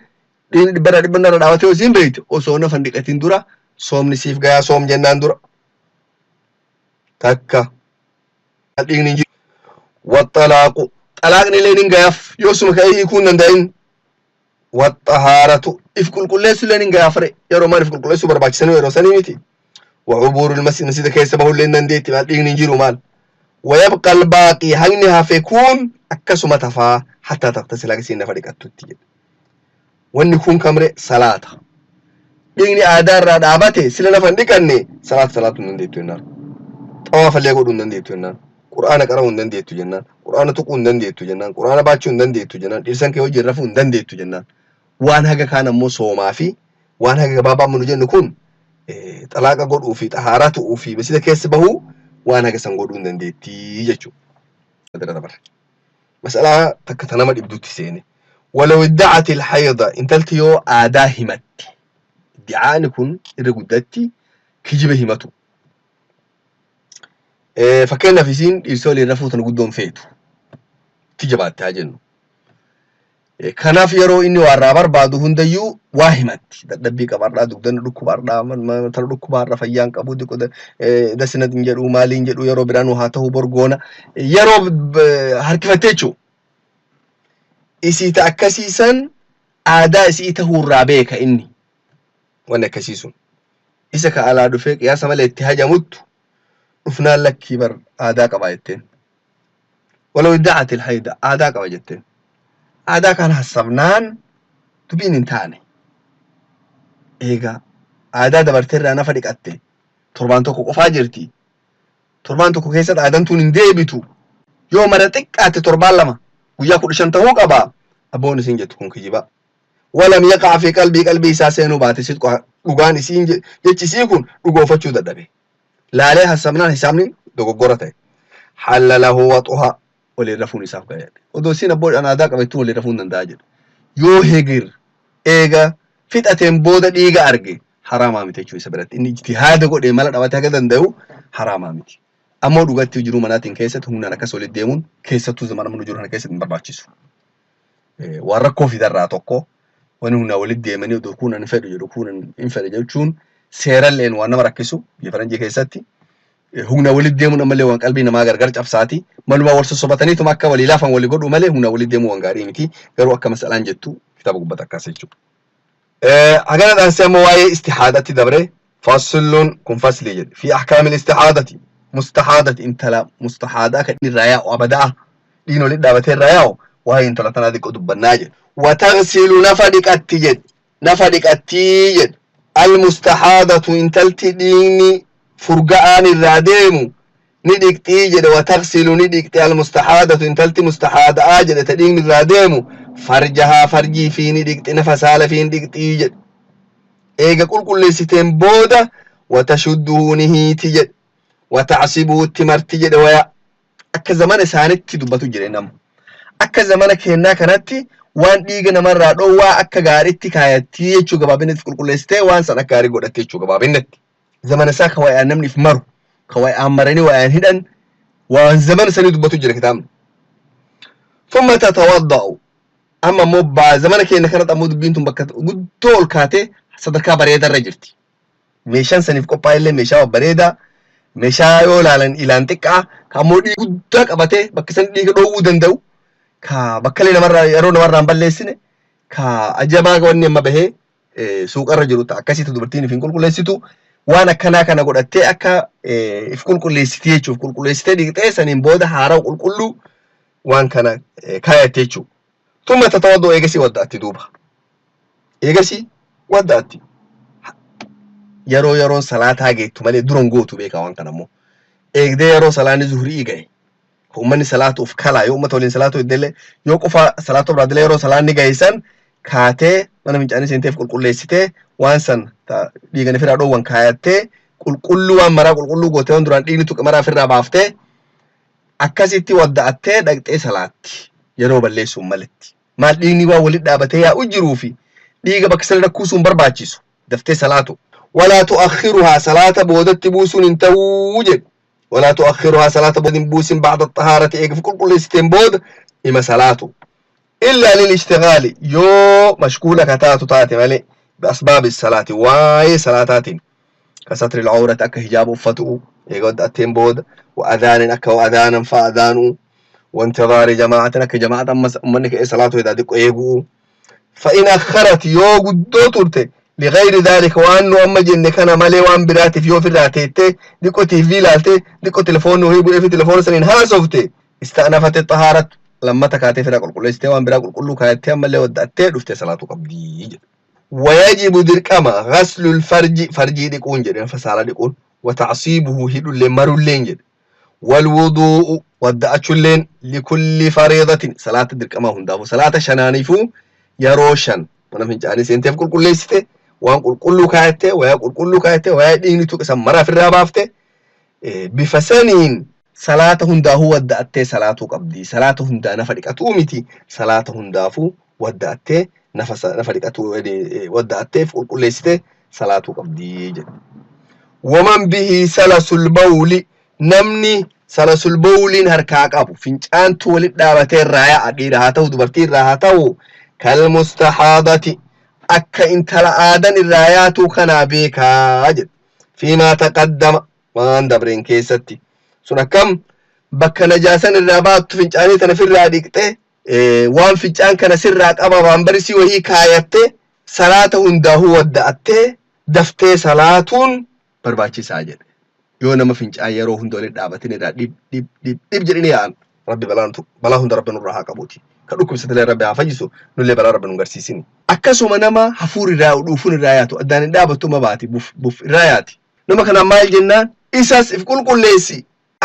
dhiigni dhibbarraa dhibbanna irraa dhaabatee osoo hin beekte osoo nafa hin dhiqatin dura soomni siif gayaa soom jennaan dura. Takka dhiigni hin jiru. Waxxalaaqu xalaaqni illee hin gayaaf yoo suma ka'ee hiikuu hin danda'in. Waxxahaaratu if qulqulleessu illee hin gayaaf ree yeroo maal if qulqulleessuu barbaachisanii yeroo sanii miti. Wacubuurul masjid masjida keessa bahuu illee hin dandeetti maal dhiigni hin jiru maal. Wayabqa albaaqii haqni hafe kun akkasuma tafaa hattaa taqtasila haga isiin nafa dhiqattutti jedhe. Wanni kun kamre salaata. Dhiigni aadaa irraa dhaabate sila nafa hin dhiqanne salaata salaatu hin dandeettu jennaan. Xawaafa illee godhuu hin dandeettu jennaan. Qur'aana qara'uu hin dandeettu jennaan. Qur'aana tuquu hin dandeettu jennaan. Qur'aana baachuu hin dandeettu jennaan. Dhirsan kee wajjin rafuu hin dandeettu jennaan. Waan haga kaan ammoo soomaa fi waan haga gabaabaa amma nu jennu kun xalaaqa godhuu fi xahaaraa tu'uu fi masjida keessa bahuu waan haga san godhuu hin dandeettii jechuudha. Bira dabarre. Mas'alaa takka ta nama dhibdutti seene. Walaw idda'ati alhayda intalti yoo aadaa himatte. Iddi'aani kun irra guddatti kijiba himatu. Fakkeenyaaf isiin dhiirsa waliin rafuu tana guddoon feetu. Itti jabaatte haa jennu. Kanaaf yeroo inni waa irraa barbaadu hundayyuu waa himatti. Dadhabbii qabarraa, dugdanna dhukkubarraa, tana dhukkubaarra fayyaan qabu, diqo dasinat hin jedhu, maaliin jedhu yeroo biraa nu haa ta'u borgoona. Yeroo harkifattee jechuudha. Isii ta akkasii san aadaa isii tahuurraa beeka inni. Wanni akkasii sun. Isa ka alaa dhufee qiyaasa malee itti hajamuttu dhufnaan lakkii bar aadaa qabaa jetteen. Walaw idda'at ilhayda aadaa qaba jetteen. Aadaa kana hassabnaan dubbiin hin taane. Eega aadaa dabartee irraa nafa dhiqatte torbaan tokko qofaa jirti. Torbaan tokko keessatti aadaan tun hin deebitu. Yoo mara xiqqaatte torbaan lama guyyaa 15 ta'uu qaba. Abboon isin jettu kun kijibaa. Walam yaqaa fi qalbii qalbii isaa seenuu baate sidqu dhugaan isiin jechi isii kun dhugoofachuu dadhabe. Laalee hassabnaan hisaabni dogoggora ta'e. Halla lahu waxuha waliin rafuun isaaf ga'e jedhe. Odoo isiin abboo dhaan aadaa qabattuu waliin rafuu hin danda'a jedhe. Yoo hegir eega fixateen booda dhiiga arge haraamaa miti jechuu isa biratti. Inni ijtihaada godhee mala dhabatee haga danda'u haraamaa miti. Ammoo dhugatti jiruu manaatiin keessatti humnaan akkas walitti deemuun keessattuu zamana amma nu jiru kana keessatti hin barbaachisu. Waan rakkoo fidarraa tokko wani humnaan walitti deemanii odoo kuun hin fedhu jedhu kuun hin fedhe jechuun seeralleen waan nama rakkisu biyya faranjii keessatti humna walitti deemuun ammallee waan qalbii namaa gargar cabsaati. Malumaa wal sossobataniituma akka walii laafan walii godhuu malee humna walitti deemuu waan gaarii miti. Garuu akka masalaan jettu kitaaba gubbatti akkas jechuudha. Hagana dhaansee ammoo waa'ee istihaadatti dabre faslun kun faslii jedhe fi ahkaamil istihaadati mustahaadati intala mustahaadaa kan inni irraa yaa'u abada'a dhiin walitti dhaabatee irraa yaa'u waa'ee intala tanaa xiqqoo dubbannaa jedhe. Wataghsilu nafa dhiqatti jedhe nafa dhiqattii jedhe al mustahaadatu intalti dhiigni Furga'aan irraa deemu ni dhiqxii jedhe. Wataghsilu, ni dhiqxi, almustahaadatu, intalti mustahaada'aa jedhe, ta dhiigni irraa deemu, farjahaa, farjii fi ni dhiqxi, nafa saala fi ni dhiqxii jedhe. Eega qulqulleessiteen booda watashudduhu, ni hiiti jedhe, watacsibuhu, itti marti jedhe. Waya akka zamana isaanitti dubbatu jedhe. Nama akka zamana keennaa kanatti waan dhiiga namarraa dhoowwaa akka gaariitti kaayattii jechuu gabaabinatti qulqulleessitee waan san akka gaarii godhatte jechuu gabaabinatti. Zamana isaa ka wayaan namni if maru, ka wayaan maranii wayaan hidhan, waan zamana sanii dubbatu jira kitaabni. Thumma tatawadda'u. Amma immoo baa zamana keenya kanatti ammoo dubbiin tun bakka guddoo ol kaatee sadarkaa bareedaa irra jirti. Meeshaan saniif qophaa'e illee meeshaa babbareedaa, meeshaa yoo ilaalan ilaan xiqqaa, ka ammoo dhiiga guddaa qabatee bakka san dhiiga dhoowwuu danda'u, ka bakka illee namarraa yeroo namarraa hin balleessine, ka ajabaa wanni amma bahee suuqarra jiru ta akkasitti dubartiin if hin qulqulleessitu. Waan akkanaa kana godhattee akka if qulqulleessiti jechuuf qulqulleessitee dhiqxee saniin booda haarawa qulqulluu waan kana kaayatte jechuudha. Tumma tatawaddoo, eegasii wadda'atti duuba. Eegasii wadda'atti. Yeroo yeroon salaataa geettu malee duran gootu beekaa waan kana immoo. Eegdee yeroo salaanni zuhrii gahe, ka uummanni salaatuuf kalaa, yoo uummata waliin salaatu iddeellee, yoo qofa salaatu biraa dilee, yeroo salaanni gahe san kaatee mana fincaanii seenteef qulqulleessitee waan san dhiigani ofirraa dhoowwan kaayattee, qulqulluu waan maraa qulqulluu gootee, waan duraan dhiigni tuqe maraa ofirraa baaftee, akkasitti wadda'attee dhaqxee salaatti yeroo balleessuun maletti. Maal, dhiigni waan walitti dhaabatee yaa'u jiruu fi dhiiga bakka sana rakkuusuun barbaachisu daftee salaatu. Walaa tu'akhiruhaa, salaata boodatti buusuun hin ta'uu jedhu. Walaa tu'akhiruhaa, salaata booda hin buusin, ba'da xahaarati, eega qulqulleessiteen booda ima salaatu. Illaa lil ishtigaali, yoo mashguula ka taatu taate malee, biasbaabi salaati, waa'ee salaataatiin, kasatri alawrati, akka hijaaba uffatu'u eega wadda'atteen booda, wa adaanin, akka adaanan faa adaanu'u, وانتظار جماعة, akka jamaa'ata ammas ummanni ka'ee salaatu hedaa xiqqo eegu'u. فإن أخرت, yoo guddoo turte, لغير ذلك, waan nu amma jenne kana malee waan biraatiif yoo ofirraa teettee xiqqoo TV ilaalte, xiqqoo telefoonni wahii bu'ee fi telefoona saniin haasofte, استأنفت الطهارة, lammata kaatee fira qulqulleessitee waan biraa qulqulluu kaayattee ammallee wadda'attee dhuftee salaatuu qabdii jedhe. ويجب, dirqama, غسل الفرج, farjii dhiquun jedhe, nafa saalaa dhiquun, وتعصيبه, hidhullee marulleen jedhe, والوضوء, wadda'achulleen, لكل فريضة, salaata dirqamaa hundaafuu, salaata shanaaniifuu yeroo shan mana fincaanii seenteef qulqulleessite, waan qulqulluu kaayattee, wayaa qulqulluu kaayattee, wayaa dhiigni tuqe san maraa ofirraa baafte, bifa saniin salaata hundaafuu wadda'attee salaatuu qabdi. Salaata hundaa nafa dhiqatuu miti, salaata hundaafuu wadda'attee nafa dhiqatuu, wadda'atteef qulqulleessite salaatuu qabdi jedhe. ومن به سلس البول, namni سلس البول iin harkaa qabu, fincaantu walit dhaabatee irraa yaa'a, dhiira haa ta'u dubartii irraa haa ta'u, كالمستحاضة, akka intala aadan irraa yaatuu kanaa beekaa jedhe. فيما تقدم, waan dabreen keessatti. Sun akkam, bakka najaasan irraa baattu fincaanii tana firraa dhiqxe, waan fincaan kana sirraa qaba waan barisii wahii kaayatte, salaata hundaahuu wadda'attee daftee salaatuun barbaachisaa jedhe. Yoo nama fincaan yeroo hunda walitti dhaabatin irraa dhib dhib dhib dhib jedhanii yaa'an, rabbi balaa hunda rabbi nurraa haa qabuuti. Ka dhukkubsatelee rabbi haa fayyisu, nullee balaa rabbi nu garsiisini. Akkasuma nama hafuur irraa dhuufuun irraa yaatu, addaan hin dhaabattu, ma baati, buf buf irraa yaati. Nama kanaan maal jennaan? Isas if qulqulleessi,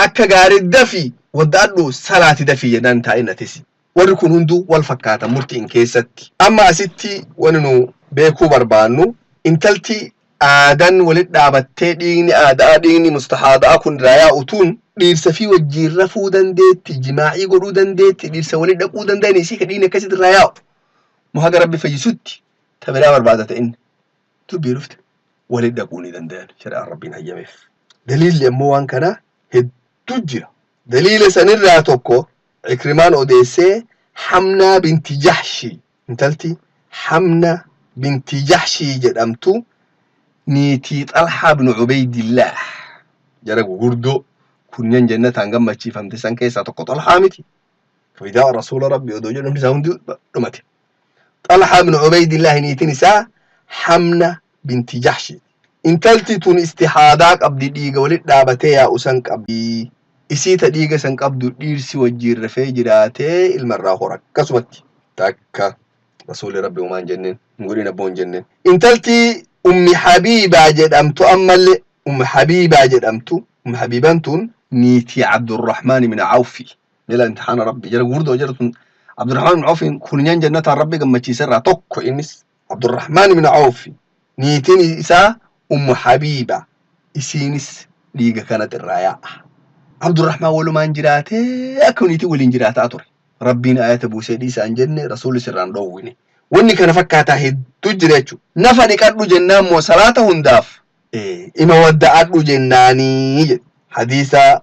akka gaarii dafi wadda'adhu, salaati dafii jennaan taa'in atisi. Warri kun hunduu wal fakkaata murtiin keessatti. Amma asitti wani nu beekuu barbaannu, intalti aadan walit dhaabattee dhiigni aadaa, dhiigni mustahaadaa kun irraa yaa'utuun dhiirsa fi wajjiin rafuu dandeetti, jimaa'ii godhuu dandeetti, dhiirsa walit dhaquu danda'an isii ka dhiigni akkasitti irraa yaa'u? Mu haga rabbi fayyisutti ta biraa barbaada ta'in dubbii dhufte walit dhaquu ni danda'an, shari'aan rabbiin hayyameef. Daliilli ammoo waan kana hedduu jira. Daliila sanirraa tokko Ikrimaan odeessee, Hamnaa binti Jahshi, intalti Hamna binti Jahshii jedhamtu, niitii Xalhaa bin Ubaydillaah, jara gugurdoo kunyan jannataan gammachiifamte san keessaa tokko Xalhaa miti. Fidaa rasuula rabbi odoo jedhu isaa hundi dhumate. Xalhaa bin Ubaydillaah niitiin isaa Hamna binti Jahshi. Intalti tun istihaadaa qabdi, dhiiga walit dhaabatee yaa'u san qabdi. Isii ta dhiiga san qabdu dhiirsi wajjiin rafee jiraatee ilma irraa hora akkasumatti. Takka rasuulli rabbi homaan jenneen, hin godhin abboon jenneen. Intalti Ummi Habiibaa jedhamtu ammallee Umm Habiibaa jedhamtu. Umm Habiibaan tun niitii Abdurrahmaan ibn Awfi. Mila imtixaana Rabbi jara gurguddoo jara tun Abdurrahmaan ibn Awfi kunyan jannataan Rabbi gammachiise irraa tokko innis Abdurrahmaan ibn Awfi niitiin isaa Umm Habiiba isiinis dhiiga kanatti irraa yaa'a. Abdurrahmaan walumaan jiraatee akka niitii waliin jiraataa ture. Rabbiin ayata buusee dhiisaa hin jenne, rasuulli sirraan dhoowwine. Wanni kana fakkaataa hedduu jira jechuudha. Nafa dhiqadhu jennaan moo salaata hundaaf ima wadda'adhu jennaanii jedhe. Hadiisa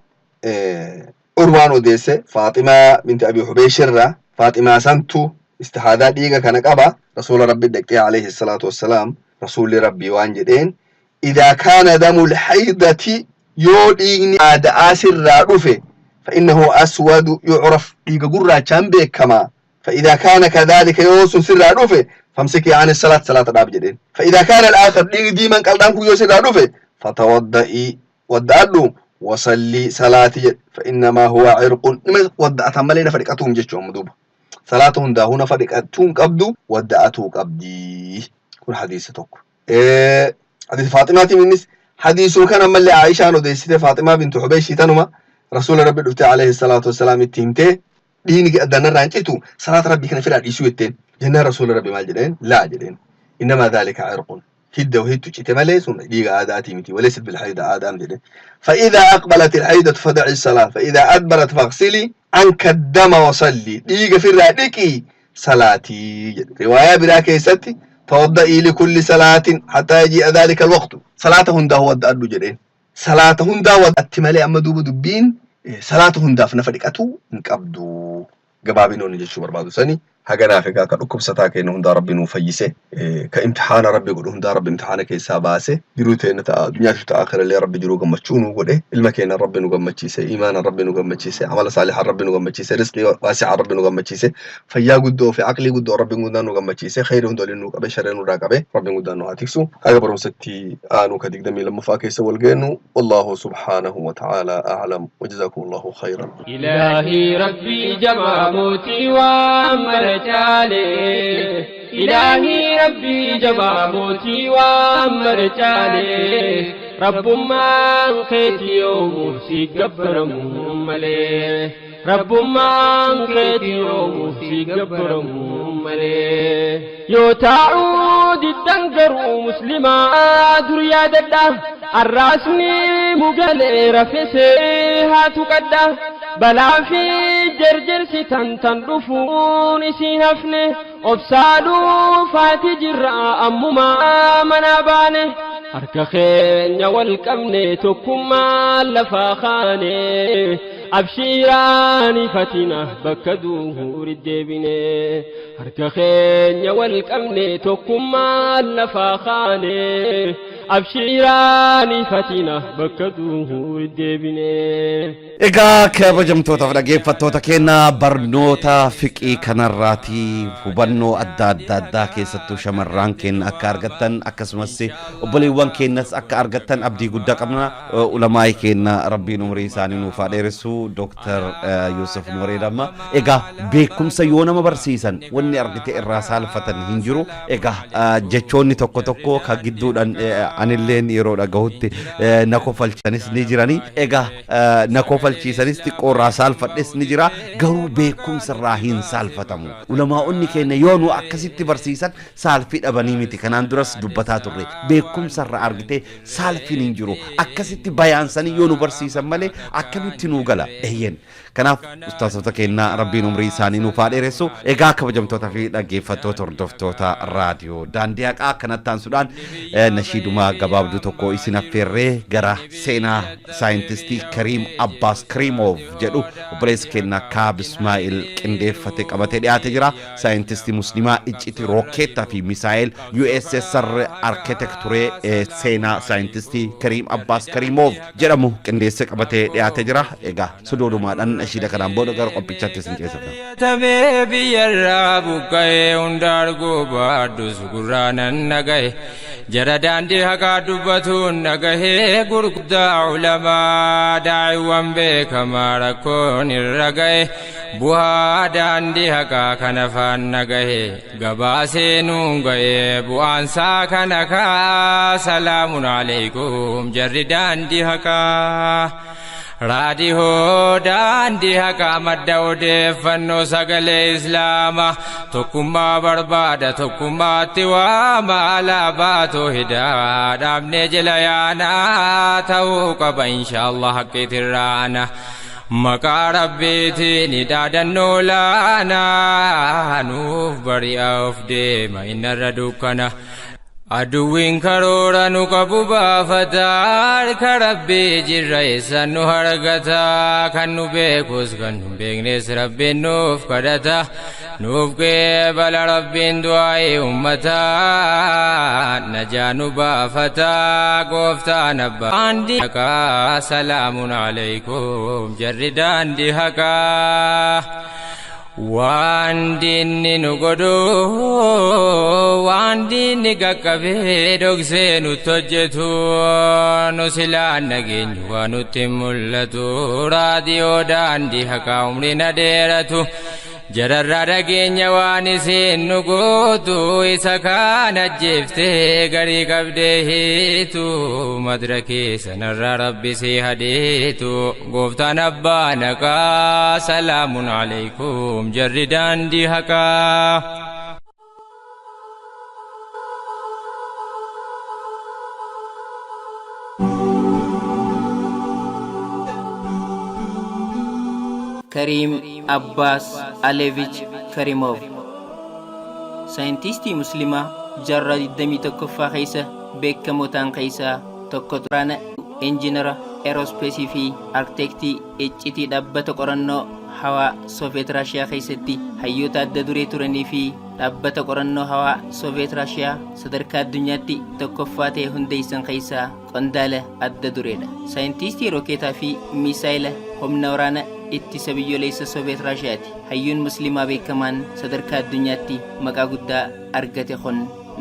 Urwaan odeesse Faaximaa binti Abi Hubeesh irraa, Faaximaa santu istihaadaa dhiiga kana qaba. Rasuula Rabbi dhaqxee alayhi salaatu wassalaam, Rasuulli Rabbii waan jedheen, idaa kaana damul haydati, yoo dhiigni aada'aa sirraa dhufe, fa'innahu aswadu yu'raf, dhiiga gurraachaan beekama. Fa'idaa kaana kadhaalika, yoo sun sirraa dhufe, famsikii ani salaat, salaata dhaab jedheen. Fa'idaa kaana al-aakhar, dhiigni diimaan qaldhaan kun yoo sirraa dhufe, fatawadda'ii, wadda'adhu, wasallii, salaati jedhe. Fa'innamaa huwa cirqun, nima wadda'atan malee nafa dhiqatuun jechuu. Amma duuba salaata hundaahuu nafa dhiqachuu hin qabdu, wadda'atuu qabdi. Kun hadiisa tokko. Hadiisa Faaximaatiin innis hadiisuma kana ammallee Aishaan odeessite. Faaximaa bintu Hubeeshii tanuma rasuula Rabbi dhufte alayhi salaatu wassalaam itti himtee, dhiigni addanarraa hin citu, salaata Rabbii kana firaa dhiisuu jetteen. Jennaan rasuula Rabbi maal jedheen? Laa jedheen, innamaa dhaalika cirqun, hidda wahittu cite malee sun dhiiga aadaatii miti, walaysat bilhayda, aadaam jedheen. فإذا أقبلت الحيدة فدعي الصلاة، فإذا أدبرت فاغسلي عنك الدم وصلي، dhiiga firraa dhiqii salaatii jedhe. Riwaayaa biraa keessatti توضئي لكل صلاة حتى يجيء ذلك الوقت، salaata hundaa wadda'adhu jedheen. Salaata hundaa wadda'atti malee amma duuba dubbiin salaata hundaaf nafa dhiqatu hin qabdu. Gabaabinoonni jechuu barbaadu sani. Haganaaf egaa, ka dhukkubsataa keenya hundaa Rabbi nuu fayyise, ka imtixaana Rabbi godhu hundaa Rabbi imtixaana keessaa baase, jiruu teenya ta'a addunyaatiif ta'a akirallee Rabbi jiruu gammachuu nuu godhe, ilma keenya Rabbi nu gammachiise, imaana Rabbi nu gammachiise, amala saalihaan Rabbi nu gammachiise, rizqii waasi'aa Rabbi nu gammachiise, fayyaa guddoo fi aqlii guddoo Rabbiin guddaan nu gammachiise, kheyri hunda waliin nu qabe, sharree nurraa qabe, Rabbiin guddaan nu haa tiksu. Haga barumsatti aanu ka 22ffaa keessa wal geennu, wallaahu subhaanahu wa ta'aalaa a'lam, wa jazaakumullahu khayran. Ilaahii Rabbii jabaa mootii waan mara caale. Ilaahii Rabbii jabaa mootii waan mara caale. Rabbummaan keeti yoomuuf si gabbaramu malee. Rabbummaan keeti yoomuuf si gabbaramu malee. Yoo taa'uu diddan garuu muslimaa dur yaadadha. Arraasni mugalee rafisee haa tuqadha. Balaa fi jarjarsi tan tan dhufuun isiin hafne. Obsaa dhufaati jirra ammumaa manaa baane. Harka keenya wal qabne tokkummaa lafaa kaane. Abshiiraani fatina bakka duuri deebine. Harka keenya wal qabne tokkummaa lafaa kaane. Abshiiraani fatina bakka duuri deebine. Egaa kabajamtootaaf dhaggeeffattoota keenya, barnoota fiqii kanarraati hubannoo adda adda addaa keessattuu shamarraan keenya akka argattan, akkasumas obboleewwan keenyas akka argattan abdii guddaa qabna. Ulamaa'ii keenya Rabbiin umurii isaanii nuuf haa dheeressu, Dooktar Yusuf Nuuree Damma. Egaa beekumsa yoo nama barsiisan wanni argite irraa saalfatan hin jiru. Egaa jechoonni tokko tokko ka gidduudhaan anilleen yeroo dhagahutti na kofalchanis ni jirani. Egaa na kofalchiisanis xiqqoo irraa saalfadhes ni jira. Garuu beekumsa irraa hin saalfatamu. Ulamaa'onni keenya yoo nu akkasitti barsiisan saalfii dhabanii miti. Kanaan duras dubbataa turre. Beekumsa irraa argite saalfiin hin jiru. Akkasitti bayaansanii yoo nu barsiisan malee akkamitti nuu gala? Eeyyen. Kanaaf ustaazota keenya Rabbiin umrii isaanii nuuf haa dheeressu. Egaa kabajamtoota fi dhaggeeffattoota hordoftoota raadiyoo Daandii Haqaa, kanatti aansuudhaan nashiiduma gabaabduu tokko isin affeerree gara seenaa saayintistii Kariim Abbaas Kariimoov jedhu obboleessi keenya Kaab Ismaa'il qindeeffate qabatee dhiyaatee jira. Saayintistii musliimaa iccitii rookeettaa fi misaa'el USSR architect ture, seenaa saayintistii Kariim Abbaas Kariimoov jedhamu qindeessee qabatee dhiyaatee jira. Egaa sodoodumaadhaan nashiida kanaan booda gara qophichaatti isin ceesifna. Tabee biyyarraa buqqa'ee hunda arguu baadhus gurraanan dhagaye. Jara daandii haqaa dubbatuun dhagahee, gurguddaa ulamaa daa'iwwan beekamaa rakkoon irra ga'e. Bu'aa daandii haqaa kana faana gahe gabaasee nuun gahe bu'aansaa kana kaa salaamun alaikum jarri daandii haqaa. Raadiyoo daandii haqaa madda odeeffannoo sagalee Islaamaa tokkummaa barbaada tokkummaatti waama alaabaa toohidaa dhaabnee jala yaanaa ta'uu qaba inshaallah haqqiitirraana. Maqaa Rabbiitiin dhaadannoo laanaa nuuf bari'a of deema innarra dukkana. Aduwwiin karoora nu qabu baafata harka Rabbii jirra eessan nu argata kan nu beekus kan nu beeknes Rabbiin nuuf kadhata nuuf qeebala Rabbiin du'aa'ee ummata najaa nu baafata gooftaan abbaa. Daandii haqaa salaamun alaikum jarri daandii haqaa. Waan diinni nu godhu waan diinni qaqqabee dhoksee nutti hojjetu nu silaan nageenyu waan nutti mul'atu raadiyoo daandii haqaa umriin adeeratu jararraa dhageenya waan isiin nu gootu isa kaan ajjeeftee garii qabdee hiitu madirakii sanarraa rabbi si hadeetu gooftaan abbaa naqaa salaamun alaikum jarri daandii haqaa. Kariim Abbaas Alevich Karimov Saayintistii Muslimaa jaarraa 21ffaa keessa beekamoo ta'an keessaa tokko waraana injinara eerospeesii fi arkiteektii iccitii dhaabbata qorannoo hawaa Sooviyeet Raashiyaa keessatti hayyoota adda duree turanii fi dhaabbata qorannoo hawaa Sooviyeet Raashiyaa sadarkaa addunyaatti tokkoffaa ta'e hundeessan keessaa qondaala adda dureedha. Saayintistii rookeetaa fi miisaayila humna waraana ittisa biyyoolessa Sooviyeet Raashiyaati. Hayyuun Muslimaa beekamaan sadarkaa addunyaatti maqaa guddaa argate kun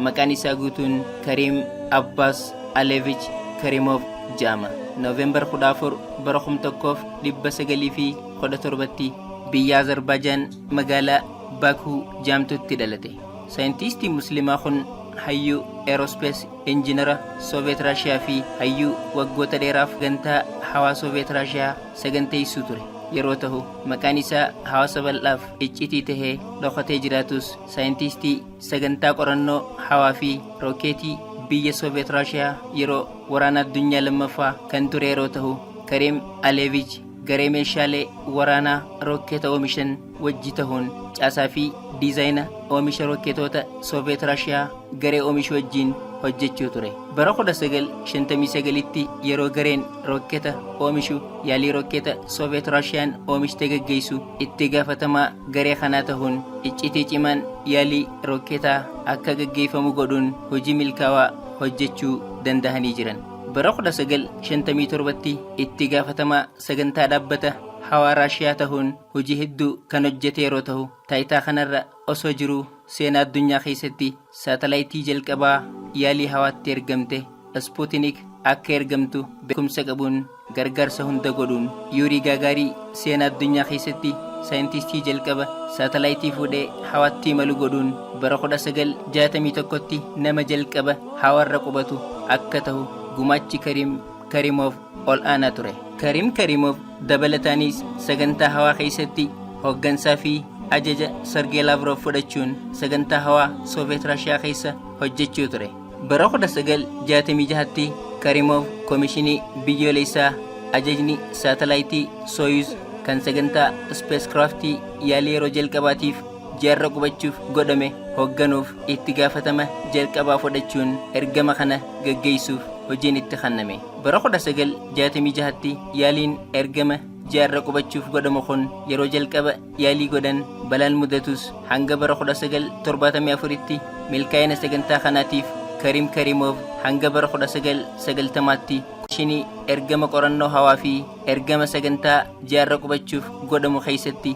maqaan isaa guutuun Kariim Abbaas Alevich Karimov jedhama. Nooveembar 14 bara 1917tti biyya Azerbaajaan magaalaa Baakuu jaamtutti dhalate. Saayintistiin Muslimaa kun hayyuu eerospees injinara Sooviyeet Raashiyaa fi hayyuu waggoota dheeraaf gantaa hawaa Sooviyeet Raashiyaa saganteessuu ture. Yeroo tahu maqaan isaa hawaasa bal'aaf iccitii tahee dhokatee jiraatus saayintistii sagantaa qorannoo hawaa fi rookeetii biyya Sooviyeet Raashiyaa yeroo waraana addunyaa lammaffaa kan ture yeroo tahu Kariim Alevich garee meeshaalee waraanaa rookeeta oomishan wajji tahuun caasaa fi diizaayina oomisha rookeetoota Sooviyeet Raashiyaa garee oomishu wajjiin hojjechuu ture. Bara 1959tti yeroo gareen rookeeta oomishu yaalii rookeeta Sooviyeet Raashiyaan oomishte gaggeessu itti gaafatamaa garee kanaa tahuun iccitii cimaan yaalii rookeetaa akka gaggeeffamu godhuun hojii milkaawaa hojjechuu dandahanii jiran. Bara 1957tti itti gaafatamaa sagantaa dhaabbata hawaa Raashiyaa tahuun hojii hedduu kan hojjete yeroo tahu taayitaa kanarra osoo jiruu seenaa addunyaa keessatti saatalaayitii jalqabaa yaalii hawaatti ergamte Sputnik akka ergamtu beekumsa qabuun gargaarsa hunda godhuun Yuurii Gaagaarii seenaa addunyaa keessatti saayintistii jalqaba saatalaayitii fuudhee hawaatti imalu godhuun bara 1961tti nama jalqaba hawaarra qubatu akka tahu gumaachi Kariim Karimov ol aanaa ture. Kariim Karimov dabalataanis sagantaa hawaa keessatti hooggansaa fi ajaja Sergei Lavrov fudhachuun sagantaa hawaa Sooviyeet Raashiyaa keessa hojjechuu ture. Bara 1966tti Karimov Komishinii biyyoolessaa ajajni saatalaayitii Soyuz kan sagantaa spacecraftii yaalii yeroo jalqabaatiif ji'arra qubachuuf godhame hoogganuuf itti gaafatama jalqabaa fudhachuun ergama kana gaggeessuuf hojiin itti kenname. Bara 1966tti yaaliin ergama ji'arra qubachuuf godhamu kun yeroo jalqaba yaalii godhan balaan mudatus hanga bara 1974tti milkaa'ina sagantaa kanaatiif Kariim Karimov hanga bara 1990tti komishinii ergama qorannoo hawaa fi ergama sagantaa ji'arra qubachuuf godhamu keessatti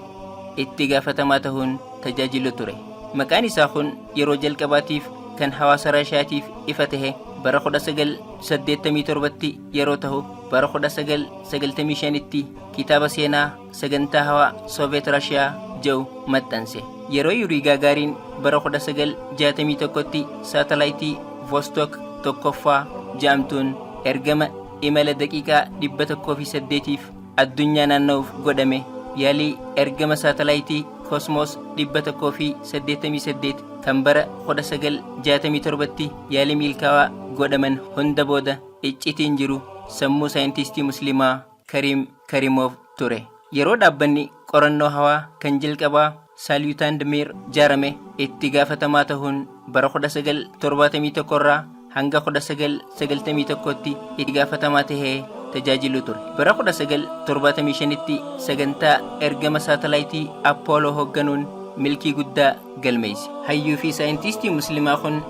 itti gaafatamaa tahuun tajaajilu ture. Maqaan isaa kun yeroo jalqabaatiif kan hawaasa Raashiyaatiif ifa tahe bara 1987tti yeroo tahu, bara 1995tti kitaaba seenaa sagantaa hawaa Soovet Raashiyaa jedhu maxxanse. Yeroo Yurii Gaagaariin bara 1961tti saatalaayitii Vostok tokkoffaa jedhamtuun ergama imala daqiiqaa 108f addunyaa naanna'uuf godhame, yaalii ergama saatalaayitii Kosmos 188 kan bara 1967tti yaalii milkaa'aa godhaman hunda booda iccitiin jiru sammuu saayintistii musliimaa Kariim Karimov ture. Yeroo dhaabbanni qorannoo hawaa kan jalqabaa Saalyutaand Miir jaarame itti gaafatamaa tahuun bara 1971 irraa hanga 1991tti itti gaafatamaa tahee tajaajilu ture. Bara 1975tti sagantaa ergama saatalaayitii Appooloo hoogganuun milkii guddaa galmeesse. Hayyuu fi saayintistii musliimaa kun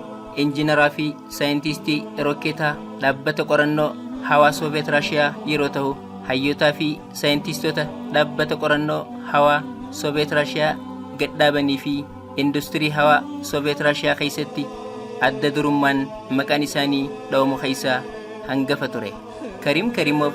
injiinaraa fi saayintistii rokkeetaa dhaabbata qorannoo hawaa Sooviyeet Raashiyaa yeroo ta'u, hayyootaa fi saayintistoota dhaabbata qorannoo hawaa Sooviyeet Raashiyaa gadhaabanii fi industirii hawaa Sooviyeet Raashiyaa keessatti adda durummaan maqaan isaanii dhawamu keessaa hangafa ture. Kariim Karimov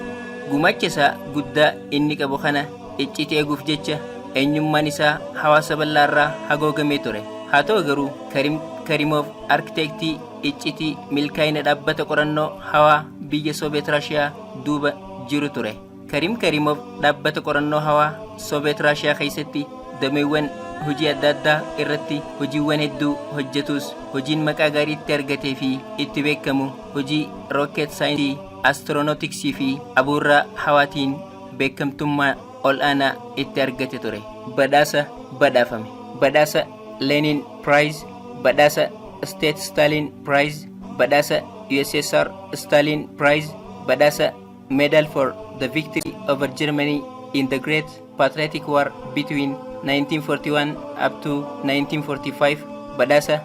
gumaacha isaa guddaa inni qabu kana iccitii eeguuf jecha eenyummaan isaa hawaasa bal'aa irraa hagoogamee ture. Haa ta'u garuu, Kariim Karimov arkiteektii iccitii milkaa'ina dhaabbata qorannoo hawaa biyya Sooviyeet Raashiyaa duuba jiru ture. Kariim Karimov dhaabbata qorannoo hawaa Sooviyeet Raashiyaa keessatti dameewwan hojii adda addaa irratti hojiiwwan hedduu hojjetus, hojiin maqaa gaarii itti argatee fi itti beekamu hojii rookeet saayinsii, astiroonotiksii fi abuurraa hawaatiin beekamtummaa ol aanaa itti argate ture. Badhaasa badhaafame. Badhaasa Lenin Prize, badhaasa State Stalin Prize, badhaasa USSR Stalin Prize, badhaasa Medal for the Victory over Germany in the Great Patriotic War between 1941 up to 1945, badhaasa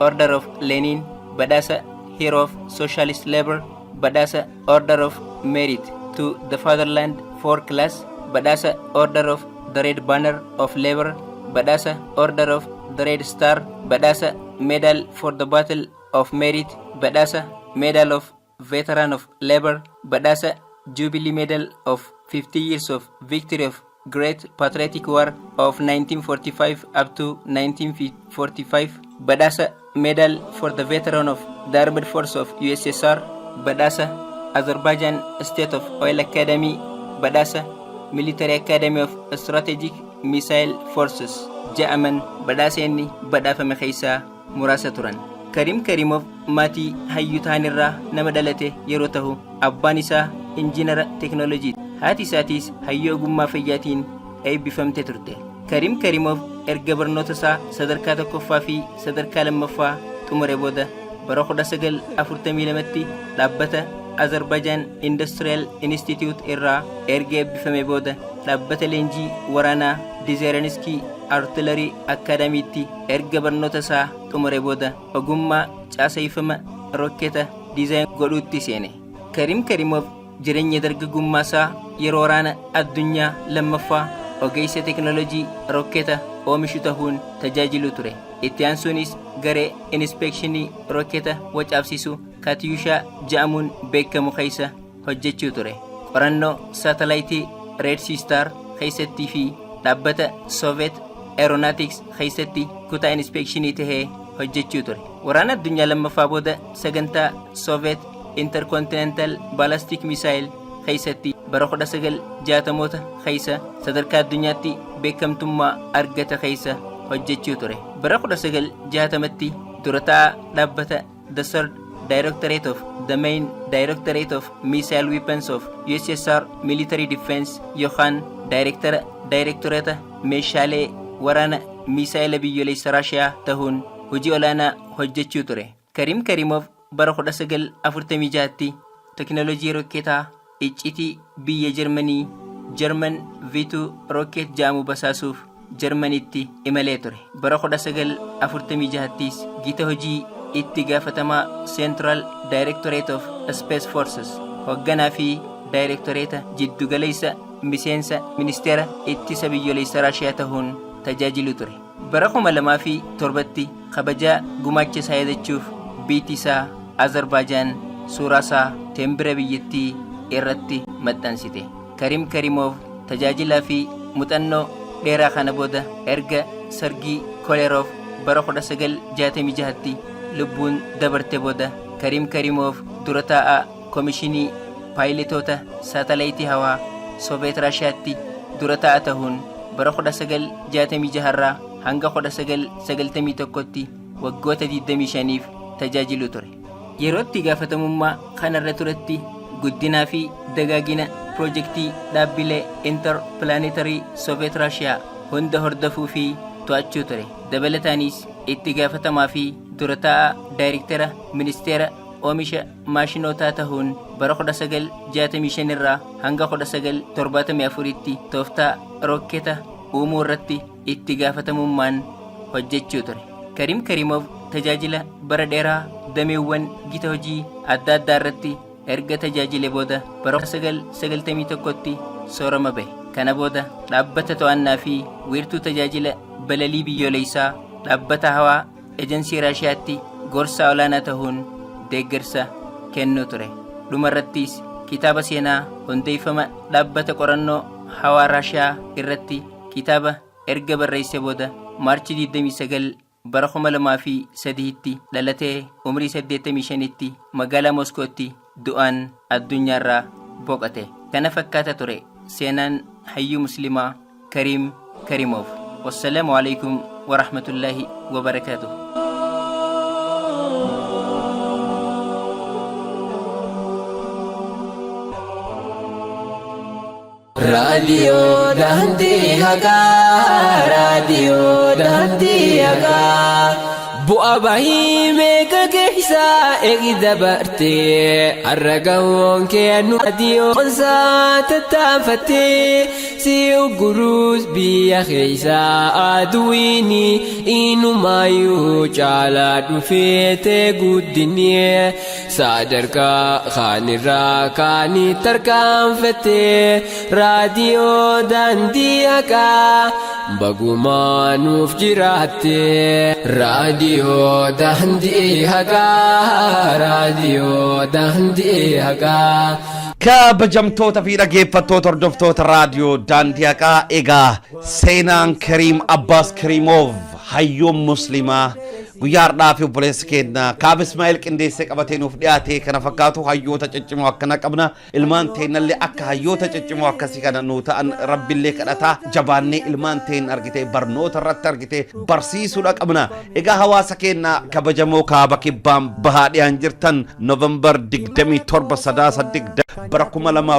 Order of Lenin, badhaasa Hero of Socialist Labor, badhaasa Order of Merit to the Fatherland 4 Class, badhaasa Order of the Red Banner of Labor, badhaasa Order of the Red Star, badhaasa Medal for the Battle of Merit, badhaasa Medal of Veteran of Labor, badhaasa Jubilee Medal of 50 Years of Victory of Great Patriotic War of 1945 up to 1945, badhaasa Medal for the Veteran of the Armed Force of USSR, badhaasa Azerbaijan State of Oil Academy, badhaasa Military Academy of Strategic Missile Forces ja'aman badhaasa inni badhaafame keessaa muraasa turan. Karim Karimov maatii hayyuu ta'an irraa nama dhalate yeroo ta'u, abbaan isaa injiinara teeknooloojiiti. Haati isaatiis hayyuu ogummaa fayyaatiin eebbifamte turte. Karim Karimov erga barnoota isaa sadarkaa tokkoffaa fi sadarkaa lammaffaa xumure booda bara 1942tti dhaabbata Azerbaijan Industrial Institute irraa erga eebbifame booda dhaabbata leenjii waraanaa Dzerzhinsky Artillery Academytti erga barnoota isaa xumure booda ogummaa caaseeffama rokkeeta diizaayin godhuutti seene. Karim Karimov jireenya dargaggummaa isaa yeroo waraana addunyaa lammaffaa ogeessa teeknooloojii rokkeeta oomishu ta'uun tajaajilu ture. Itti aansuunis garee inspeekshinii rokkeeta wacaafsiisu Katyusha jedhamuun beekamu keessa hojjechuu ture. Qorannoo saatalaayitii Red Sea Star keessattii fi dhaabbata Soviet Aeronautics keessatti kutaa inspeekshinii tahee hojjechuu ture. Waraana addunyaa lammaffaa booda sagantaa Soviet Intercontinental Ballistic Missile keessatti bara 1960moota keessa sadarkaa addunyaatti beekamtummaa argata keessa hojjechuu ture. Bara 1960tti dura ta'aa dhaabbata The Third Directorate of the Main Directorate of Missile Weapons of USSR Military Defense yookaan Daayirektara Daayirektoreeta meeshaalee waraana miisaayila biyyoolessa Raashiyaa ta'uun hojii olaanaa hojjechuu ture. Karim Karimov bara 1946tti teknoolojii rokkeetaa iccitii biyya Jarmanii Jarman V2 Rocket jedhamu basaasuuf Jarmanitti imalee ture. Bara 1946ttis gita hojii itti gaafatamaa Central Directorate of Space Forces hoogganaa fi daayirektoreeta jiddugaleessa miseensa ministeera ittisa biyyoolessa Raashiyaa ta'uun tajaajilu ture. Bara 2007tti kabajaa gumaacha isaa yaadachuuf biyyi isaa Azerbaajaan suuraasaa teembira biyyattii irratti maxxansite. Karim Karimov tajaajilaa fi muxannoo dheeraa kana booda erga Sargii Kolerov bara 1966tti lubbuun dabarte booda Karim Karimov dura taa'aa Komishinii Paayiletoota Saatalayitii Hawaa Soveet Raashiyaatti dura taa'aa tahuun bara 1966 irraa hanga 1991tti waggoota 25f tajaajiluu ture. Yeroo itti gaafatamummaa kanarra turetti guddinaa fi dagaagina pirojektii dhaabbilee Interplanetary Soviet Russia hunda hordofuu fi to'achuu ture. Dabalataanis itti gaafatamaa fi dura taa'aa daayirektera ministeera oomisha maashinootaa tahuun bara 1965 irraa hanga 1974tti tooftaa rookketa uumuu irratti itti gaafatamummaan hojjechuu ture. Karim Karimov tajaajila bara dheeraa dameewwan gita hojii adda addaa irratti erga tajaajile booda bara 1991tti soorama bahe. Kana booda dhaabbata to'annaa fi wiirtuu tajaajila balalii biyyoolessaa dhaabbata hawaa ejensii Raashiyaatti gorsaa olaanaa tahuun deeggarsa kennuu ture. Dhumarrattis kitaaba seenaa hundeeffama dhaabbata qorannoo hawaa Raashiyaa irratti kitaaba erga barreesse booda Maarchi 29 bara 2003tti dhalatee umrii 85tti magaalaa Moskootti du'aan addunyaarraa boqote. Kana fakkaata ture seenaan hayyuu muslimaa Kariim Karimov. Wassalaamu alaikum wa rahmatullaahi wa barakaatuh. Raadiyoo daandii haqaa, raadiyoo daandii haqaa. Bu'a bahii meeqa keessa eegi dabartee har'a gahuun kee nu raadiyoon isaa tattaafattee si ugguruus biyya keessa aduwiini inumaayyuu caalaa dhufeete guddinni. Sadarkaa kaanirraa kaanii tarkaanfattee raadiyoo daandii haqaa bagumaa nuuf jiraatte. Raadiyoo daandii haqaa raadiyoo daandii haqaa. Kabajamtoota fi dhaggeeffattoota hordoftoota raadiyoo daandii haqaa egaa seenaan Kariim Abbaas Kariimoov hayyuun muslimaa Guyyaa har'aa fi obboleessi keenya Kaab Ismaa'eel qindeessee qabatee nuuf dhiyaate kana fakkaatu hayyoota ciccimoo akkana qabna. Ilmaan teennallee akka hayyoota ciccimoo akkasii kana nuu ta'an rabbillee kadhataa jabaannee ilmaan teen argitee barnoota irratti argitee barsiisuudha qabna. Egaa hawaasa keenya kabajamoo kaaba kibbaan bahaa dhiyaan jirtan November 27 sadaasa 20 bara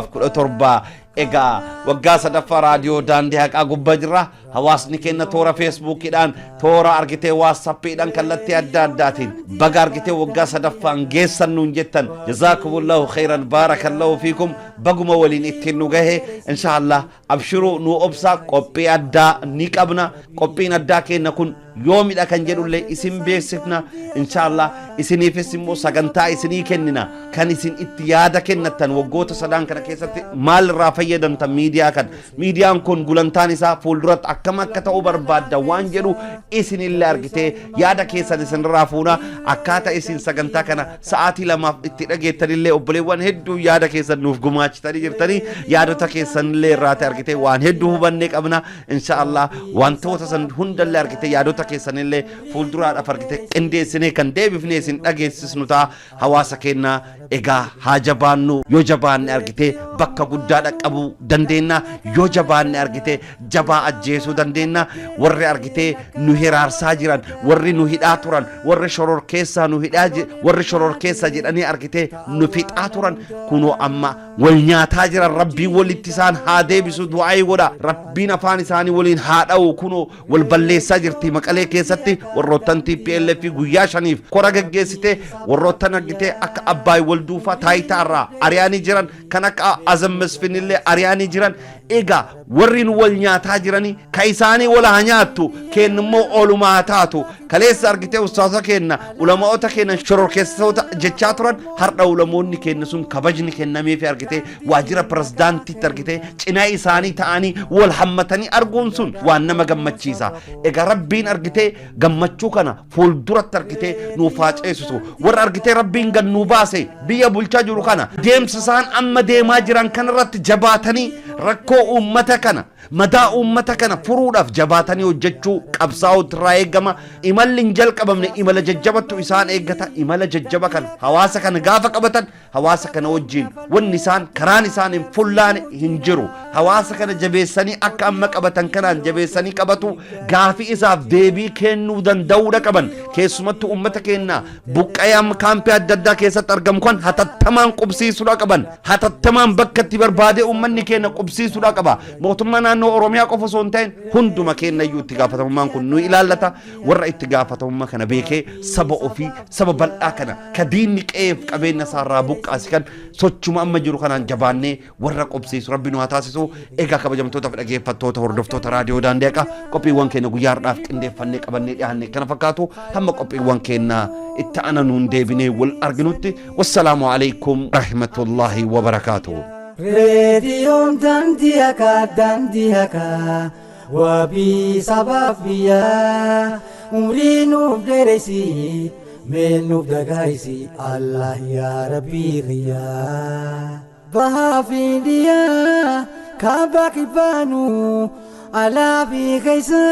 2017 Egaa waggaa sadaffaa raadiyoo daandii haqaa gubbaa jirra. Hawaasni keenya toora feesbuukiidhaan, toora argitee waatsappiidhaan kallattii adda addaatiin baga argitee waggaa sadaffaan geessan nuun jettan. Jazaakumullahu khayran baarakallahu fiikum baguma waliin ittiin nu gahe inshaallah abshiruu nu obsaa qophii addaa ni qabna. Qophiin addaa keenya kun yoomidha kan jedhullee isin beeksifna inshaallah isiniifis immoo sagantaa isinii kennina kan isin itti yaada kennattan waggoota sadaan kana keessatti maal irraa fayyadamtan miidiyaa kan miidiyaan kun gulantaan isaa fuulduratti akkam akka ta'uu barbaadda waan jedhu isinillee argitee yaada keessan isinirraa fuuna akkaataa isin sagantaa kana sa'aatii lamaaf itti dhageettanillee obboleewwan hedduu yaada keessan nuuf gumaachitanii jirtanii yaadota keessanillee irraati argitee waan hedduu hubannee qabna insha Allah wantoota san hundallee argite yaadota keessanillee fuulduraadhaaf argite qindeessinee kan deebifnee isin dhageessisnu ta'a hawaasa keenya egaa haa jabaannu yoo jabaanne argite bakka guddaa dhaqqabuu dandeenya yoo jabaanne argite jabaa ajjeesuu dandeenya warri argite nu hiraarsaa jiran warri nu hidhaa turan warri shororkeessaa nu hidhaa warri shororkeessa jedhanii argite nu fixaa turan kunoo amma wal nyaataa jiran rabbiin walitti isaan haa deebisu du'aayii godha rabbiin afaan isaanii waliin haa dha'u kunoo wal balleessaa jirti maqalee keessatti warroottan TPLF guyyaa shaniif kora gaggeessite warroottan argitee akka abbaay wal duufaa taayitaa irraa ari'anii jiran kan akka Azam Masfinillee ari'anii jiran egaa warri nu wal nyaataa jiranii ka isaanii wal haa nyaattu keenya immoo oolumaa haa taatu Kaleessa argitee ustaazota keenna, ulamaa'ota keenna shororkeessitoota jechaa turan, har'a ulamoonni keenna sun kabajni kennameefi argitee waajjira pirezidaantiitti argitee cinaa isaanii ta'anii wal hammatanii arguun sun waan nama gammachiisa. Egaa Rabbiin argitee gammachuu kana fuulduratti argitee nuuf haa ceesisu. Warra argitee Rabbiin gad nuu baase biyya bulchaa jiru kana deemsa isaan amma deemaa jiran kanarratti jabaatanii rakkoo uummata kana, madaa uummata kana furuudhaaf jabaatanii hojjechuu qabsaa'uutu irraa eegama. Imalli hin jalqabamne imala jajjabattu isaan eeggata. Imala jajjaba kana hawaasa kana gaafa qabatan hawaasa kana wajjin wanni isaan karaan isaan hin fullaane hin jiru. Hawaasa kana jabeessanii akka amma qabatan kanaan jabeessanii qabatu, gaafii isaaf deebii kennuu danda'uudha qaban. Keessumattuu uummata keenya buqqa'ee amma kaampii adda addaa keessatti argamu kan hatattamaan qubsiisuudha qaban. Hatattamaan bakka itti barbaadee uummanni keenya qubsiisuudha qaba. Mootummaa naannoo Oromiyaa qofa osoo hin ta'in hunduma keenya iyyuu itti gaafatamummaan kun nu ilaallata. Warra itti gaafatamummaa kana beekee saba ofii, saba bal'aa kana ka diinni qe'eef qabeenya isaarraa buqqaase kan sochuma amma jiru kanaan jabaannee warra qubsiisu Rabbi nu haa taasisu. Egaa kabajamtootaaf dhageeffattoota hordoftoota raadiyoo Daandii Haqaa, qophiiwwan keenya guyyaa har'aaf qindeeffannee qabannee dhiyaanne kana fakkaatu. Hamma qophiiwwan keenya itti aananuun deebinee wal arginutti, wassalaamu alaikum rahmatullaahi wabarakaatuhu. Reediyoon daandii haqaa, daandii haqaa, wabii sabaaf biyyaa, umrii nuuf dheeressi, mee nuuf dagaayisi, Allah yaa Rabbii kiyyaa. Bahaa fi dhiyaa, kaabaa kibbaanuu, alaa fi keessa,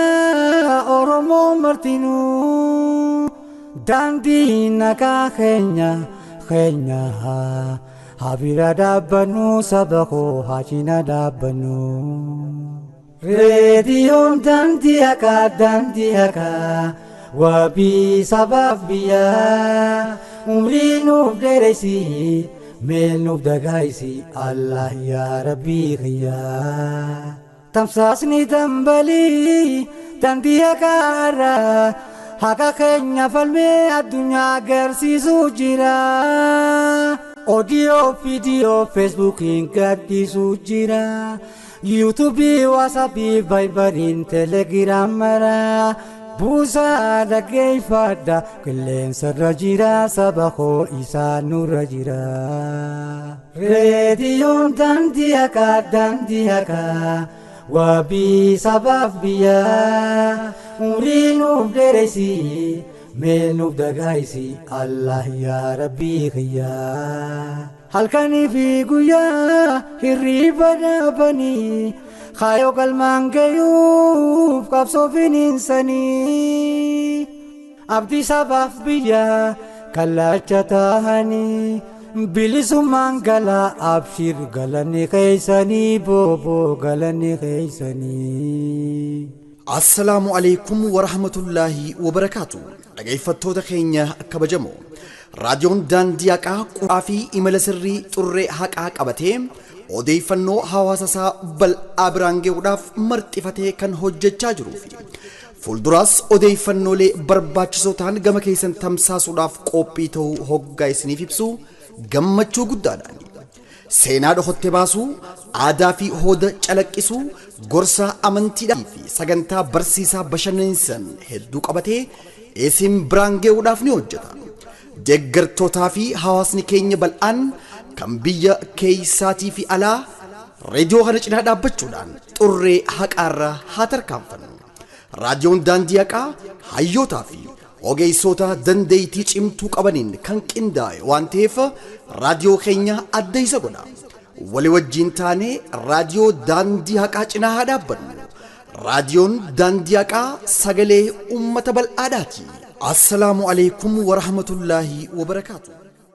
Oromoo martinuu daandii nagaa keenya keenya haa bira dhaabbannu, saba koo haa cina dhaabbannu. Reediyoon daandii haqaa, daandii haqaa, wabii sabaaf biyyaa, umrii nuuf dheeressi, mee nuuf dagaayisi, Allah yaa Rabbii kiyyaa. Tamsaasni dambalii daandii haqaarraa haqa keenya falmee addunyaa agarsiisuu jira. Odiyoo, viidiyoo, feesbuukiin gadhiisuu jira. Yuutuubii, waasaappii, vaayibariin, teelegiraamara. Buusaa dhaggeeffadha, qilleensarra jira, saba koo isaa nurra jira. Reediyoon daandii haqaa, daandii haqaa, wabii sabaaf biyyaa, umrii nuuf dheeressi, mee nuuf dagaayisi, Allah yaa Rabbii kiyyaa. Halkanii fi guyyaa hirriiba dhaabanii kaayoo galmaan gayuuf qabsoo finiinsanii, abdii sabaaf biyyaa kallacha tahanii bilisummaan gala, abshir galanni keeysanii, booboo galanni keeysanii. Assalaamu alaikum warahmatullaahi wabarakaatu. Dhageeffattoota keenya kabajamoo, raadiyoon Daandii Haqaa quuqaa fi imala sirrii xurree haqaa qabatee odeeffannoo hawaasa isaa bal'aa biraan gahuudhaaf marxifatee kan hojjechaa jiruu fi fuulduraas odeeffannoolee barbaachisoo ta'an gama keessan tamsaasuudhaaf qophii ta'uu hoggaa isiniif ibsu gammachuu guddaadhaan. Seenaa dhokotte baasuu, aadaa fi hooda calaqqisuu, gorsa amantiidhaa fi sagantaa barsiisaa bashannansiisan hedduu qabatee isin biraan gahuudhaaf ni hojjeta. Deeggartootaa fi hawaasni keenya bal'aan kan biyya keessaatii fi alaa reediyoo kana cinaa dhaabbachuudhaan xurree haqaarra haa tarkaanfannu. Raadiyoon Daandii Haqaa hayyootaa fi ogeessota dandeettii cimtuu qabaniin kan qindaa'e waan ta'eef raadiyoo keenya adda isa godha. Walii wajjin taanee raadiyoo Daandii Haqaa cinaa haa dhaabbannu. Raadiyoon Daandii Haqaa sagalee uummata bal'aadhaati. Assalaamu alaikum warahmatullaahi wabarakaatu.